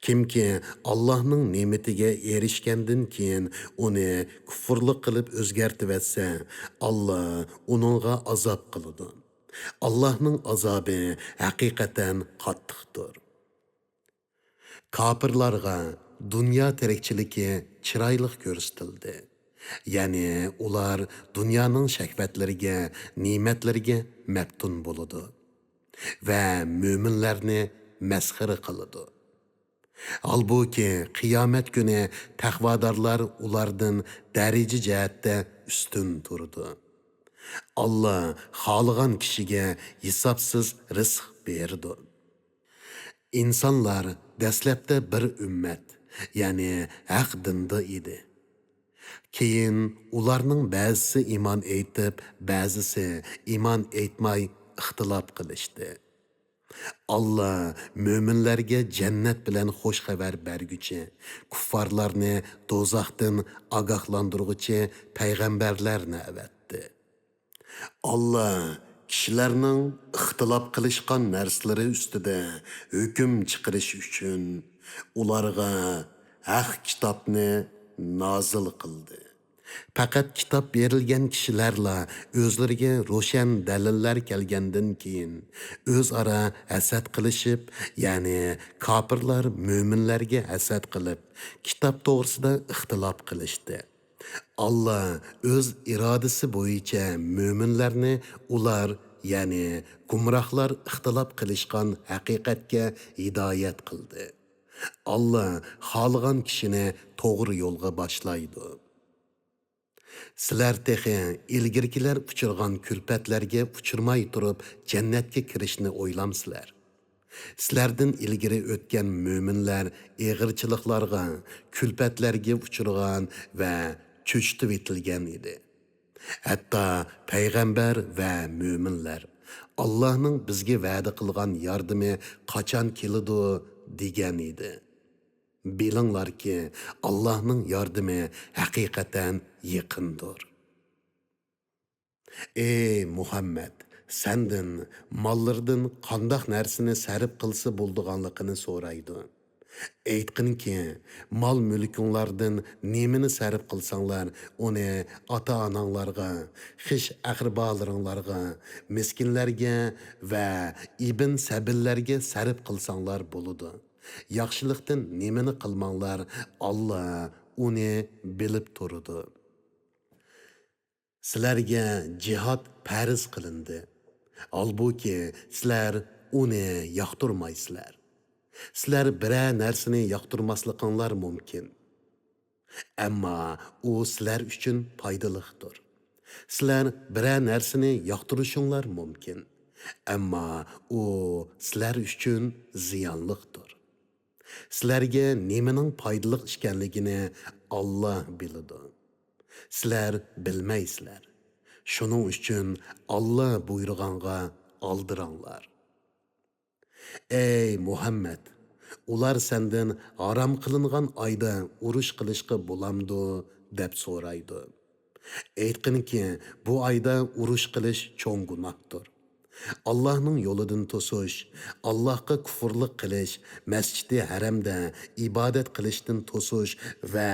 كىمكى ئاللاھنىڭ نېمىتىگە ئېرىشكەندىن كېيىن ئۇنى كۇفۇرلۇق قىلىپ ئۆزگەرتىۋەتسە، ئاللا ئۇنىڭغا ئازاب قىلىدۇ. ئاللاھنىڭ ئازابى ھەقىقەتەن قاتتىقتۇر. كاپىرلارغا دۇنيا تىرىكچىلىكى چىرايلىق كۆرسىتىلدى. يەنى ئۇلار دۇنيانىڭ شەھۋەتلىرىگە، نېمەتلىرىگە مەپتۇن بولىدۇ ۋە مۆمىنلەرنى مەسخىرە قىلىدۇ. ھالبۇكى، قىيامەت كۈنى تەقۋادارلار ئۇلاردىن دەرىجە جەھەتتە ئۈستۈن تۇرىدۇ. ئاللا خالىغان كىشىگە ھېسابسىز رىزىق بېرىدۇ. ئىنسانلار دەسلەپتە بىر ئۈممەت، يەنى ھەق دىندا ئىدى. كېيىن ئۇلارنىڭ بەزىسى ئىمان ئېيتىپ، بەزىسى ئىمان ئېيتماي ئىختىلاپ قىلىشتى. ئاللا مۆمىنلەرگە جەننەت بىلەن خۇش خەۋەر بەرگۈچى، كۇففارلارنى دوزاختىن ئاگاھلاندۇرغۇچى پەيغەمبەرلەرنى ئەۋەتتى. ئاللا كىشىلەرنىڭ ئىختىلاپ قىلىشقان نەرسىلىرى ئۈستىدە ھۆكۈم چىقىرىش ئۈچۈن ئۇلارغا ھەق كىتابنى نازىل قىلدى. پەقەت كىتاب بېرىلگەن كىشىلەرلا ئۆزلىرىگە روشەن دەلىللەر كەلگەندىن كېيىن ئۆزئارا ھەسەت قىلىشىپ، يەنى كاپىرلار مۆمىنلەرگە ھەسەت قىلىپ، كىتاب توغرىسىدا ئىختىلاپ قىلىشتى. ئاللا ئۆز ئىرادىسى بويىچە مۆمىنلەرنى ئۇلار، يەنى گۇمراھلار ئىختىلاپ قىلىشقان ھەقىقەتكە ھىدايەت قىلدى. ئاللا خالىغان كىشىنى توغرا يولغا باشلايدۇ. سىلەر تېخى ئىلگىرىكىلەر ئۇچرىغان كۈلپەتلەرگە ئۇچرىماي تۇرۇپ جەننەتكە كىرىشنى ئويلامسىلەر؟ سىلەردىن ئىلگىرى ئۆتكەن مۆمىنلەر ئېغىرچىلىقلارغا، كۈلپەتلەرگە ئۇچرىغان ۋە چۆچۈتۈۋېتىلگەن ئىدى. ھەتتا پەيغەمبەر ۋە مۆمىنلەر، «ئاللانىڭ بىزگە ۋەدە قىلغان ياردىمى قاچان كېلىدۇ؟» دېگەن ئىدى. بىلىڭلاركى، ئاللانىڭ ياردىمى ھەقىقەتەن يېقىندۇر. ئەي مۇھەممەد، سەندىن ماللىرىدىن قانداق نەرسىنى سەرپ قىلسا بولىدىغانلىقىنى سورايدۇ. ئېيتقىنكى، مال-مۈلكۈڭلاردىن نېمىنى سەرپ قىلساڭلار، ئۇنى ئاتا-ئاناڭلارغا، خىش-ئەقرىبالىرىڭلارغا، مىسكىنلەرگە ۋە ئىبن سەبىللەرگە سەرپ قىلساڭلار بولىدۇ. ياخشىلىقتىن نېمىنى قىلماڭلار، ئاللا ئۇنى بىلىپ تۇرىدۇ. سىلەرگە جىھاد پەرز قىلىندى. ھالبۇكى، سىلەر ئۇنى ياقتۇرمايسىلەر. سىلەر بىرەر نەرسىنى ياقتۇرماسلىقىڭلار مۇمكىن. ئەمما ئۇ سىلەر ئۈچۈن پايدىلىقتۇر. سىلەر بىرەر نەرسىنى ياقتۇرۇشۇڭلار مۇمكىن. ئەمما ئۇ سىلەر ئۈچۈن زىيانلىقتۇر. سىلەرگە نېمىنىڭ پايدىلىق ئىكەنلىكىنى ئاللا بىلىدۇ. سىلەر بىلمەيسىلەر. شۇنىڭ ئۈچۈن ئاللا بۇيرۇغانغا ئالدىراڭلار. ئەي مۇھەممەد! ئۇلار سەندىن ھارام قىلىنغان ئايدا ئۇرۇش قىلىشقا بولامدۇ؟ دەپ سورايدۇ. ئېيتقىنكى، بۇ ئايدا ئۇرۇش قىلىش چوڭ گۇناھتۇر. ئاللاھنىڭ يولىدىن توسۇش، ئاللاھقا كۇفۇرلۇق قىلىش، مەسچىتى ھەرەمدە ئىبادەت قىلىشتىن توسۇش ۋە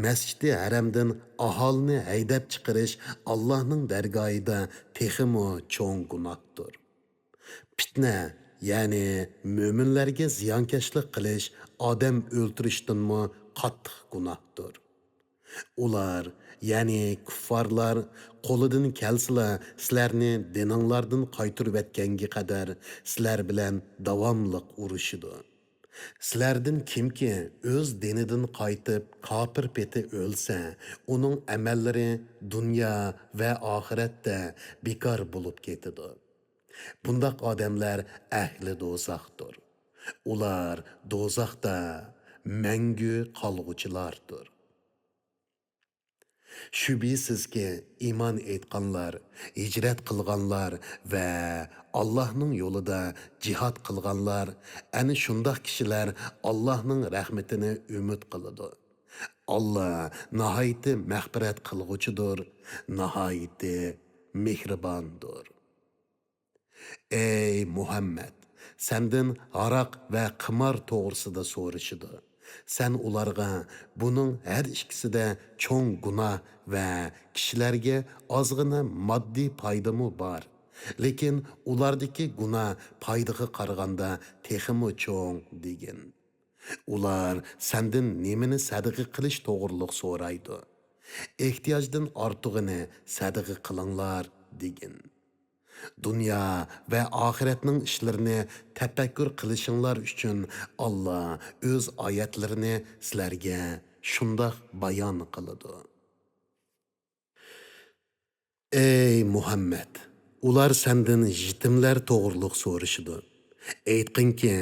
مەسچىتى ھەرەمدىن ئاھالىنى ھەيدەپ چىقىرىش ئاللاھنىڭ دەرگاھىدا تېخىمۇ چوڭ گۇناھتۇر. پىتنە، يەنى مۆمىنلەرگە زىيانكەشلىك قىلىش ئادەم ئۆلتۈرۈشتىنمۇ قاتتىق گۇناھتۇر. ئۇلار، يەنى كۇففارلار، قولىدىن كەلسىلا سىلەرنى دىنىڭلاردىن قايتۇرۇۋەتكەنگە قەدەر سىلەر بىلەن داۋاملىق ئۇرۇشىدۇ. سىلەردىن كىمكى ئۆز دىنىدىن قايتىپ كاپىر پېتى ئۆلسە، ئۇنىڭ ئەمەللىرى دۇنيا ۋە ئاخىرەتتە بىكار بولۇپ كېتىدۇ. بۇنداق ئادەملەر ئەھلى دوزاختۇر. ئۇلار دوزاختا مەڭگۈ قالغۇچىلاردۇر. شۈبھىسىزكى، ئىمان ئېيتقانلار، ھىجرەت قىلغانلار ۋە ئاللاھنىڭ يولىدا جىھاد قىلغانلار، ئەنە شۇنداق كىشىلەر ئاللاھنىڭ رەھمىتىنى ئۈمىد قىلىدۇ. ئاللا ناھايىتى مەغپىرەت قىلغۇچىدۇر، ناھايىتى مېھرىباندۇر. ئەي مۇھەممەد! سەندىن ھاراق ۋە قىمار توغرىسىدا سورىشىدۇ. سەن ئۇلارغا، بۇنىڭ ھەر ئىككىسىدە چوڭ گۇناھ ۋە كىشىلەرگە ئازغىنە ماددىي پايدىمۇ بار، لېكىن ئۇلاردىكى گۇناھ پايدىغا قارىغاندا تېخىمۇ چوڭ، دېگىن. ئۇلار سەندىن نېمىنى سەدىقە قىلىش توغرۇلۇق سورايدۇ. ئېھتىياجدىن ئارتۇقىنى سەدىقە قىلىڭلار، دېگىن. دۇنيا ۋە ئاخىرەتنىڭ ئىشلىرىنى تەپەككۇر قىلىشىڭلار ئۈچۈن ئاللا ئۆز ئايەتلىرىنى سىلەرگە شۇنداق بايان قىلىدۇ. ئەي مۇھەممەد! ئۇلار سەندىن يېتىملەر توغرۇلۇق سورىشىدۇ. ئېيتقىنكى،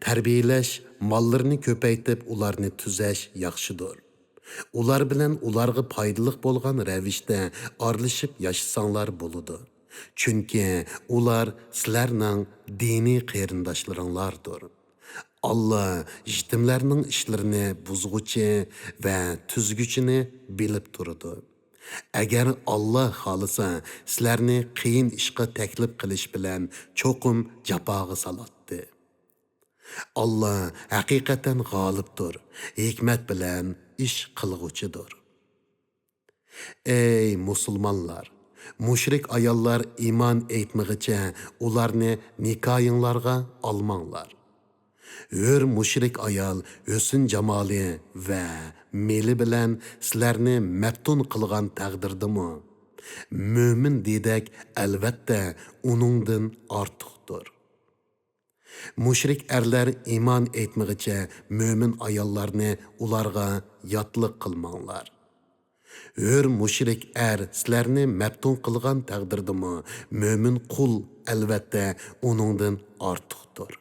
تەربىيەلەش، ماللىرىنى كۆپەيتىپ، ئۇلارنى تۈزەش ياخشىدۇر. ئۇلار بىلەن ئۇلارغا پايدىلىق بولغان رەۋىشتە ئارىلىشىپ ياشىساڭلار بولىدۇ. چۈنكى ئۇلار سىلەرنىڭ دىنىي قېرىنداشلىرىڭلاردۇر. ئاللا يېتىملەرنىڭ ئىشلىرىنى بۇزغۇچى ۋە تۈزگۈچىنى بىلىپ تۇرىدۇ. ئەگەر ئاللا خالىسا، سىلەرنى قىيىن ئىشقا تەكلىپ قىلىش بىلەن چوقۇم جاپاغا سالاتتى. ئاللا ھەقىقەتەن غالىبتۇر، ھېكمەت بىلەن ئىش قىلغۇچىدۇر. ئەي مۇسۇلمانلار! مۇشرىك ئاياللار ئىمان ئېيتمىغىچە ئۇلارنى نىكاھىڭلارغا ئالماڭلار. ھۆر مۇشرىك ئايال ھۆسن-جامالى ۋە مېلى بىلەن سىلەرنى مەپتۇن قىلغان تەقدىردىمۇ، مۆمىن دېدەك ئەلۋەتتە ئۇنىڭدىن ئارتۇقتۇر. مۇشرىك ئەرلەر ئىمان ئېيتمىغىچە مۆمىن ئاياللارنى ئۇلارغا ياتلىق قىلماڭلار. ھۆر مۇشرىك ئەر سىلەرنى مەپتۇن قىلغان تەقدىردىمۇ، مۆمىن قۇل ئەلۋەتتە ئۇنىڭدىن ئارتۇقتۇر.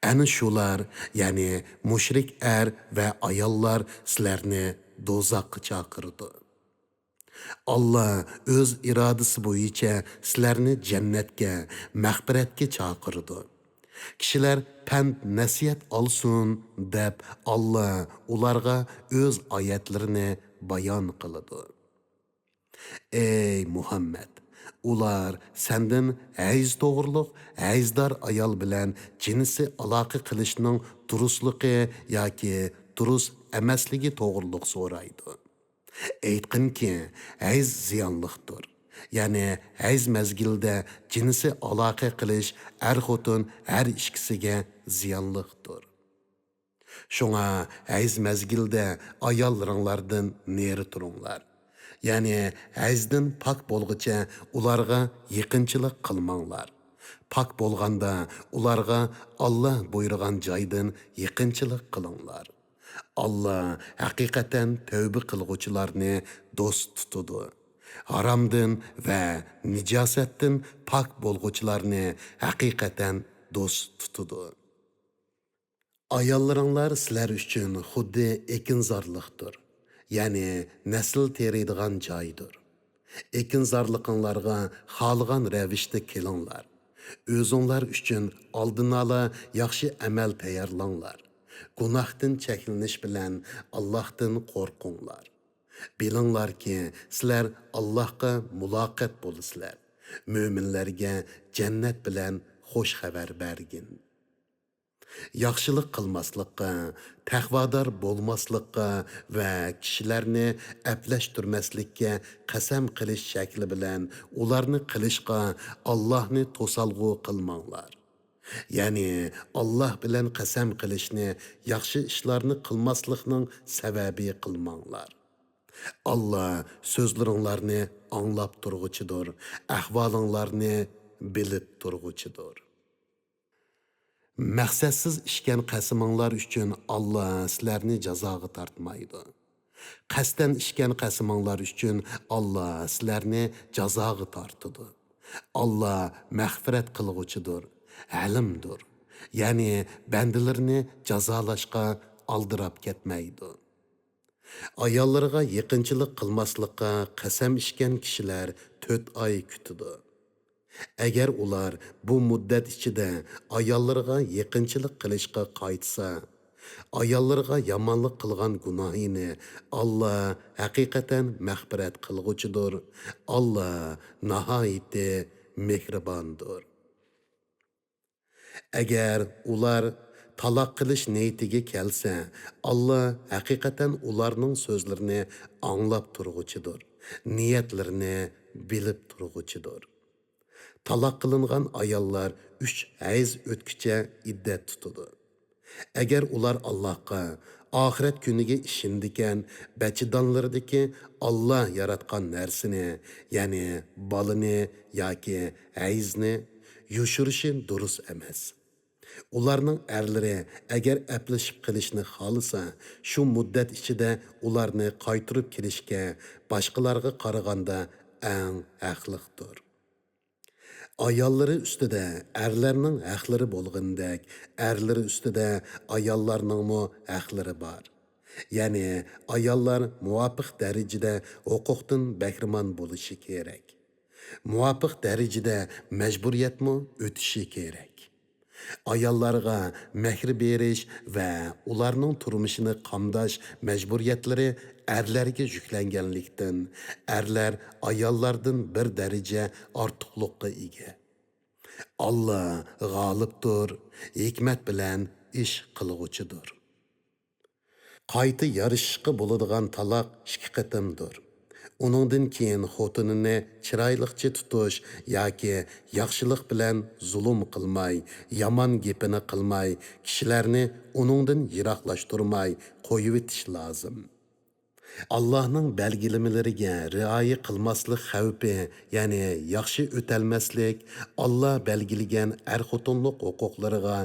ئەنە شۇلار، يەنى مۇشرىك ئەر ۋە ئاياللار سىلەرنى دوزاخقا چاقىرىدۇ. ئاللا ئۆز ئىرادىسى بويىچە سىلەرنى جەننەتكە، مەغپىرەتكە چاقىرىدۇ. كىشىلەر پەند-نەسىھەت ئالسۇن دەپ، ئاللا ئۇلارغا ئۆز ئايەتلىرىنى بايان قىلىدۇ. ئەي مۇھەممەد! ئۇلار سەندىن ھەيز توغرۇلۇق، ھەيزدار ئايال بىلەن جىنسىي ئالاقە قىلىشنىڭ دۇرۇسلۇقى ياكى دۇرۇس ئەمەسلىكى توغرۇلۇق سورايدۇ. ئېيتقىنكى، ھەيز زىيانلىقتۇر. يەنى ھەيز مەزگىلىدە جىنسىي ئالاقە قىلىش ئەر-خوتۇن ھەر ئىككىسىگە زىيانلىقتۇر. شۇڭا ھەيز مەزگىلىدە ئاياللىرىڭلاردىن نېرى تۇرۇڭلار. يەنى ھەيزدىن پاك بولغۇچە ئۇلارغا يېقىنچىلىق قىلماڭلار. پاك بولغاندا ئۇلارغا ئاللا بۇيرۇغان جايدىن يېقىنچىلىق قىلىڭلار. ئاللا ھەقىقەتەن تەۋبە قىلغۇچىلارنى دوست تۇتىدۇ. ھارامدىن ۋە نىجاسەتتىن پاك بولغۇچىلارنى ھەقىقەتەن دوست تۇتىدۇ. ئاياللىرىڭلار سىلەر ئۈچۈن خۇددى ئېكىنزارلىقتۇر، يەنى نەسىل تېرىيدىغان جايدۇر. ئېكىنزارلىقىڭلارغا خالىغان رەۋىشتە كېلىڭلار. ئۆزۈڭلار ئۈچۈن ئالدىنئالا ياخشى ئەمەل تەييارلاڭلار. گۇناھتىن چەكلىنىش بىلەن ئاللاھتىن قورقۇڭلار. بىلىڭلاركى، سىلەر ئاللاھقا مۇلاقات بولىسىلەر. مۆمىنلەرگە جەننەت بىلەن خوش خەۋەر بەرگىن. ياخشىلىق قىلماسلىققا، تەقۋادار بولماسلىققا ۋە كىشىلەرنى ئەپلەشتۈرمەسلىككە قەسەم قىلىش شەكلى بىلەن ئۇلارنى قىلىشقا ئاللاھنى توسالغۇ قىلماڭلار. يەنى ئاللاھ بىلەن قەسەم قىلىشنى ياخشى ئىشلارنى قىلماسلىقنىڭ سەۋەبى قىلماڭلار. ئاللاھ سۆزلىرىڭلارنى ئاڭلاپ تۇرغۇچىدۇر، ئەھۋالىڭلارنى بىلىپ تۇرغۇچىدۇر. مەقسەتسىز ئىچكەن قەسىمىڭلار ئۈچۈن ئاللاھ سىلەرنى جازاغا تارتمايدۇ. قەستەن ئىچكەن قەسىمىڭلار ئۈچۈن ئاللاھ سىلەرنى جازاغا تارتىدۇ. ئاللاھ مەغپىرەت قىلغۇچىدۇر، ھەلىمدۇر. يەنى بەندىلىرىنى جازالاشقا ئالدىراپ كەتمەيدۇ. ئاياللىرىغا يېقىنچىلىق قىلماسلىققا قەسەم ئىچكەن كىشىلەر تۆت ئاي كۈتىدۇ. ئەگەر ئۇلار بۇ مۇددەت ئىچىدە ئاياللىرىغا يېقىنچىلىق قىلىشقا قايتسا، ئاياللىرىغا يامانلىق قىلغان گۇناھىنى ئاللاھ ھەقىقەتەن مەغپىرەت قىلغۇچىدۇر. ئاللاھ ناھايىتى مېھرىباندۇر. ئەگەر ئۇلار تالاق قىلىش نىيىتىگە كەلسە، ئاللاھ ھەقىقەتەن ئۇلارنىڭ سۆزلىرىنى ئاڭلاپ تۇرغۇچىدۇر، نىيەتلىرىنى بىلىپ تۇرغۇچىدۇر. تالاق قىلىنغان ئاياللار ئۈچ ھەيز ئۆتكۈچە ئىددەت تۇتىدۇ. ئەگەر ئۇلار ئاللاھقا، ئاخىرەت كۈنىگە ئىشىنىدىكەن، بەچىدانلىرىدىكى ئاللاھ ياراتقان نەرسىنى، يەنى بالىنى ياكى ھەيزنى يوشۇرۇشى دۇرۇس ئەمەس. ئۇلارنىڭ ئەرلىرى ئەگەر ئەپلىشىپ قېلىشنى خالىسا، شۇ مۇددەت ئىچىدە ئۇلارنى قايتۇرۇپ كېلىشكە باشقىلارغا قارىغاندا ئەڭ ھەقلىقتۇر. ئاياللىرى ئۈستىدە ئەرلەرنىڭ ھەقلىرى بولغىنىدەك، ئەرلىرى ئۈستىدە ئاياللارنىڭمۇ ھەقلىرى بار. يەنى ئاياللار مۇۋاپىق دەرىجىدە ھوقۇقتىن بەھرىمەن بولۇشى كېرەك. مۇۋاپىق دەرىجىدە مەجبۇرىيەتمۇ ئۆتۈشى كېرەك. ئاياللارغا مەھىر بېرىش ۋە ئۇلارنىڭ تۇرمۇشىنى قامداش مەجبۇرىيەتلىرى ئەرلەرگە يۈكلەنگەنلىكتىن، ئەرلەر ئاياللاردىن بىر دەرىجە ئارتۇقلۇققا ئىگە. ئاللا غالىبتۇر، ھېكمەت بىلەن ئىش قىلغۇچىدۇر. قايتا يارىشىشقا بولىدىغان تالاق ئىككى قېتىمدۇر. ئۇنىڭدىن كېيىن خوتۇنىنى چىرايلىقچە تۇتۇش ياكى ياخشىلىق بىلەن زۇلۇم قىلماي، يامان گېپىنى قىلماي، كىشىلەرنى ئۇنىڭدىن يىراقلاشتۇرماي قويۇۋېتىش لازىم. ئاللانىڭ بەلگىلىمىلىرىگە رىئايە قىلماسلىق خەۋپى، يەنى ياخشى ئۆتەلمەسلىك، ئاللا بەلگىلىگەن ئەر-خوتۇنلۇق ھوقۇقلىرىغا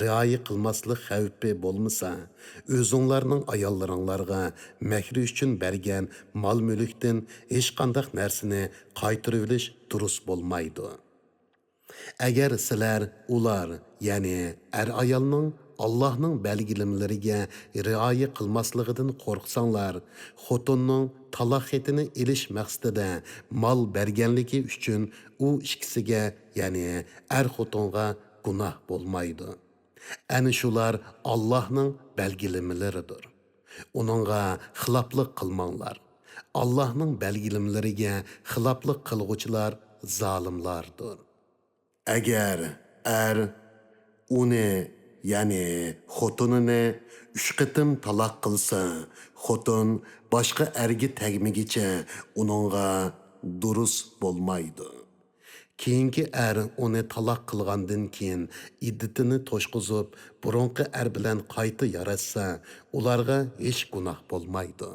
رىئايە قىلماسلىق خەۋپى بولمىسا، ئۆزۈڭلارنىڭ ئاياللىرىڭلارغا مەھرى ئۈچۈن بەرگەن مال-مۈلۈكتىن ھېچقانداق نەرسىنى قايتۇرۇۋېلىش دۇرۇس بولمايدۇ. ئەگەر سىلەر ئۇلار، يەنى ئەر-ئايالنىڭ ئاللاھنىڭ بەلگىلىمىلىرىگە رىئايە قىلماسلىقىدىن قورقساڭلار، خوتۇننىڭ تالاق خېتىنى ئېلىش مەقسىتىدە مال بەرگەنلىكى ئۈچۈن ئۇ ئىككىسىگە، يەنى ئەر-خوتۇنغا گۇناھ بولمايدۇ. ئەنە شۇلار ئاللاھنىڭ بەلگىلىمىلىرىدۇر. ئۇنىڭغا خىلاپلىق قىلماڭلار. ئاللاھنىڭ بەلگىلىمىلىرىگە خىلاپلىق قىلغۇچىلار زالىملاردۇر. ئەگەر ئەر ئۇنى، يەنى خوتۇنىنى ئۈچ قېتىم تالاق قىلسا، خوتۇن باشقا ئەرگە تەگمىگىچە ئۇنىڭغا دۇرۇس بولمايدۇ. كېيىنكى ئەر ئۇنى تالاق قىلغاندىن كېيىن ئىددىتىنى توشقۇزۇپ، بۇرۇنقى ئەر بىلەن قايتا ياراشسا، ئۇلارغا ھېچ گۇناھ بولمايدۇ.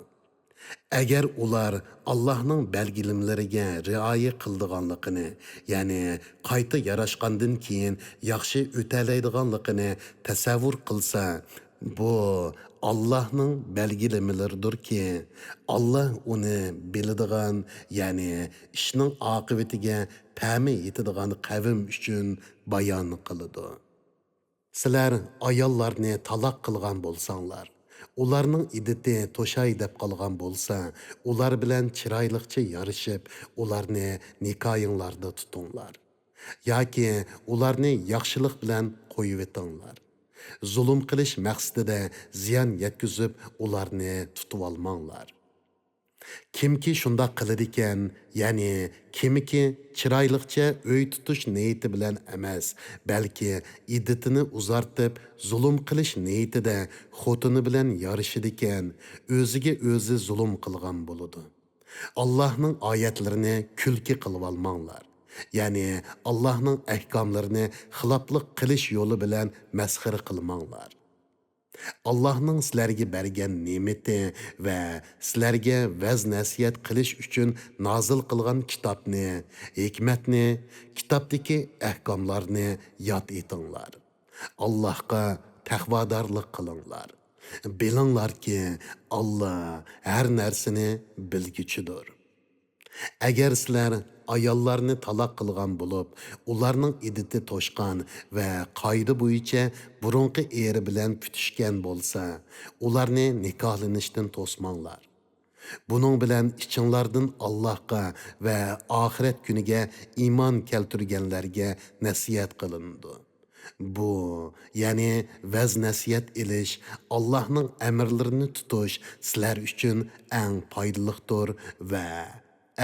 ئەگەر ئۇلار ئاللاھنىڭ بەلگىلىمىلىرىگە رىئايە قىلىدىغانلىقىنى، يەنى قايتا ياراشقاندىن كېيىن ياخشى ئۆتەلەيدىغانلىقىنى تەسەۋۋۇر قىلسا، بۇ ئاللاھنىڭ بەلگىلىمىلىرىدۇركى، ئاللاھ ئۇنى بىلىدىغان، يەنى ئىشنىڭ ئاقىۋىتىگە پەمى يېتىدىغان قەۋم ئۈچۈن بايان قىلىدۇ. سىلەر ئاياللارنى تالاق قىلغان بولساڭلار، ئۇلارنىڭ ئىددىتى توشاي دەپ قالغان بولسا، ئۇلار بىلەن چىرايلىقچە يارىشىپ، ئۇلارنى نىكاھىڭلاردا تۇتۇڭلار. ياكى ئۇلارنى ياخشىلىق بىلەن قويۇۋېتىڭلار. زۇلۇم قىلىش مەقسىتىدە زىيان يەتكۈزۈپ، ئۇلارنى تۇتۇۋالماڭلار. كىمكى شۇنداق قىلىدىكەن، يەنى كىمكى چىرايلىقچە ئۆي تۇتۇش نىيىتى بىلەن ئەمەس، بەلكى ئىددىتىنى ئۇزارتىپ، زۇلۇم قىلىش نىيىتىدە خوتۇنى بىلەن يارىشىدىكەن، ئۆزىگە ئۆزى زۇلۇم قىلغان بولىدۇ. ئاللاھنىڭ ئايەتلىرىنى كۈلكە قىلىۋالماڭلار. يەنى ئاللاھنىڭ ئەھكاملىرىنى خىلاپلىق قىلىش يولى بىلەن مەسخىرە قىلماڭلار. ئاللاھنىڭ سىلەرگە بەرگەن نېمىتى ۋە سىلەرگە ۋەز-نەسىھەت قىلىش ئۈچۈن نازىل قىلغان كىتابنى، ھېكمەتنى، كىتابتىكى ئەھكاملارنى ياد ئېتىڭلار. ئاللاھقا تەقۋادارلىق قىلىڭلار. بىلىڭلاركى، ئاللا ھەر نەرسىنى بىلگۈچىدۇر. ئەگەر سىلەر ئاياللارنى تالاق قىلغان بولۇپ، ئۇلارنىڭ ئىددىتى توشقان ۋە قائىدە بويىچە بۇرۇنقى ئېرى بىلەن پۈتۈشكەن بولسا، ئۇلارنى نىكاھلىنىشتىن توسماڭلار. بۇنىڭ بىلەن ئىچىڭلاردىن ئاللاھقا ۋە ئاخىرەت كۈنىگە ئىمان كەلتۈرگەنلەرگە نەسىھەت قىلىنىدۇ. بۇ، يەنى ۋەز-نەسىھەت ئېلىش، ئاللاھنىڭ ئەمىرلىرىنى تۇتۇش سىلەر ئۈچۈن ئەڭ پايدىلىقتۇر ۋە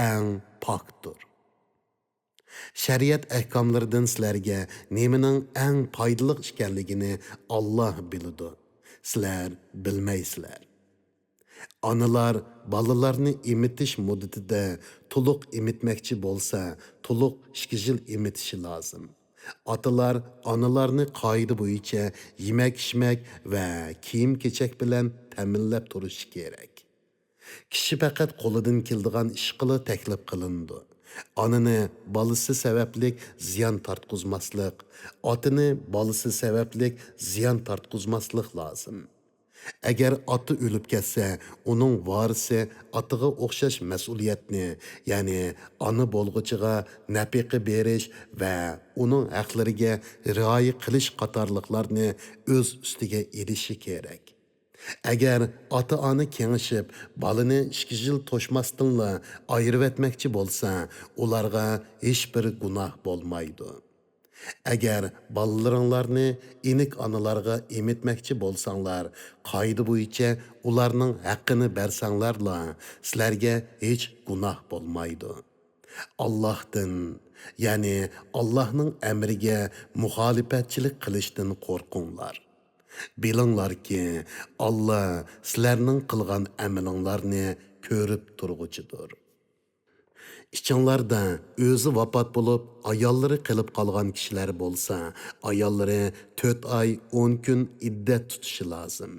ئەڭ پاكتۇر. شەرىئەت ئەھكاملىرىدىن سىلەرگە نېمىنىڭ ئەڭ پايدىلىق ئىكەنلىكىنى ئاللاھ بىلىدۇ، سىلەر بىلمەيسىلەر. ئانىلار بالىلارنى ئېمىتىش مۇددىتىدە تولۇق ئېمىتمەكچى بولسا، تولۇق ئىككى يىل ئېمىتىشى لازىم. ئاتىلار ئانىلارنى قائىدە بويىچە يېمەك-ئىچمەك ۋە كىيىم-كېچەك بىلەن تەمىنلەپ تۇرۇشى كېرەك. كىشى پەقەت قولىدىن كېلىدىغان ئىشقىلا تەكلىپ قىلىنىدۇ. ئانىنى بالىسى سەۋەبلىك زىيان تارتقۇزماسلىق، ئاتىنى بالىسى سەۋەبلىك زىيان تارتقۇزماسلىق لازىم. ئەگەر ئاتا ئۆلۈپ كەتسە، ئۇنىڭ ۋارىسى ئاتىغا ئوخشاش مەسئۇلىيەتنى، يەنى ئانا بولغۇچىغا نەپىقە بېرىش ۋە ئۇنىڭ ھەقلىرىگە رىئايە قىلىش قاتارلىقلارنى ئۆز ئۈستىگە ئېلىشى كېرەك. ئەگەر ئاتا-ئانا كېڭىشىپ، بالىنى ئىككى يىل توشماستىنلا ئايرىۋەتمەكچى بولسا، ئۇلارغا ھېچبىر گۇناھ بولمايدۇ. ئەگەر بالىلىرىڭلارنى ئېنىك ئانىلارغا ئېمىتمەكچى بولساڭلار، قائىدە بويىچە ئۇلارنىڭ ھەققىنى بەرسەڭلارلا، سىلەرگە ھېچ گۇناھ بولمايدۇ. ئاللاھتىن، يەنى ئاللاھنىڭ ئەمرىگە مۇخالىپەتچىلىك قىلىشتىن قورقۇڭلار. بىلىڭلاركى، ئاللا سىلەرنىڭ قىلغان ئەمىلىڭلارنى كۆرۈپ تۇرغۇچىدۇر. ئىچىڭلاردا ئۆزى ۋاپات بولۇپ، ئاياللىرى قېلىپ قالغان كىشىلەر بولسا، ئاياللىرى تۆت ئاي، ئون كۈن ئىددەت تۇتۇشى لازىم.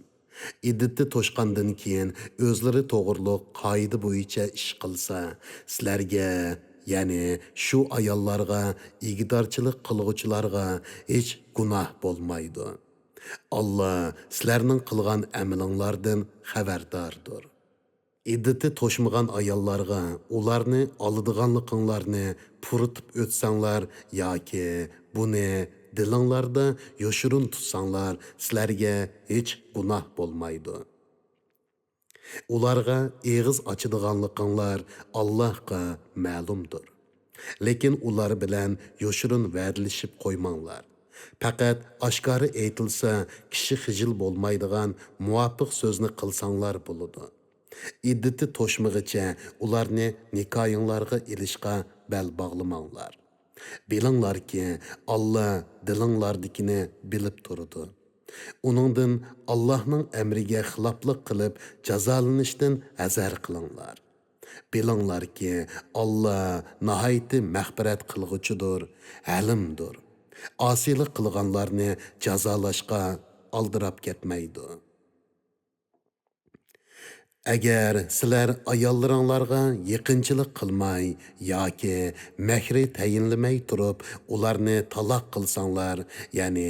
ئىددىتى توشقاندىن كېيىن ئۆزلىرى توغرۇلۇق قائىدە بويىچە ئىش قىلسا، سىلەرگە، يەنى شۇ ئاياللارغا، ئىگىدارچىلىق قىلغۇچىلارغا ھېچ گۇناھ بولمايدۇ. ئاللا سىلەرنىڭ قىلغان ئەمىلىڭلاردىن خەۋەرداردۇر. ئىددىتى توشمىغان ئاياللارغا ئۇلارنى ئالىدىغانلىقىڭلارنى پۇرىتىپ ئۆتسەڭلار ياكى بۇنى دىلىڭلاردا يوشۇرۇن تۇتساڭلار، سىلەرگە ھېچ گۇناھ بولمايدۇ. ئۇلارغا ئېغىز ئاچىدىغانلىقىڭلار ئاللاھقا مەلۇمدۇر. لېكىن ئۇلار بىلەن يوشۇرۇن ۋەدىلىشىپ قويماڭلار. پەقەت ئاشكارا ئېيتىلسا، كىشى خىجىل بولمايدىغان مۇۋاپىق سۆزنى قىلساڭلار بولىدۇ. ئىددىتى توشمىغىچە ئۇلارنى نىكاھىڭلارغا ئېلىشقا بەل باغلىماڭلار. بىلىڭلاركى، ئاللا دىلىڭلاردىكىنى بىلىپ تۇرىدۇ. ئۇنىڭدىن ئاللاھنىڭ ئەمرىگە خىلاپلىق قىلىپ جازالىنىشتىن ھەزەر قىلىڭلار. بىلىڭلاركى، ئاللا ناھايىتى مەغپىرەت قىلغۇچىدۇر، ھەلىمدۇر. ئاسىيلىق قىلغانلارنى جازالاشقا ئالدىراپ كەتمەيدۇ. ئەگەر سىلەر ئاياللىرىڭلارغا يېقىنچىلىق قىلماي ياكى مەھرى تەيىنلىمەي تۇرۇپ ئۇلارنى تالاق قىلساڭلار، يەنى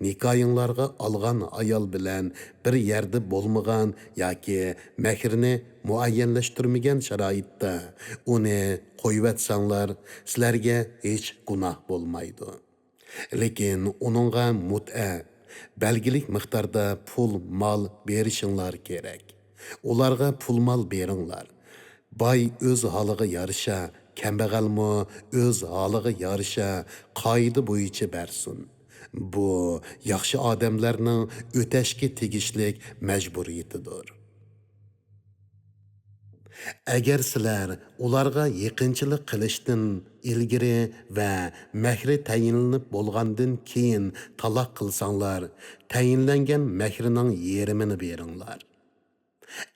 نىكاھىڭلارغا ئالغان ئايال بىلەن بىر يەردە بولمىغان ياكى مەھرىنى مۇئەييەنلەشتۈرمىگەن شارائىتتا ئۇنى قويۇۋەتسەڭلار، سىلەرگە ھېچ گۇناھ بولمايدۇ. لېكىن ئۇنىڭغا مۇتئە، بەلگىلىك مىقداردا پۇل، مال بېرىشىڭلار كېرەك. ئۇلارغا پۇل، مال بېرىڭلار. باي ئۆز ھالىغا يارىشا، كەمبەغەلمۇ ئۆز ھالىغا يارىشا قائىدە بويىچە بەرسۇن. بۇ ياخشى ئادەملەرنىڭ ئۆتەشكە تېگىشلىك مەجبۇرىيىتىدۇر. ئەگەر سىلەر ئۇلارغا يېقىنچىلىق قىلىشتىن ئىلگىرى ۋە مەھرى تەيىنلىنىپ بولغاندىن كېيىن تالاق قىلساڭلار، تەيىنلەنگەن مەھرىنىڭ يېرىمىنى بېرىڭلار.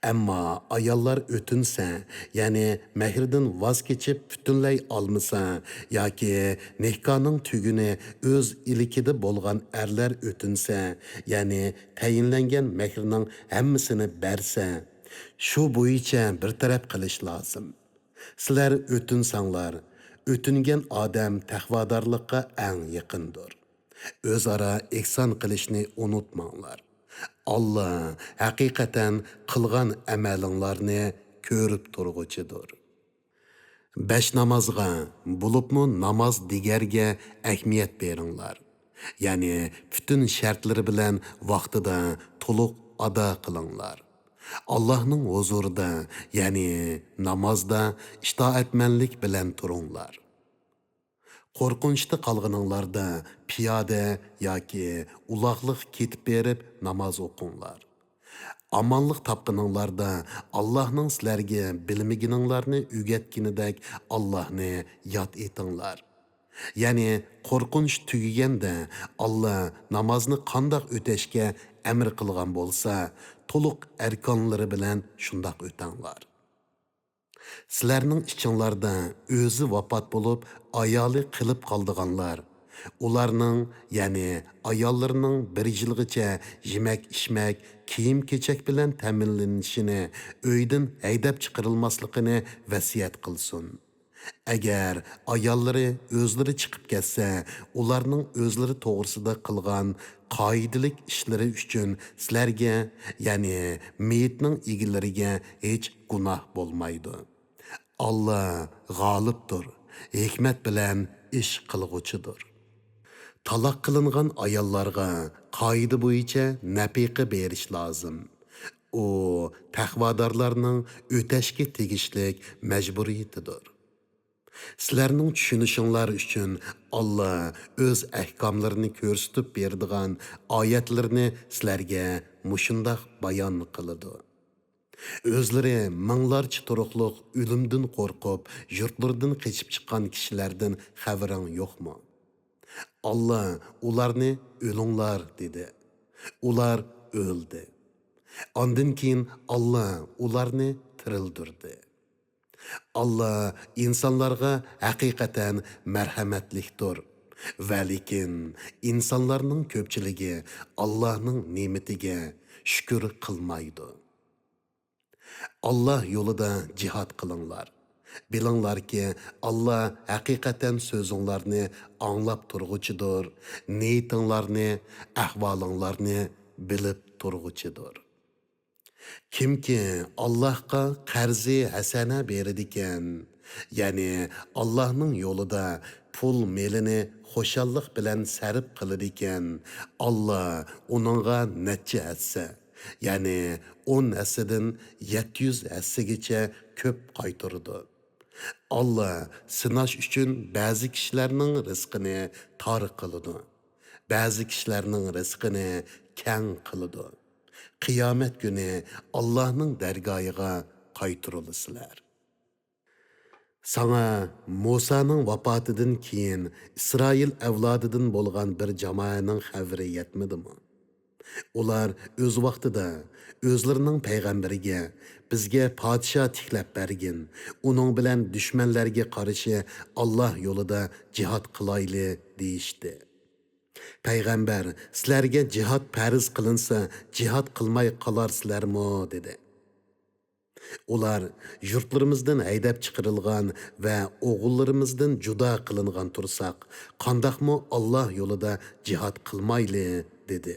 ئەمما ئاياللار ئۆتۈنسە، يەنى مەھرىدىن ۋاز كېچىپ پۈتۈنلەي ئالمىسا ياكى نىكاھنىڭ تۈگۈنى ئۆز ئىلكىدە بولغان ئەرلەر ئۆتۈنسە، يەنى تەيىنلەنگەن مەھرىنىڭ ھەممىسىنى بەرسە، شۇ بويىچە بىر تەرەپ قىلىش لازىم. سىلەر ئۆتۈنسەڭلار، ئۆتۈنگەن ئادەم تەقۋادارلىققا ئەڭ يېقىندۇر. ئۆزئارا ئېھسان قىلىشنى ئۇنتۇماڭلار. ئاللا ھەقىقەتەن قىلغان ئەمەلىڭلارنى كۆرۈپ تۇرغۇچىدۇر. بەش نامازغا، بولۇپمۇ ناماز دىگەرگە ئەھمىيەت بېرىڭلار. يەنى پۈتۈن شەرتلىرى بىلەن ۋاقتىدا تولۇق ئادا قىلىڭلار. ئاللاھنىڭ ھۇزۇرىدا، يەنى نامازدا ئىتائەتمەنلىك بىلەن تۇرۇڭلار. قورقۇنچتا قالغىنىڭلاردا پىيادە ياكى ئۇلاغلىق كېتىپ بېرىپ ناماز ئوقۇڭلار. ئامانلىق تاپقىنىڭلاردا ئاللاھنىڭ سىلەرگە بىلمىگىنىڭلارنى ئۆگەتكىنىدەك ئاللاھنى ياد ئېتىڭلار. يەنى قورقۇنچ تۈگىگەندە، ئاللا نامازنى قانداق ئۆتەشكە ئەمر قىلغان بولسا، تولۇق ئەركانلىرى بىلەن شۇنداق ئۆتەڭلار. سىلەرنىڭ ئىچىڭلاردا ئۆزى ۋاپات بولۇپ، ئايالى قېلىپ قالىدىغانلار، ئۇلارنىڭ، يەنى ئاياللىرىنىڭ بىر يىلغىچە يېمەك-ئىچمەك، كىيىم-كېچەك بىلەن تەمىنلىنىشىنى، ئۆيدىن ھەيدەپ چىقىرىلماسلىقىنى ۋەسىيەت قىلسۇن. ئەگەر ئاياللىرى ئۆزلىرى چىقىپ كەتسە، ئۇلارنىڭ ئۆزلىرى توغرىسىدا قىلغان قائىدىلىك ئىشلىرى ئۈچۈن سىلەرگە، يەنى مېيىتنىڭ ئىگىلىرىگە ھېچ گۇناھ بولمايدۇ. ئاللا غالىبتۇر، ھېكمەت بىلەن ئىش قىلغۇچىدۇر. تالاق قىلىنغان ئاياللارغا قائىدە بويىچە نەپىقە بېرىش لازىم. ئۇ تەقۋادارلارنىڭ ئۆتەشكە تېگىشلىك مەجبۇرىيىتىدۇر. سىلەرنىڭ چۈشىنىشىڭلار ئۈچۈن ئاللا ئۆز ئەھكاملىرىنى كۆرسىتىپ بېرىدىغان ئايەتلىرىنى سىلەرگە مۇشۇنداق بايان قىلىدۇ. ئۆزلىرى مىڭلارچە تۇرۇقلۇق ئۆلۈمدىن قورقۇپ، يۇرتلىرىدىن قېچىپ چىققان كىشىلەردىن خەۋىرىڭ يوقمۇ؟ ئاللا ئۇلارنى ئۆلۈڭلار دېدى. ئۇلار ئۆلدى. ئاندىن كېيىن ئاللا ئۇلارنى تىرىلدۈردى. ئاللا ئىنسانلارغا ھەقىقەتەن مەرھەمەتلىكتۇر. ۋەلىكىن ئىنسانلارنىڭ كۆپچىلىكى ئاللانىڭ نېمىتىگە شۈكۈر قىلمايدۇ. ئاللا يولىدا جىھاد قىلىڭلار. بىلىڭلاركى، ئاللا ھەقىقەتەن سۆزۈڭلارنى ئاڭلاپ تۇرغۇچىدۇر، نىيىتىڭلارنى، ئەھۋالىڭلارنى بىلىپ تۇرغۇچىدۇر. كىمكى ئاللاھقا قەرزى ھەسەنە بېرىدىكەن، يەنى ئاللاھنىڭ يولىدا پۇل مېلىنى خۇشاللىق بىلەن سەرپ قىلىدىكەن، ئاللا ئۇنىڭغا نەچچە ھەسسە، يەنى ئون ھەسسىدىن يەتتە يۈز ھەسسىگىچە كۆپ قايتۇرىدۇ. ئاللا سىناش ئۈچۈن بەزى كىشىلەرنىڭ رىزقىنى تار قىلىدۇ، بەزى كىشىلەرنىڭ رىزقىنى كەڭ قىلىدۇ. قىيامەت كۈنى ئاللاھنىڭ دەرگاھىغا قايتۇرۇلىسىلەر. ساڭا مۇسانىڭ ۋاپاتىدىن كېيىن ئىسرائىل ئەۋلادىدىن بولغان بىر جامائەنىڭ خەۋىرى يەتمىدىمۇ؟ ئۇلار ئۆز ۋاقتىدا ئۆزلىرىنىڭ پەيغەمبىرىگە، «بىزگە پادىشاھ تىكلەپ بەرگىن، ئۇنىڭ بىلەن دۈشمەنلەرگە قارشى ئاللاھ يولىدا جىھاد قىلايلى» دېيىشتى. پەيغەمبەر، «سىلەرگە جىھاد پەرز قىلىنسا، جىھاد قىلماي قالارسىلەرمۇ؟» دېدى. ئۇلار، «يۇرتلىرىمىزدىن ھەيدەپ چىقىرىلغان ۋە ئوغۇللىرىمىزدىن جۇدا قىلىنغان تۇرساق، قانداقمۇ ئاللاھ يولىدا جىھاد قىلمايلى؟» دېدى.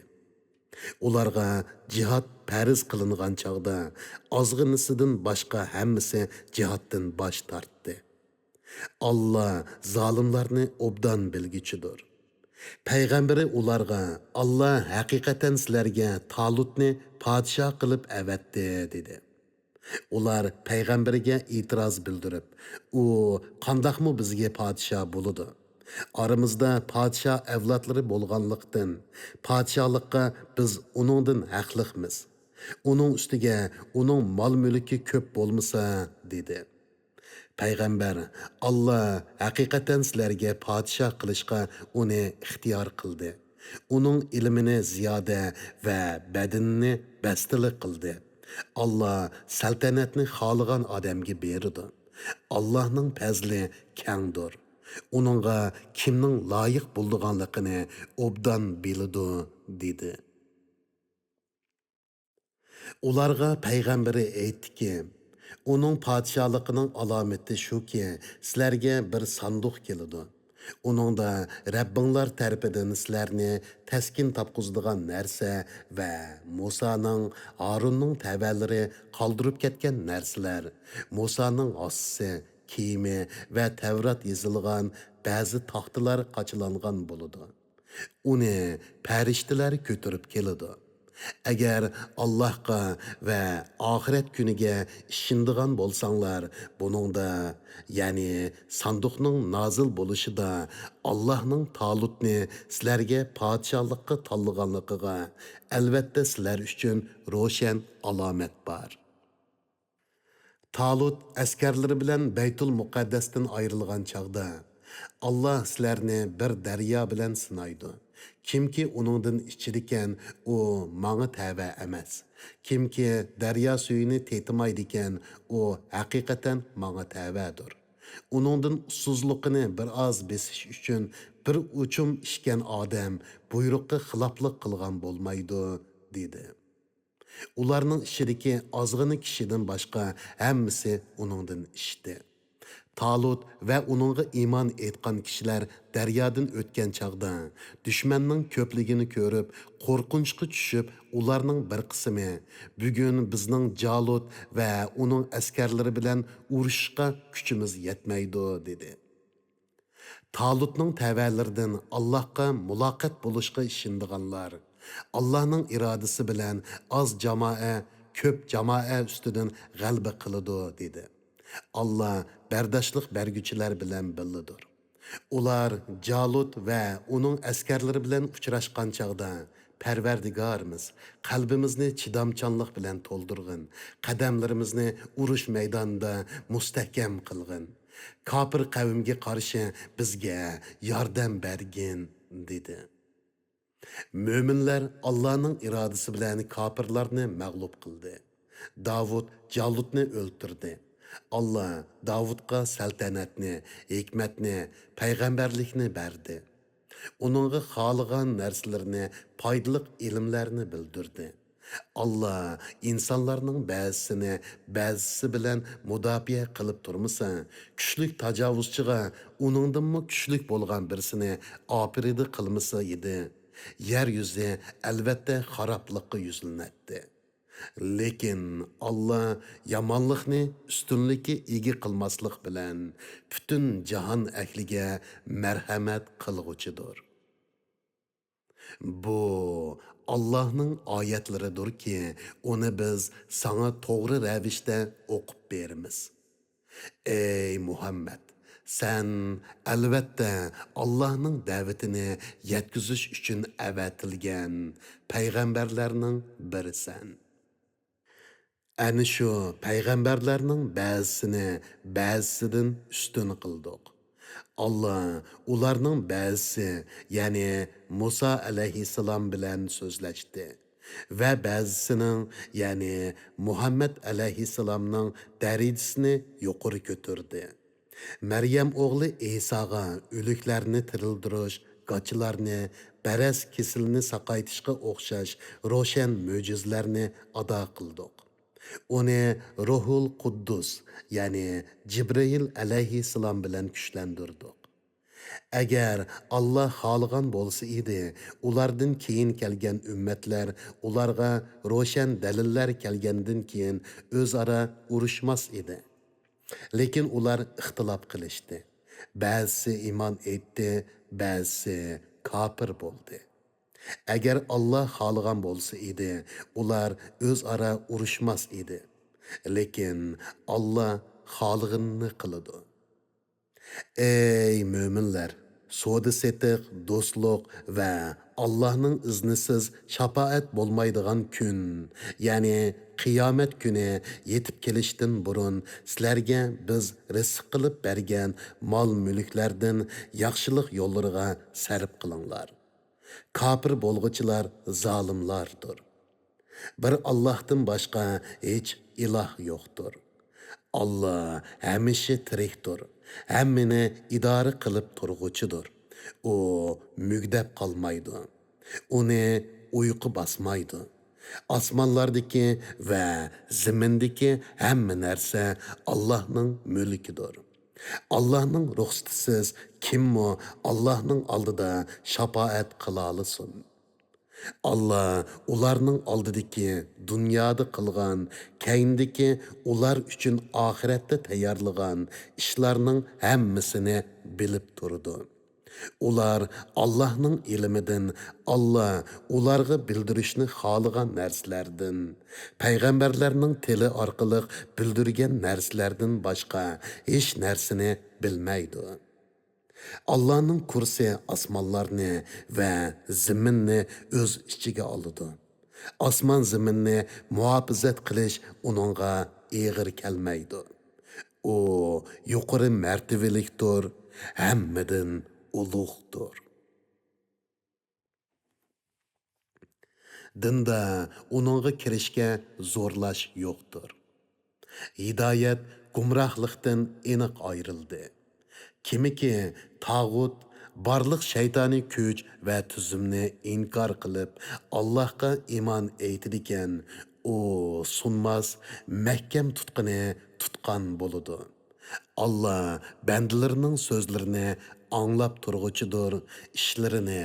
ئۇلارغا جىھاد پەرز قىلىنغان چاغدا ئازغىنىسىدىن باشقا ھەممىسى جىھادتىن باش تارتتى. ئاللا زالىملارنى ئوبدان بىلگۈچىدۇر. پەيغەمبىرى ئۇلارغا، «ئاللا ھەقىقەتەن سىلەرگە تالۇتنى پادىشاھ قىلىپ ئەۋەتتى» دېدى. ئۇلار پەيغەمبىرىگە ئېتىراز بىلدۈرۈپ، «ئۇ قانداقمۇ بىزگە پادىشاھ بولىدۇ؟ ئارىمىزدا پادىشاھ ئەۋلادلىرى بولغانلىقتىن، پادىشاھلىققا بىز ئۇنىڭدىن ھەقلىقمىز. ئۇنىڭ ئۈستىگە ئۇنىڭ مال-مۈلكى كۆپ بولمىسا» دېدى. پەيغەمبەر، «ئاللا ھەقىقەتەن سىلەرگە پادىشاھ قىلىشقا ئۇنى ئىختىيار قىلدى. ئۇنىڭ ئىلمىنى زىيادە ۋە بەدىنىنى بەستىلىك قىلدى. ئاللا سەلتەنەتنى خالىغان ئادەمگە بېرىدۇ. ئاللانىڭ پەزلى كەڭدۇر. ئۇنىڭغا كىمنىڭ لايىق بولىدىغانلىقىنى ئوبدان بىلىدۇ» دېدى. ئۇلارغا پەيغەمبىرى ئېيتتىكى، «ئۇنىڭ پادىشاھلىقىنىڭ ئالامىتى شۇكى، سىلەرگە بىر ساندۇق كېلىدۇ. ئۇنىڭدا رەببىڭلار تەرىپىدىن سىلەرنى تەسكىن تاپقۇزىدىغان نەرسە ۋە مۇسانىڭ، ھارۇننىڭ تەۋەلىرى قالدۇرۇپ كەتكەن نەرسىلەر، مۇسانىڭ ھاسىسى، كىيىمى ۋە تەۋرات يېزىلغان بەزى تاختىلار قاچىلانغان بولىدۇ. ئۇنى پەرىشتىلەر كۆتۈرۈپ كېلىدۇ. ئەگەر ئاللاھقا ۋە ئاخىرەت كۈنىگە ئىشىنىدىغان بولساڭلار، بۇنىڭدا، يەنى ساندۇقنىڭ نازىل بولۇشىدا ئاللاھنىڭ تالۇتنى سىلەرگە پادىشاھلىققا تاللىغانلىقىغا، ئەلۋەتتە، سىلەر ئۈچۈن روشەن ئالامەت بار. تالۇت ئەسكەرلىرى بىلەن بەيتۇل مۇقەددەستىن ئايرىلغان چاغدا، ئاللا سىلەرنى بىر دەريا بىلەن سىنايدۇ. كىمكى ئۇنىڭدىن ئىچىدىكەن، ئۇ ماڭا تەۋە ئەمەس. كىمكى دەريا سۈيىنى تېتىمايدىكەن، ئۇ ھەقىقەتەن ماڭا تەۋەدۇر. ئۇنىڭدىن ئۇسسۇزلۇقىنى بىر ئاز بېسىش ئۈچۈن بىر ئوچۇم ئىچكەن ئادەم بۇيرۇققا خىلاپلىق قىلغان بولمايدۇ، دېدى. ئۇلارنىڭ ئىچىدىكى ئازغىنە كىشىدىن باشقا ھەممىسى ئۇنىڭدىن ئىچتى. تالۇت ۋە ئۇنىڭغا ئىمان ئېيتقان كىشىلەر دەريادىن ئۆتكەن چاغدا، دۈشمەننىڭ كۆپلۈكىنى كۆرۈپ، قورقۇنچقا چۈشۈپ، ئۇلارنىڭ بىر قىسمى، «بۈگۈن بىزنىڭ جالۇت ۋە ئۇنىڭ ئەسكەرلىرى بىلەن ئۇرۇشۇشقا كۈچىمىز يەتمەيدۇ» دېدى. تالۇتنىڭ تەۋەلىرىدىن ئاللاھقا مۇلاقات بولۇشقا ئىشىنىدىغانلار، «ئاللاھنىڭ ئىرادىسى بىلەن ئاز جامائە كۆپ جامائە ئۈستىدىن غەلىبە قىلىدۇ» دېدى. ئاللا بەرداشلىق بەرگۈچىلەر بىلەن بىللىدۇر. ئۇلار جالۇت ۋە ئۇنىڭ ئەسكەرلىرى بىلەن ئۇچراشقان چاغدا، «پەرۋەردىگارىمىز، قەلبىمىزنى چىدامچانلىق بىلەن تولدۇرغىن، قەدەملىرىمىزنى ئۇرۇش مەيدانىدا مۇستەھكەم قىلغىن. كاپىر قەۋمگە قارشى بىزگە ياردەم بەرگىن» دېدى. مۆمىنلەر ئاللانىڭ ئىرادىسى بىلەن كاپىرلارنى مەغلۇپ قىلدى. داۋۇت جالۇتنى ئۆلتۈردى. ئاللا داۋۇتقا سەلتەنەتنى، ھېكمەتنى، پەيغەمبەرلىكنى بەردى. ئۇنىڭغا خالىغان نەرسىلىرىنى، پايدىلىق ئىلىملەرنى بىلدۈردى. ئاللا ئىنسانلارنىڭ بەزىسىنى بەزىسى بىلەن مۇداپىئە قىلىپ تۇرمىسا، كۈچلۈك تاجاۋۇزچىغا ئۇنىڭدىنمۇ كۈچلۈك بولغان بىرسىنى ئاپىرىدە قىلمىسا ئىدى، يەر يۈزى ئەلۋەتتە خارابلىققا يۈزلىنەتتى. لېكىن ئاللا يامانلىقنى ئۈستۈنلۈككە ئىگە قىلماسلىق بىلەن، پۈتۈن جاھان ئەھلىگە مەرھەمەت قىلغۇچىدۇر. بۇ ئاللاھنىڭ ئايەتلىرىدۇركى، ئۇنى بىز ساڭا توغرا رەۋىشتە ئوقۇپ بېرىمىز. ئەي مۇھەممەد، سەن، ئەلۋەتتە، ئاللاھنىڭ دەۋىتىنى يەتكۈزۈش ئۈچۈن ئەۋەتىلگەن پەيغەمبەرلەرنىڭ بىرىسەن. ئەنە شۇ پەيغەمبەرلەرنىڭ بەزىسىنى بەزىسىدىن ئۈستۈن قىلدۇق. ئاللا ئۇلارنىڭ بەزىسى، يەنى مۇسا ئەلەيھىسسالام بىلەن سۆزلەشتى ۋە بەزىسىنىڭ، يەنى مۇھەممەد ئەلەيھىسسالامنىڭ دەرىجىسىنى يۇقىرى كۆتۈردى. مەريەم ئوغلى ئىساغا ئۆلۈكلەرنى تىرىلدۈرۈش، گاچىلارنى، بەرەس كېسىلىنى ساقايتىشقا ئوخشاش روشەن مۆجىزىلەرنى ئادا قىلدۇق. ئۇنى روھۇل قۇددۇس، يەنى جىبرىئىل ئەلەيھىسسالام بىلەن كۈچلەندۈردۇق. ئەگەر ئاللا خالىغان بولسا ئىدى، ئۇلاردىن كېيىن كەلگەن ئۈممەتلەر ئۇلارغا روشەن دەلىللەر كەلگەندىن كېيىن ئۆزئارا ئۇرۇشماس ئىدى. لېكىن ئۇلار ئىختىلاپ قىلىشتى. بەزىسى ئىمان ئېيتتى، بەزىسى كاپىر بولدى. ئەگەر ئاللا خالىغان بولسا ئىدى، ئۇلار ئۆزئارا ئۇرۇشماس ئىدى. لېكىن ئاللا خالىغىنىنى قىلىدۇ. ئەي مۆمىنلەر! سودا-سېتىق، دوستلۇق ۋە ئاللاھنىڭ ئىزنىسىز شاپائەت بولمايدىغان كۈن، يەنى قىيامەت كۈنى يېتىپ كېلىشتىن بۇرۇن سىلەرگە بىز رىزىق قىلىپ بەرگەن مال-مۈلۈكلەردىن ياخشىلىق يوللىرىغا سەرپ قىلىڭلار. كاپىر بولغۇچىلار زالىملاردۇر. بىر ئاللاھتىن باشقا ھېچ ئىلاھ يوقتۇر. ئاللا ھەمىشە تىرىكتۇر، ھەممىنى ئىدارە قىلىپ تۇرغۇچىدۇر. ئۇ مۈگدەپ قالمايدۇ. ئۇنى ئۇيقۇ باسمايدۇ. ئاسمانلاردىكى ۋە زېمىندىكى ھەممە نەرسە ئاللاھنىڭ مۈلكىدۇر. ئاللاھنىڭ رۇخسىتىسىز كىممۇ ئاللاھنىڭ ئالدىدا شاپائەت قىلالىسۇن؟ ئاللا ئۇلارنىڭ ئالدىدىكى دۇنيادا قىلغان، كەينىدىكى ئۇلار ئۈچۈن ئاخىرەتتە تەييارلىغان ئىشلارنىڭ ھەممىسىنى بىلىپ تۇرىدۇ. ئۇلار ئاللاھنىڭ ئىلمىدىن، ئاللا ئۇلارغا بىلدۈرۈشنى خالىغان نەرسىلەردىن، پەيغەمبەرلەرنىڭ تىلى ئارقىلىق بىلدۈرگەن نەرسىلەردىن باشقا ھېچ نەرسىنى بىلمەيدۇ. ئاللانىڭ كۇرسى ئاسمانلارنى ۋە زېمىننى ئۆز ئىچىگە ئالىدۇ. ئاسمان زېمىننى مۇھاپىزەت قىلىش ئۇنىڭغا ئېغىر كەلمەيدۇ. ئۇ يۇقىرى مەرتىۋىلىكتۇر، ھەممىدىن ئۇلۇغدۇر. دىندا ئۇنىڭغا كىرىشكە زورلاش يوقتۇر. ھىدايەت گۇمراھلىقتىن ئېنىق ئايرىلدى. كىمكى تاغۇت، بارلىق شەيتانىي كۈچ ۋە تۈزۈمنى ئىنكار قىلىپ، ئاللاھقا ئىمان ئېيتىدىكەن، ئۇ سۇنماس، مەھكەم تۇتقىنى تۇتقان بولىدۇ. ئاللا بەندىلىرىنىڭ سۆزلىرىنى ئاڭلاپ تۇرغۇچىدۇر، ئىشلىرىنى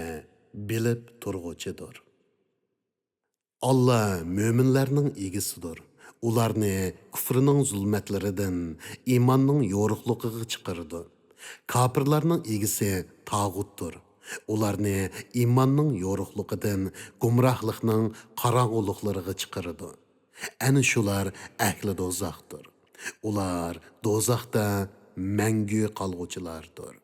بىلىپ تۇرغۇچىدۇر. ئاللا مۆمىنلەرنىڭ ئىگىسىدۇر. ئۇلارنى كۇفرىنىڭ زۇلمەتلىرىدىن ئىماننىڭ يورۇقلۇقىغا چىقىرىدۇ. كاپىرلارنىڭ ئىگىسى تاغۇتتۇر. ئۇلارنى ئىماننىڭ يورۇقلۇقىدىن گۇمراھلىقنىڭ قاراڭغۇلۇقلىرىغا چىقىرىدۇ. ئەنە شۇلار ئەھلى دوزاختۇر. ئۇلار دوزاختا مەڭگۈ قالغۇچىلاردۇر.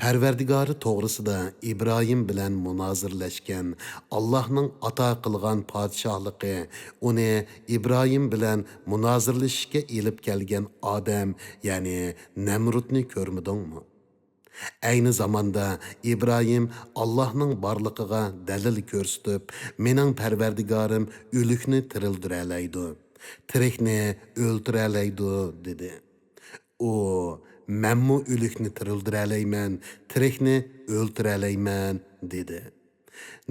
پەرۋەردىگارى توغرىسىدا ئىبراھىم بىلەن مۇنازىرىلەشكەن، ئاللاھنىڭ ئاتا قىلغان پادىشاھلىقى ئۇنى ئىبراھىم بىلەن مۇنازىرىلىشىشكە ئېلىپ كەلگەن ئادەم، يەنى نەمرۇتنى كۆرمىدىڭمۇ؟ ئەينى زاماندا ئىبراھىم ئاللاھنىڭ بارلىقىغا دەلىل كۆرسىتىپ، مېنىڭ پەرۋەردىگارىم ئۆلۈكنى تىرىلدۈرەلەيدۇ، تىرىكنى ئۆلتۈرەلەيدۇ، دېدى. ئۇ، مەنمۇ ئۆلۈكنى تىرىلدۈرەلەيمەن، تىرىكنى ئۆلتۈرەلەيمەن، دېدى.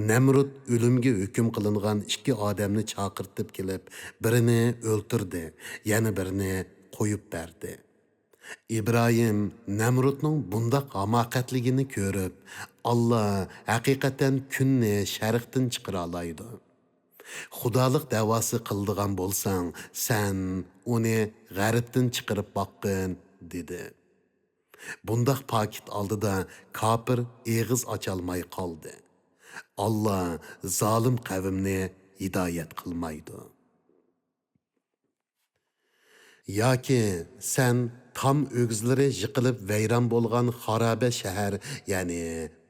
نەمرۇت ئۆلۈمگە ھۆكۈم قىلىنغان ئىككى ئادەمنى چاقىرتىپ كېلىپ، بىرىنى ئۆلتۈردى، يەنە بىرىنى قويۇپ بەردى. ئىبراھىم نەمرۇتنىڭ بۇنداق ھاماقەتلىكىنى كۆرۈپ، ئاللا ھەقىقەتەن كۈننى شەرقتىن چىقىرالايدۇ. خۇدالىق دەۋاسى قىلىدىغان بولساڭ، سەن ئۇنى غەربتىن چىقىرىپ باققىن، دېدى. بۇنداق پاكىت ئالدىدا كاپىر ئېغىز ئاچالماي قالدى. ئاللا زالىم قەۋمنى ھىدايەت قىلمايدۇ. ياكى سەن تام ئۆگزىلىرى يىقىلىپ ۋەيران بولغان خارابە شەھەر، يەنى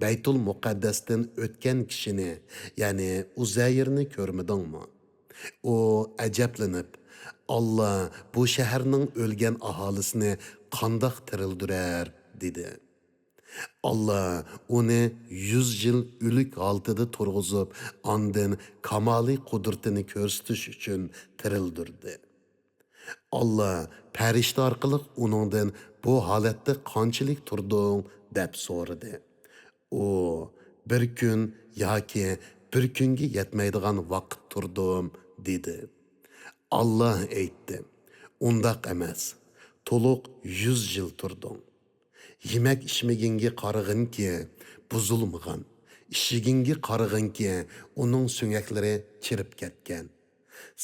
بەيتۇل مۇقەددەستىن ئۆتكەن كىشىنى، يەنى ئۇزەيرنى كۆرمىدىڭمۇ؟ ئۇ ئەجەبلىنىپ، «ئاللا بۇ شەھەرنىڭ ئۆلگەن ئاھالىسىنى قانداق تىرىلدۈرەر؟» دېدى. ئاللا ئۇنى يۈز يىل ئۆلۈك ھالىتىدە تۇرغۇزۇپ، ئاندىن كامالىي قۇدرىتىنى كۆرسىتىش ئۈچۈن تىرىلدۈردى. ئاللا پەرىشتە ئارقىلىق ئۇنىڭدىن «بۇ ھالەتتە قانچىلىك تۇردۇڭ؟» دەپ سورىدى. ئۇ «بىر كۈن ياكى بىر كۈنگە يەتمەيدىغان ۋاقىت تۇردۇم» دېدى. ئاللا ئېيتتى: «ئۇنداق ئەمەس، تولۇق يۈز يىل تۇردۇڭ. يېمەك ئىچمىگىنگە قارىغىنكى، بۇزۇلمىغان، ئىچىگىنگە قارىغىنكى، ئۇنىڭ سۆڭەكلىرى چىرىپ كەتكەن.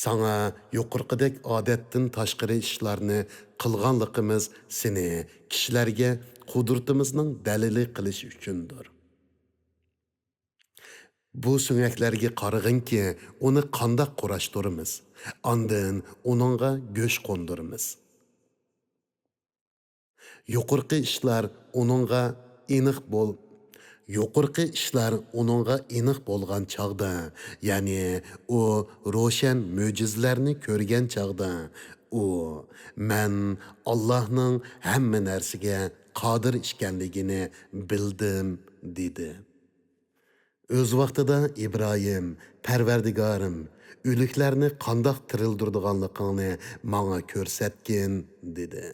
ساڭا يۇقىرىقىدەك ئادەتتىن تاشقىرى ئىشلارنى قىلغانلىقىمىز سېنى كىشىلەرگە قۇدرىتىمىزنىڭ دەلىلى قىلىش ئۈچۈندۇر. بۇ سۆڭەكلەرگە قارىغىنكى، ئۇنى قانداق قۇراشتۇرىمىز، ئاندىن ئۇنىڭغا گۆش قوندۇرىمىز.» يۇقىرىقى ئىشلار ئۇنىڭغا ئېنىق بول-، يۇقىرىقى ئىشلار ئۇنىڭغا ئېنىق بولغان چاغدا، يەنى ئۇ روشەن مۆجىزىلەرنى كۆرگەن چاغدا، ئۇ، «مەن ئاللاھنىڭ ھەممە نەرسىگە قادىر ئىكەنلىكىنى بىلدىم» دېدى. ئۆز ۋاقتىدا ئىبراھىم: «پەرۋەردىگارىم، ئۆلۈكلەرنى قانداق تىرىلدۈرىدىغانلىقىڭنى ماڭا كۆرسەتكىن» دېدى.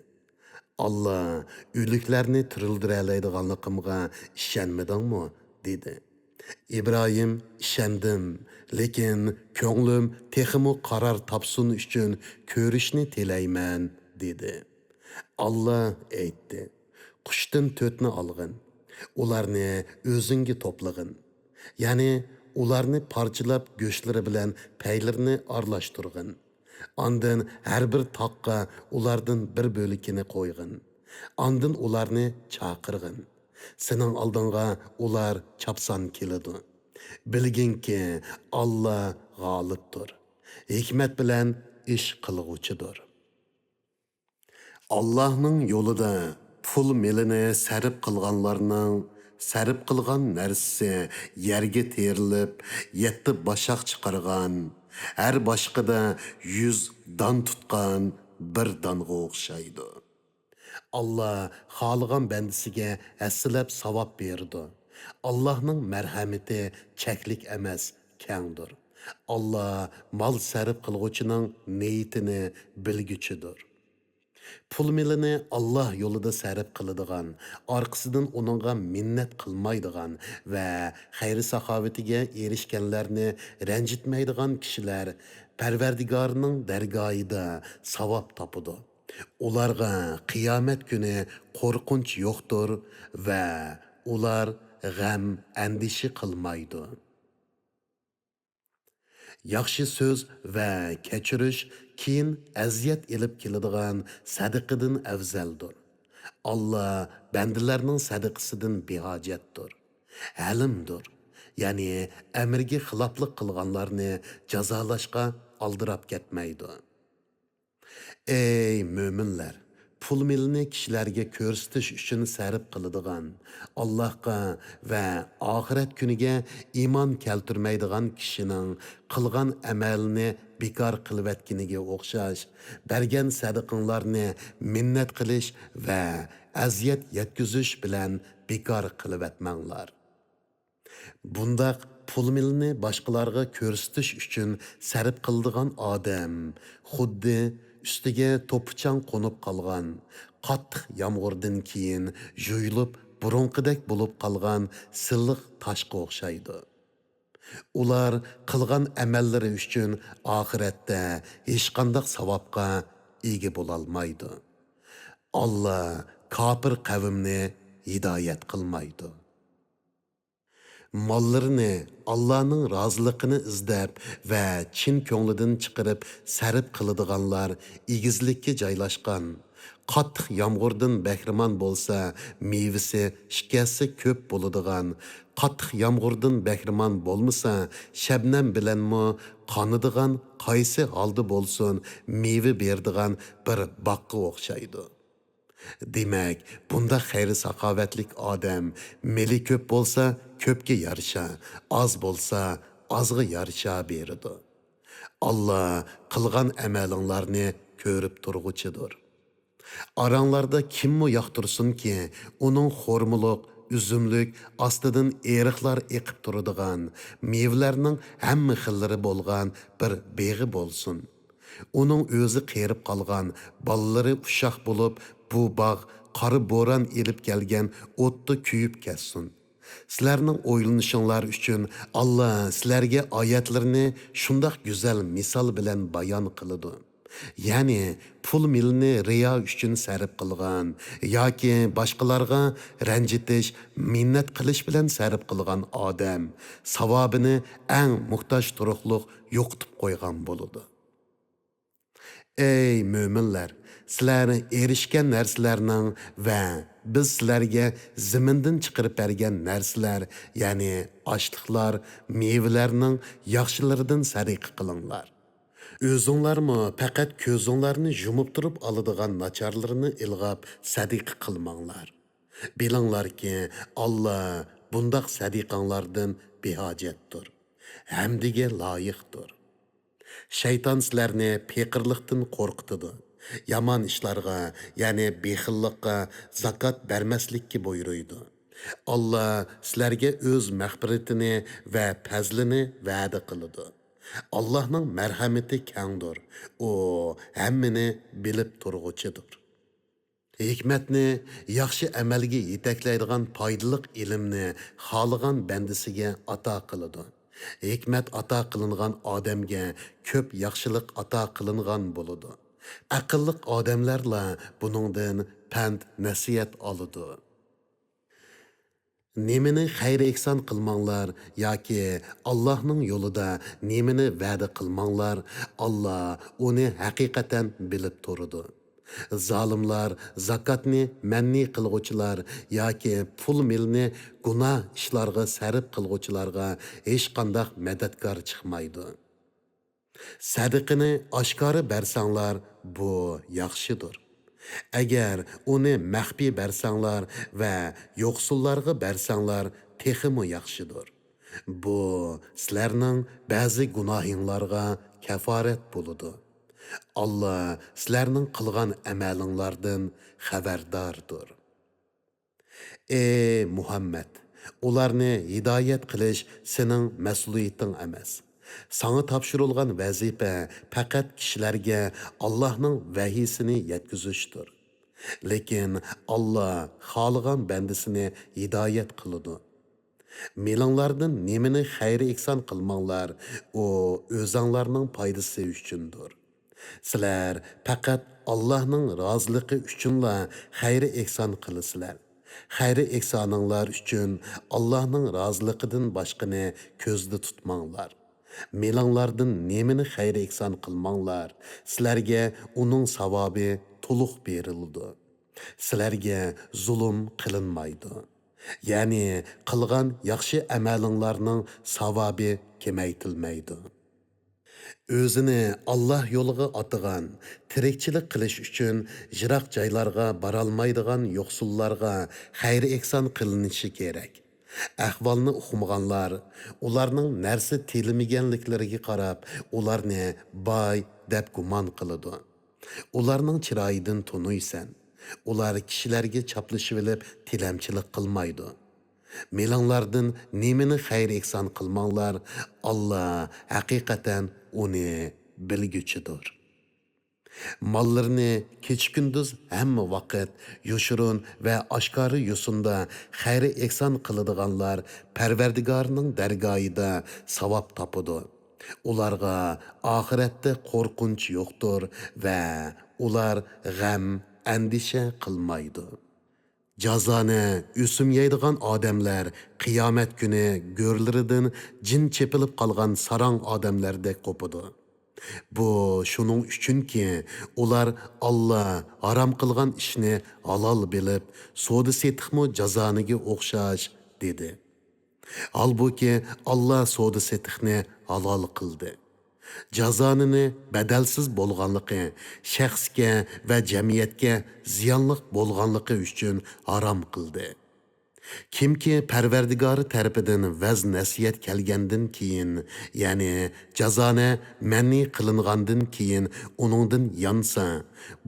ئاللا: «ئۆلۈكلەرنى تىرىلدۈرەلەيدىغانلىقىمغا ئىشەنمىدىڭمۇ؟» دېدى. ئىبراھىم: «ئىشەندىم، لېكىن كۆڭلۈم تېخىمۇ قارار تاپسۇن ئۈچۈن كۆرۈشنى تىلەيمەن» دېدى. ئاللا ئېيتتى: «قۇشتىن تۆتنى ئالغىن، ئۇلارنى ئۆزۈڭگە توپلىغىن، يەنى ئۇلارنى پارچىلاپ گۆشلىرى بىلەن پەيلىرىنى ئارىلاشتۇرغىن. ئاندىن ھەر بىر تاغقا ئۇلاردىن بىر بۆلىكىنى قويغىن. ئاندىن ئۇلارنى چاقىرغىن. سېنىڭ ئالدىڭغا ئۇلار چاپسان كېلىدۇ. بىلگىنكى، ئاللا غالىبتۇر، ھېكمەت بىلەن ئىش قىلغۇچىدۇر.» ئاللاھنىڭ يولىدا پۇل مېلىنى سەرپ قىلغانلارنىڭ سەرپ قىلغان نەرسىسى يەرگە تېرىلىپ، يەتتە باشاق چىقارغان، ھەر باشىقىدا يۈز دان تۇتقان بىر دانغا ئوخشايدۇ. ئاللا خالىغان بەندىسىگە ھەسسىلەپ ساۋاب بېرىدۇ. ئاللاھنىڭ مەرھەمىتى چەكلىك ئەمەس، كەڭدۇر. ئاللا مال سەرپ قىلغۇچىنىڭ نىيىتىنى بىلگۈچىدۇر. پۇل مېلىنى ئاللا يولىدا سەرپ قىلىدىغان، ئارقىسىدىن ئۇنىڭغا مىننەت قىلمايدىغان ۋە خەير-ساخاۋىتىگە ئېرىشكەنلەرنى رەنجىتمەيدىغان كىشىلەر پەرۋەردىگارىنىڭ دەرگاھىدا ساۋاب تاپىدۇ. ئۇلارغا قىيامەت كۈنى قورقۇنچ يوقتۇر ۋە ئۇلار غەم، ئەندىشە قىلمايدۇ. ياخشى سۆز ۋە كەچۈرۈش كېيىن ئەزىيەت ئېلىپ كېلىدىغان سەدىقىدىن ئەۋزەلدۇر. ئاللا بەندىلەرنىڭ سەدىقىسىدىن بىھاجەتتۇر. ھەلىمدۇر، يەنى ئەمرىگە خىلاپلىق قىلغانلارنى جازالاشقا ئالدىراپ كەتمەيدۇ. ئەي مۆمىنلەر! پۇل مېلىنى كىشىلەرگە كۆرسىتىش ئۈچۈن سەرپ قىلىدىغان، ئاللاھقا ۋە ئاخىرەت كۈنىگە ئىمان كەلتۈرمەيدىغان كىشىنىڭ قىلغان ئەمەلنى بىكار قىلىۋەتكىنىگە ئوخشاش، بەرگەن سەدىقىڭلارنى مىننەت قىلىش ۋە ئەزىيەت يەتكۈزۈش بىلەن بىكار قىلىۋەتمەڭلار. بۇنداق پۇل مېلىنى باشقىلارغا كۆرسىتىش ئۈچۈن سەرپ قىلىدىغان ئادەم خۇددى ئۈستىگە توپا-چاڭ قونۇپ قالغان، قاتتىق يامغۇردىن كېيىن يۇيۇلۇپ بۇرۇنقىدەك بولۇپ قالغان سىلىق تاشقا ئوخشايدۇ. ئۇلار قىلغان ئەمەللىرى ئۈچۈن ئاخىرەتتە ھېچقانداق ساۋابقا ئىگە بولالمايدۇ. ئاللا كاپىر قەۋمنى ھىدايەت قىلمايدۇ. ماللىرىنى ئاللانىڭ رازىلىقىنى ئىزدەپ ۋە چىن كۆڭلىدىن چىقىرىپ سەرپ قىلىدىغانلار ئېگىزلىككە جايلاشقان، قاتتىق يامغۇردىن بەھرىمەن بولسا، مېۋىسى ئىككى ھەسسە كۆپ بولىدىغان، قاتتىق يامغۇردىن بەھرىمەن بولمىسا، شەبنەم بىلەنمۇ قانىدىغان، قايسى ھالدا بولسۇن، مېۋە بېرىدىغان بىر باغقا ئوخشايدۇ. دېمەك، بۇنداق خەير-ساخاۋەتلىك ئادەم مېلى كۆپ بولسا، كۆپكە يارىشا، ئاز بولسا، ئازغا يارىشا بېرىدۇ. ئاللا قىلغان ئەمەلىڭلارنى كۆرۈپ تۇرغۇچىدۇر. ئاراڭلاردا كىممۇ ياقتۇرسۇنكى، ئۇنىڭ خورمىلىق، ئۈزۈملۈك، ئاستىدىن ئېرىقلار ئېقىپ تۇرىدىغان، مېۋىلەرنىڭ ھەممە خىللىرى بولغان بىر بېغى بولسۇن. ئۇنىڭ ئۆزى قېرىپ قالغان، بالىلىرى ئۇششاق بولۇپ، بۇ باغ قارا بوران ئېلىپ كەلگەن ئوتتا كۆيۈپ كەتسۇن. سىلەرنىڭ ئويلىنىشىڭلار ئۈچۈن ئاللا سىلەرگە ئايەتلىرىنى شۇنداق گۈزەل مىسال بىلەن بايان قىلىدۇ. يەنى پۇل مېلىنى رىيا ئۈچۈن سەرپ قىلغان ياكى باشقىلارغا رەنجىتىش، مىننەت قىلىش بىلەن سەرپ قىلغان ئادەم ساۋابىنى ئەڭ موھتاج تۇرۇقلۇق يوقىتىپ قويغان بولىدۇ. ئەي مۆمىنلەر، سىلەر ئېرىشكەن نەرسىلەرنىڭ ۋە بىز سىلەرگە زېمىندىن چىقىرىپ بەرگەن نەرسىلەر، يەنى ئاشلىقلار، مېۋىلەرنىڭ ياخشىلىرىدىن سەدىقە قىلىڭلار. ئۆزۈڭلارمۇ پەقەت كۆزۈڭلارنى يۇمۇپ تۇرۇپ ئالىدىغان ناچارلىرىنى ئىلغاپ سەدىقە قىلماڭلار. بىلىڭلاركى، ئاللا بۇنداق سەدىقەڭلاردىن بىھاجەتتۇر، ھەمدىگە لايىقتۇر. شەيتان سىلەرنى پېقىرلىقتىن قورقۇتىدۇ، يامان ئىشلارغا، يەنى بېخىللىققا، زاكات بەرمەسلىككە بۇيرۇيدۇ. ئاللا سىلەرگە ئۆز مەغپىرىتىنى ۋە پەزلىنى ۋەدە قىلىدۇ. ئاللانىڭ مەرھەمىتى كەڭدۇر، ئۇ ھەممىنى بىلىپ تۇرغۇچىدۇر. ھېكمەتنى، ياخشى ئەمەلگە يېتەكلەيدىغان پايدىلىق ئىلىمنى خالىغان بەندىسىگە ئاتا قىلىدۇ. ھېكمەت ئاتا قىلىنغان ئادەمگە كۆپ ياخشىلىق ئاتا قىلىنغان بولىدۇ. ئەقىللىق ئادەملەرلا بۇنىڭدىن پەند نەسىھەت ئالىدۇ. نېمىنى خەير-ئېھسان قىلماڭلار ياكى ئاللاھنىڭ يولىدا نېمىنى ۋەدە قىلماڭلار، ئاللا ئۇنى ھەقىقەتەن بىلىپ تۇرىدۇ. زالىملار، زاكاتنى مەنئى قىلغۇچىلار ياكى پۇل-مېلنى گۇناھ ئىشلارغا سەرپ قىلغۇچىلارغا ھېچقانداق مەدەتكار چىقمايدۇ. سەدىقىنى ئاشكارا بەرسەڭلار، بۇ ياخشىدۇر. ئەگەر ئۇنى مەخپىي بەرسەڭلار ۋە يوقسۇللارغا بەرسەڭلار، تېخىمۇ ياخشىدۇر. بۇ سىلەرنىڭ بەزى گۇناھىڭلارغا كەفارەت بولىدۇ. ئاللا سىلەرنىڭ قىلغان ئەمەلىڭلاردىن خەۋەرداردۇر. ئەي مۇھەممەد، ئۇلارنى ھىدايەت قىلىش سېنىڭ مەسئۇلىيىتىڭ ئەمەس. ساڭا تاپشۇرۇلغان ۋەزىپە پەقەت كىشىلەرگە ئاللاھنىڭ ۋەھىيسىنى يەتكۈزۈشتۇر. لېكىن ئاللا خالىغان بەندىسىنى ھىدايەت قىلىدۇ. مېلىڭلاردىن نېمىنى خەير-ئېھسان قىلماڭلار، ئۇ ئۆزەڭلارنىڭ پايدىسى ئۈچۈندۇر. سىلەر پەقەت ئاللاھنىڭ رازىلىقى ئۈچۈنلا خەير-ئېھسان قىلىسىلەر. خەير-ئېھسانىڭلار ئۈچۈن ئاللاھنىڭ رازىلىقىدىن باشقىنى كۆزدە تۇتماڭلار. مېلىڭلاردىن نېمىنى خەير-ئېھسان قىلماڭلار، سىلەرگە ئۇنىڭ ساۋابى تولۇق بېرىلىدۇ. سىلەرگە زۇلۇم قىلىنمايدۇ. يەنى قىلغان ياخشى ئەمەلىڭلارنىڭ ساۋابى كېمەيتىلمەيدۇ. ئۆزىنى ئاللاھ يولىغا ئاتىغان، تىرىكچىلىك قىلىش ئۈچۈن يىراق جايلارغا بارالمايدىغان يوقسۇللارغا خەير-ئېھسان قىلىنىشى كېرەك. ئەھۋالنى ئۇقمىغانلار، ئۇلارنىڭ نەرسە تىلىمىگەنلىكلىرىگە قاراپ، ئۇلارنى باي دەپ گۇمان قىلىدۇ. ئۇلارنىڭ چىرايىدىن تونۇيسەن. ئۇلار كىشىلەرگە چاپلىشىۋېلىپ تىلەمچىلىك قىلمايدۇ. مېلىڭلاردىن نېمىنى خەير-ئېھسان قىلماڭلار، ئاللا ھەقىقەتەن ئۇنى بىلگۈچىدۇر. ماللىرىنى كېچە-كۈندۈز ھەممە ۋاقىت يوشۇرۇن ۋە ئاشكارا يوسۇندا خەير-ئېھسان قىلىدىغانلار پەرۋەردىگارىنىڭ دەرگاھىدا ساۋاب تاپىدۇ. ئۇلارغا ئاخىرەتتە قورقۇنچ يوقتۇر ۋە ئۇلار غەم، ئەندىشە قىلمايدۇ. جازانى ئۆسۈم يەيدىغان ئادەملەر قىيامەت كۈنى گۆرلىرىدىن جىن چېپىلىپ قالغان ساراڭ ئادەملەردەك قوپىدۇ. بۇ شۇنىڭ ئۈچۈنكى، ئۇلار ئاللا ھارام قىلغان ئىشنى ھالال بىلىپ، سودا-سېتىقمۇ جازانىگە ئوخشاش، دېدى. ھالبۇكى، ئاللا سودا-سېتىقنى ھالال قىلدى. جازانىنى بەدەلسىز بولغانلىقى، شەخسكە ۋە جەمئىيەتكە زىيانلىق بولغانلىقى ئۈچۈن ھارام قىلدى. كىمكى پەرۋەردىگارى تەرىپىدىن ۋەز-نەسىھەت كەلگەندىن كېيىن، يەنى جازانە مەنئى قىلىنغاندىن كېيىن ئۇنىڭدىن يانسا،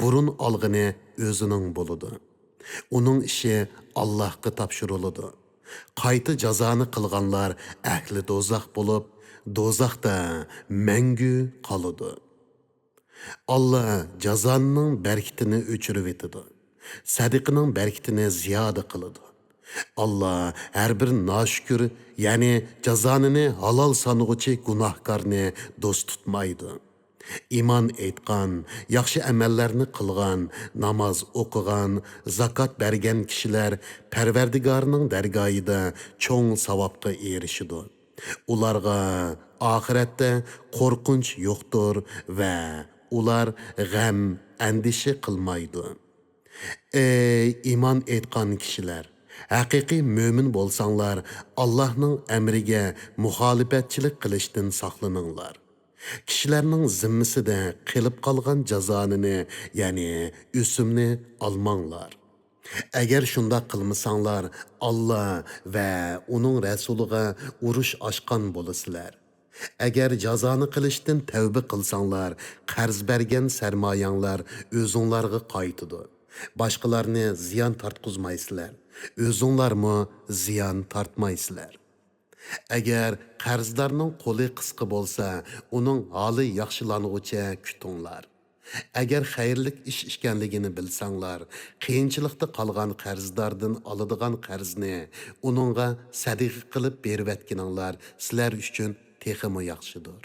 بۇرۇن ئالغىنى ئۆزىنىڭ بولىدۇ. ئۇنىڭ ئىشى ئاللاھقا تاپشۇرۇلىدۇ. قايتا جازانى قىلغانلار ئەھلى دوزاخ بولۇپ، دوزاختا مەڭگۈ قالىدۇ. ئاللا جازانىنىڭ بەرىكىتىنى ئۆچۈرۈۋېتىدۇ، سەدىقىنىڭ بەرىكىتىنى زىيادە قىلىدۇ. ئاللا ھەر بىر ناشۈكۈر، يەنى جازانىنى ھالال سانىغۇچى گۇناھكارنى دوست تۇتمايدۇ. ئىمان ئېيتقان، ياخشى ئەمەللەرنى قىلغان، ناماز ئوقۇغان، زاكات بەرگەن كىشىلەر پەرۋەردىگارىنىڭ دەرگاھىدا چوڭ ساۋابقا ئېرىشىدۇ. ئۇلارغا ئاخىرەتتە قورقۇنچ يوقتۇر ۋە ئۇلار غەم، ئەندىشە قىلمايدۇ. ئەي ئىمان ئېيتقان كىشىلەر! ھەقىقىي مۆمىن بولساڭلار، ئاللاھنىڭ ئەمرىگە مۇخالىپەتچىلىك قىلىشتىن ساقلىنىڭلار. كىشىلەرنىڭ زىممىسىدە قېلىپ قالغان جازانىنى، يەنى ئۆسۈمنى ئالماڭلار. ئەگەر شۇنداق قىلمىساڭلار، ئاللا ۋە ئۇنىڭ رەسۇلىغا ئۇرۇش ئاچقان بولىسىلەر. ئەگەر جازانى قىلىشتىن تەۋبە قىلساڭلار، قەرز بەرگەن سەرمايەڭلار ئۆزۈڭلارغا قايتىدۇ. باشقىلارنى زىيان تارتقۇزمايسىلەر، ئۆزۈڭلارمۇ زىيان تارتمايسىلەر. ئەگەر قەرزدارنىڭ قولى قىسقا بولسا، ئۇنىڭ ھالى ياخشىلانغۇچە كۈتۈڭلار. ئەگەر خەيرلىك ئىش ئىكەنلىكىنى بىلسەڭلار، قىيىنچىلىقتا قالغان قەرزداردىن ئالىدىغان قەرزنى ئۇنىڭغا سەدىقە قىلىپ بېرىۋەتكىنىڭلار سىلەر ئۈچۈن تېخىمۇ ياخشىدۇر.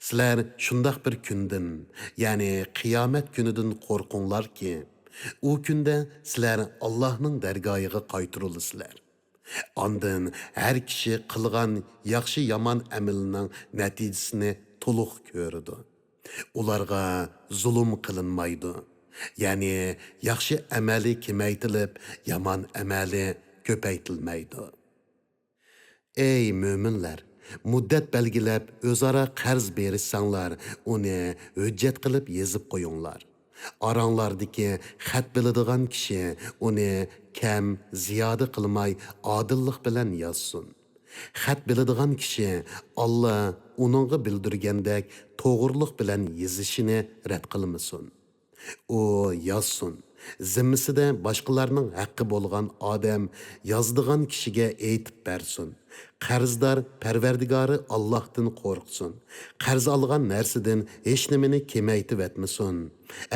سىلەر شۇنداق بىر كۈندىن، يەنى قىيامەت كۈنىدىن قورقۇڭلاركى، ئۇ كۈندە سىلەر ئاللاھنىڭ دەرگاھىغا قايتۇرۇلىسىلەر. ئاندىن ھەر كىشى قىلغان ياخشى-يامان ئەمىلىنىڭ نەتىجىسىنى تولۇق كۆرىدۇ. ئۇلارغا زۇلۇم قىلىنمايدۇ. يەنى ياخشى ئەمەلى كېمەيتىلىپ، يامان ئەمەلى كۆپەيتىلمەيدۇ. ئەي مۆمىنلەر! مۇددەت بەلگىلەپ ئۆزئارا قەرز بېرىشسەڭلار، ئۇنى ھۆججەت قىلىپ يېزىپ قويۇڭلار. ئاراڭلاردىكى خەت بىلىدىغان كىشى ئۇنى كەم، زىيادە قىلماي ئادىللىق بىلەن يازسۇن. خەت بىلىدىغان كىشى ئاللا ئۇنىڭغا بىلدۈرگەندەك توغرىلىق بىلەن يېزىشىنى رەت قىلمىسۇن. ئۇ يازسۇن. زىممىسىدە باشقىلارنىڭ ھەققى بولغان ئادەم يازىدىغان كىشىگە ئېيتىپ بەرسۇن. قەرزدار پەرۋەردىگارى ئاللاھتىن قورقسۇن. قەرز ئالغان نەرسىدىن ھېچنېمىنى كېمەيتىۋەتمىسۇن.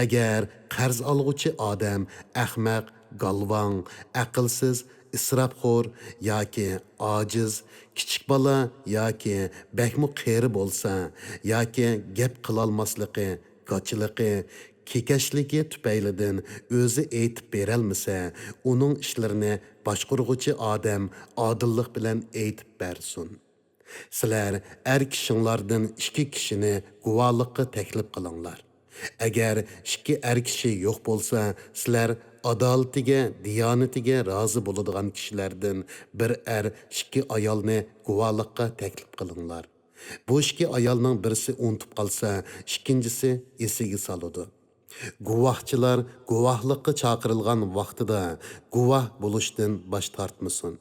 ئەگەر قەرز ئالغۇچى ئادەم ئەخمەق، گالۋاڭ، ئەقىلسىز، ئىسراپخور ياكى ئاجىز، كىچىك بالا ياكى بەكمۇ قېرى بولسا ياكى گەپ قىلالماسلىقى، گاچىلىقى، كېكەچلىكى تۈپەيلىدىن ئۆزى ئېيتىپ بېرەلمىسە، ئۇنىڭ ئىشلىرىنى باشقۇرغۇچى ئادەم ئادىللىق بىلەن ئېيتىپ بەرسۇن. سىلەر ئەر كىشىڭلاردىن ئىككى كىشىنى گۇۋاھلىققا تەكلىپ قىلىڭلار. ئەگەر ئىككى ئەر كىشى يوق بولسا، سىلەر ئادالىتىگە، دىيانىتىگە رازى بولىدىغان كىشىلەردىن بىر ئەر ئىككى ئايالنى گۇۋاھلىققا تەكلىپ قىلىڭلار. بۇ ئىككى ئايالنىڭ بىرسى ئۇنتۇپ قالسا، ئىككىنچىسى ئېسىگە سالىدۇ. گۇۋاھچىلار گۇۋاھلىققا چاقىرىلغان ۋاقتىدا گۇۋاھ بولۇشتىن باش تارتمىسۇن.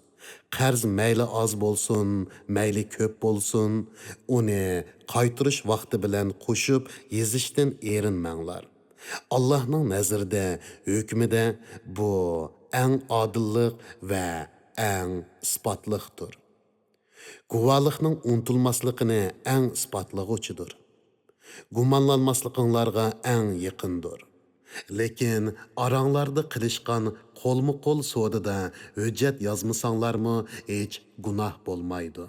قەرز مەيلى ئاز بولسۇن، مەيلى كۆپ بولسۇن، ئۇنى قايتۇرۇش ۋاقتى بىلەن قوشۇپ يېزىشتىن ئېرىنمەڭلار. ئاللاھنىڭ نەزىرىدە، ھۆكمىدە بۇ ئەڭ ئادىللىق ۋە ئەڭ ئىسپاتلىقتۇر. گۇۋاھلىقنىڭ ئۇنتۇلماسلىقىنى ئەڭ ئىسپاتلىغۇچىدۇر. گۇمانلانماسلىقىڭلارغا ئەڭ يېقىندۇر. لېكىن ئاراڭلاردا قىلىشقان قولمۇ-قول سودىدا ھۆججەت يازمىساڭلارمۇ ھېچ گۇناھ بولمايدۇ.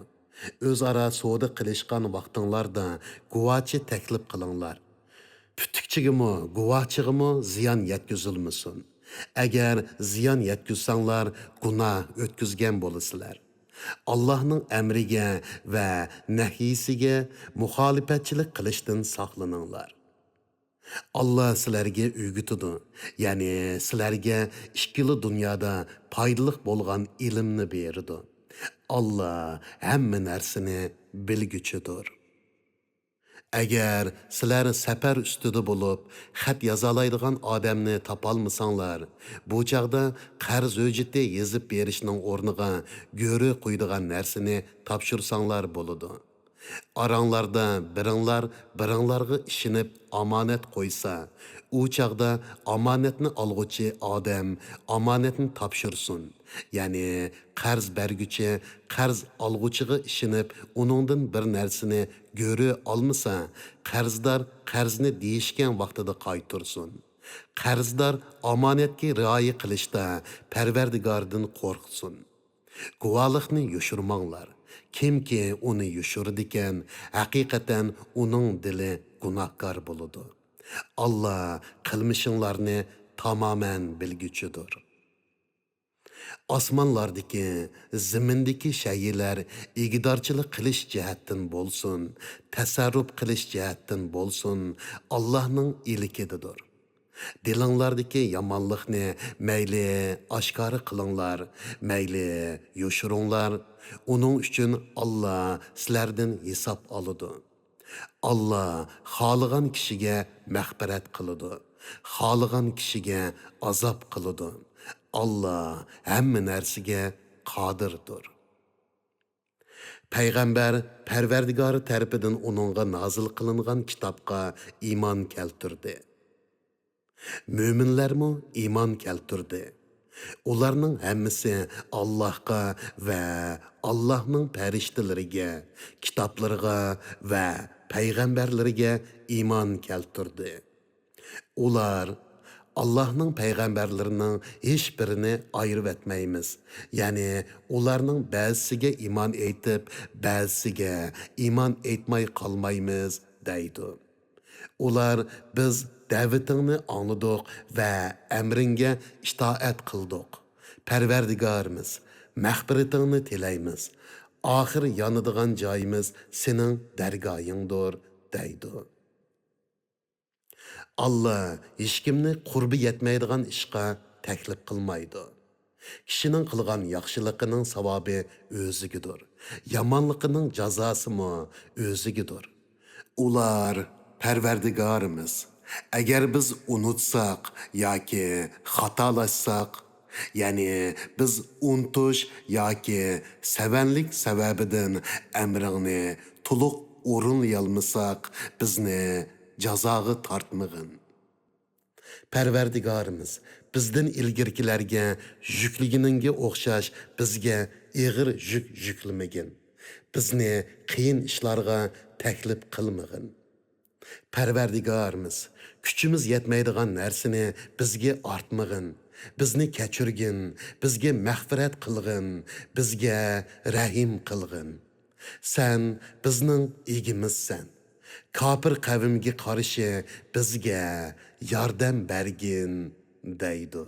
ئۆزئارا سودا قىلىشقان ۋاقتىڭلاردا گۇۋاچى تەكلىپ قىلىڭلار. پۈتۈكچىگىمۇ، گۇۋاچىغىمۇ زىيان يەتكۈزۈلمىسۇن. ئەگەر زىيان يەتكۈزسەڭلار، گۇناھ ئۆتكۈزگەن بولىسىلەر. ئاللاھنىڭ ئەمرىگە ۋە نەھيىسىگە مۇخالىپەتچىلىك قىلىشتىن ساقلىنىڭلار. ئاللا سىلەرگە ئۆگىتىدۇ، يەنى سىلەرگە ئىككىلا دۇنيادا پايدىلىق بولغان ئىلىمنى بېرىدۇ. ئاللا ھەممە نەرسىنى بىلگۈچىدۇر. ئەگەر سىلەر سەپەر ئۈستىدە بولۇپ، خەت يازالايدىغان ئادەمنى تاپالمىساڭلار، بۇ چاغدا قەرز ھۆججىتى يېزىپ بېرىشنىڭ ئورنىغا گۆرۈ قويىدىغان نەرسىنى تاپشۇرساڭلار بولىدۇ. ئاراڭلاردا بىرىڭلار بىرىڭلارغا ئىشىنىپ ئامانەت قويسا، ئۇ چاغدا ئامانەتنى ئالغۇچى ئادەم ئامانەتنى تاپشۇرسۇن. يەنى قەرز بەرگۈچى قەرز ئالغۇچىغا ئىشىنىپ، ئۇنىڭدىن بىر نەرسىنى گۆرۈ ئالمىسا، قەرزدار قەرزنى دېيىشكەن ۋاقتىدا قايتۇرسۇن. قەرزدار ئامانەتكە رىئايە قىلىشتا پەرۋەردىگاردىن قورقسۇن. گۇۋاھلىقنى يوشۇرماڭلار. كىمكى ئۇنى يوشۇرىدىكەن، ھەقىقەتەن ئۇنىڭ دىلى گۇناھكار بولىدۇ. ئاللا قىلمىشىڭلارنى تامامەن بىلگۈچىدۇر. ئاسمانلاردىكى، زېمىندىكى شەيئىلەر ئىگىدارچىلىق قىلىش جەھەتتىن بولسۇن، تەسەررۇپ قىلىش جەھەتتىن بولسۇن، ئاللانىڭ ئىلكىدىدۇر. دىلىڭلاردىكى يامانلىقنى مەيلى ئاشكارا قىلىڭلار، مەيلى يوشۇرۇڭلار، ئۇنىڭ ئۈچۈن ئاللا سىلەردىن ھېساب ئالىدۇ. ئاللا خالىغان كىشىگە مەغپىرەت قىلىدۇ، خالىغان كىشىگە ئازاب قىلىدۇ. ئاللا ھەممە نەرسىگە قادىردۇر. پەيغەمبەر پەرۋەردىگارى تەرىپىدىن ئۇنىڭغا نازىل قىلىنغان كىتابقا ئىمان كەلتۈردى. مۆمىنلەرمۇ ئىمان كەلتۈردى. ئۇلارنىڭ ھەممىسى ئاللاھقا ۋە ئاللاھنىڭ پەرىشتىلىرىگە، كىتابلىرىغا ۋە پەيغەمبەرلىرىگە ئىمان كەلتۈردى. ئۇلار، ئاللاھنىڭ پەيغەمبەرلىرىنىڭ ھېچبىرىنى ئايرىۋەتمەيمىز، يەنى ئۇلارنىڭ بەزىسىگە ئىمان ئېيتىپ، بەزىسىگە ئىمان ئېيتماي قالمايمىز، دەيدۇ. ئۇلار، بىز دەۋىتىڭنى ئاڭلىدۇق ۋە ئەمرىڭگە ئىتائەت قىلدۇق. پەرۋەردىگارىمىز، مەغپىرىتىڭنى تىلەيمىز. ئاخىر يانىدىغان جايىمىز سېنىڭ دەرگاھىڭدۇر، دەيدۇ. ئاللا ھېچكىمنى قۇربى يەتمەيدىغان ئىشقا تەكلىپ قىلمايدۇ. كىشىنىڭ قىلغان ياخشىلىقىنىڭ ساۋابى ئۆزىگىدۇر، يامانلىقىنىڭ جازاسىمۇ ئۆزىگىدۇر. ئۇلار، پەرۋەردىگارىمىز، ئەگەر بىز ئۇنتۇساق ياكى خاتالاشساق، يەنى بىز ئۇنتۇش ياكى سەۋەنلىك سەۋەبىدىن ئەمرىڭنى تولۇق ئورۇنلىيالمىساق، بىزنى جازاغا تارتمىغىن. پەرۋەردىگارىمىز، بىزدىن ئىلگىرىكىلەرگە يۈكلىگىنىڭگە ئوخشاش بىزگە ئېغىر يۈك يۈكلىمىگىن. بىزنى قىيىن ئىشلارغا تەكلىپ قىلمىغىن. پەرۋەردىگارىمىز، كۈچىمىز يەتمەيدىغان نەرسىنى بىزگە ئارتمىغىن. بىزنى كەچۈرگىن، بىزگە مەغپىرەت قىلغىن، بىزگە رەھىم قىلغىن. سەن بىزنىڭ ئىگىمىزسەن. كاپىر قەۋمگە قارشى بىزگە ياردەم بەرگىن، دەيدۇ.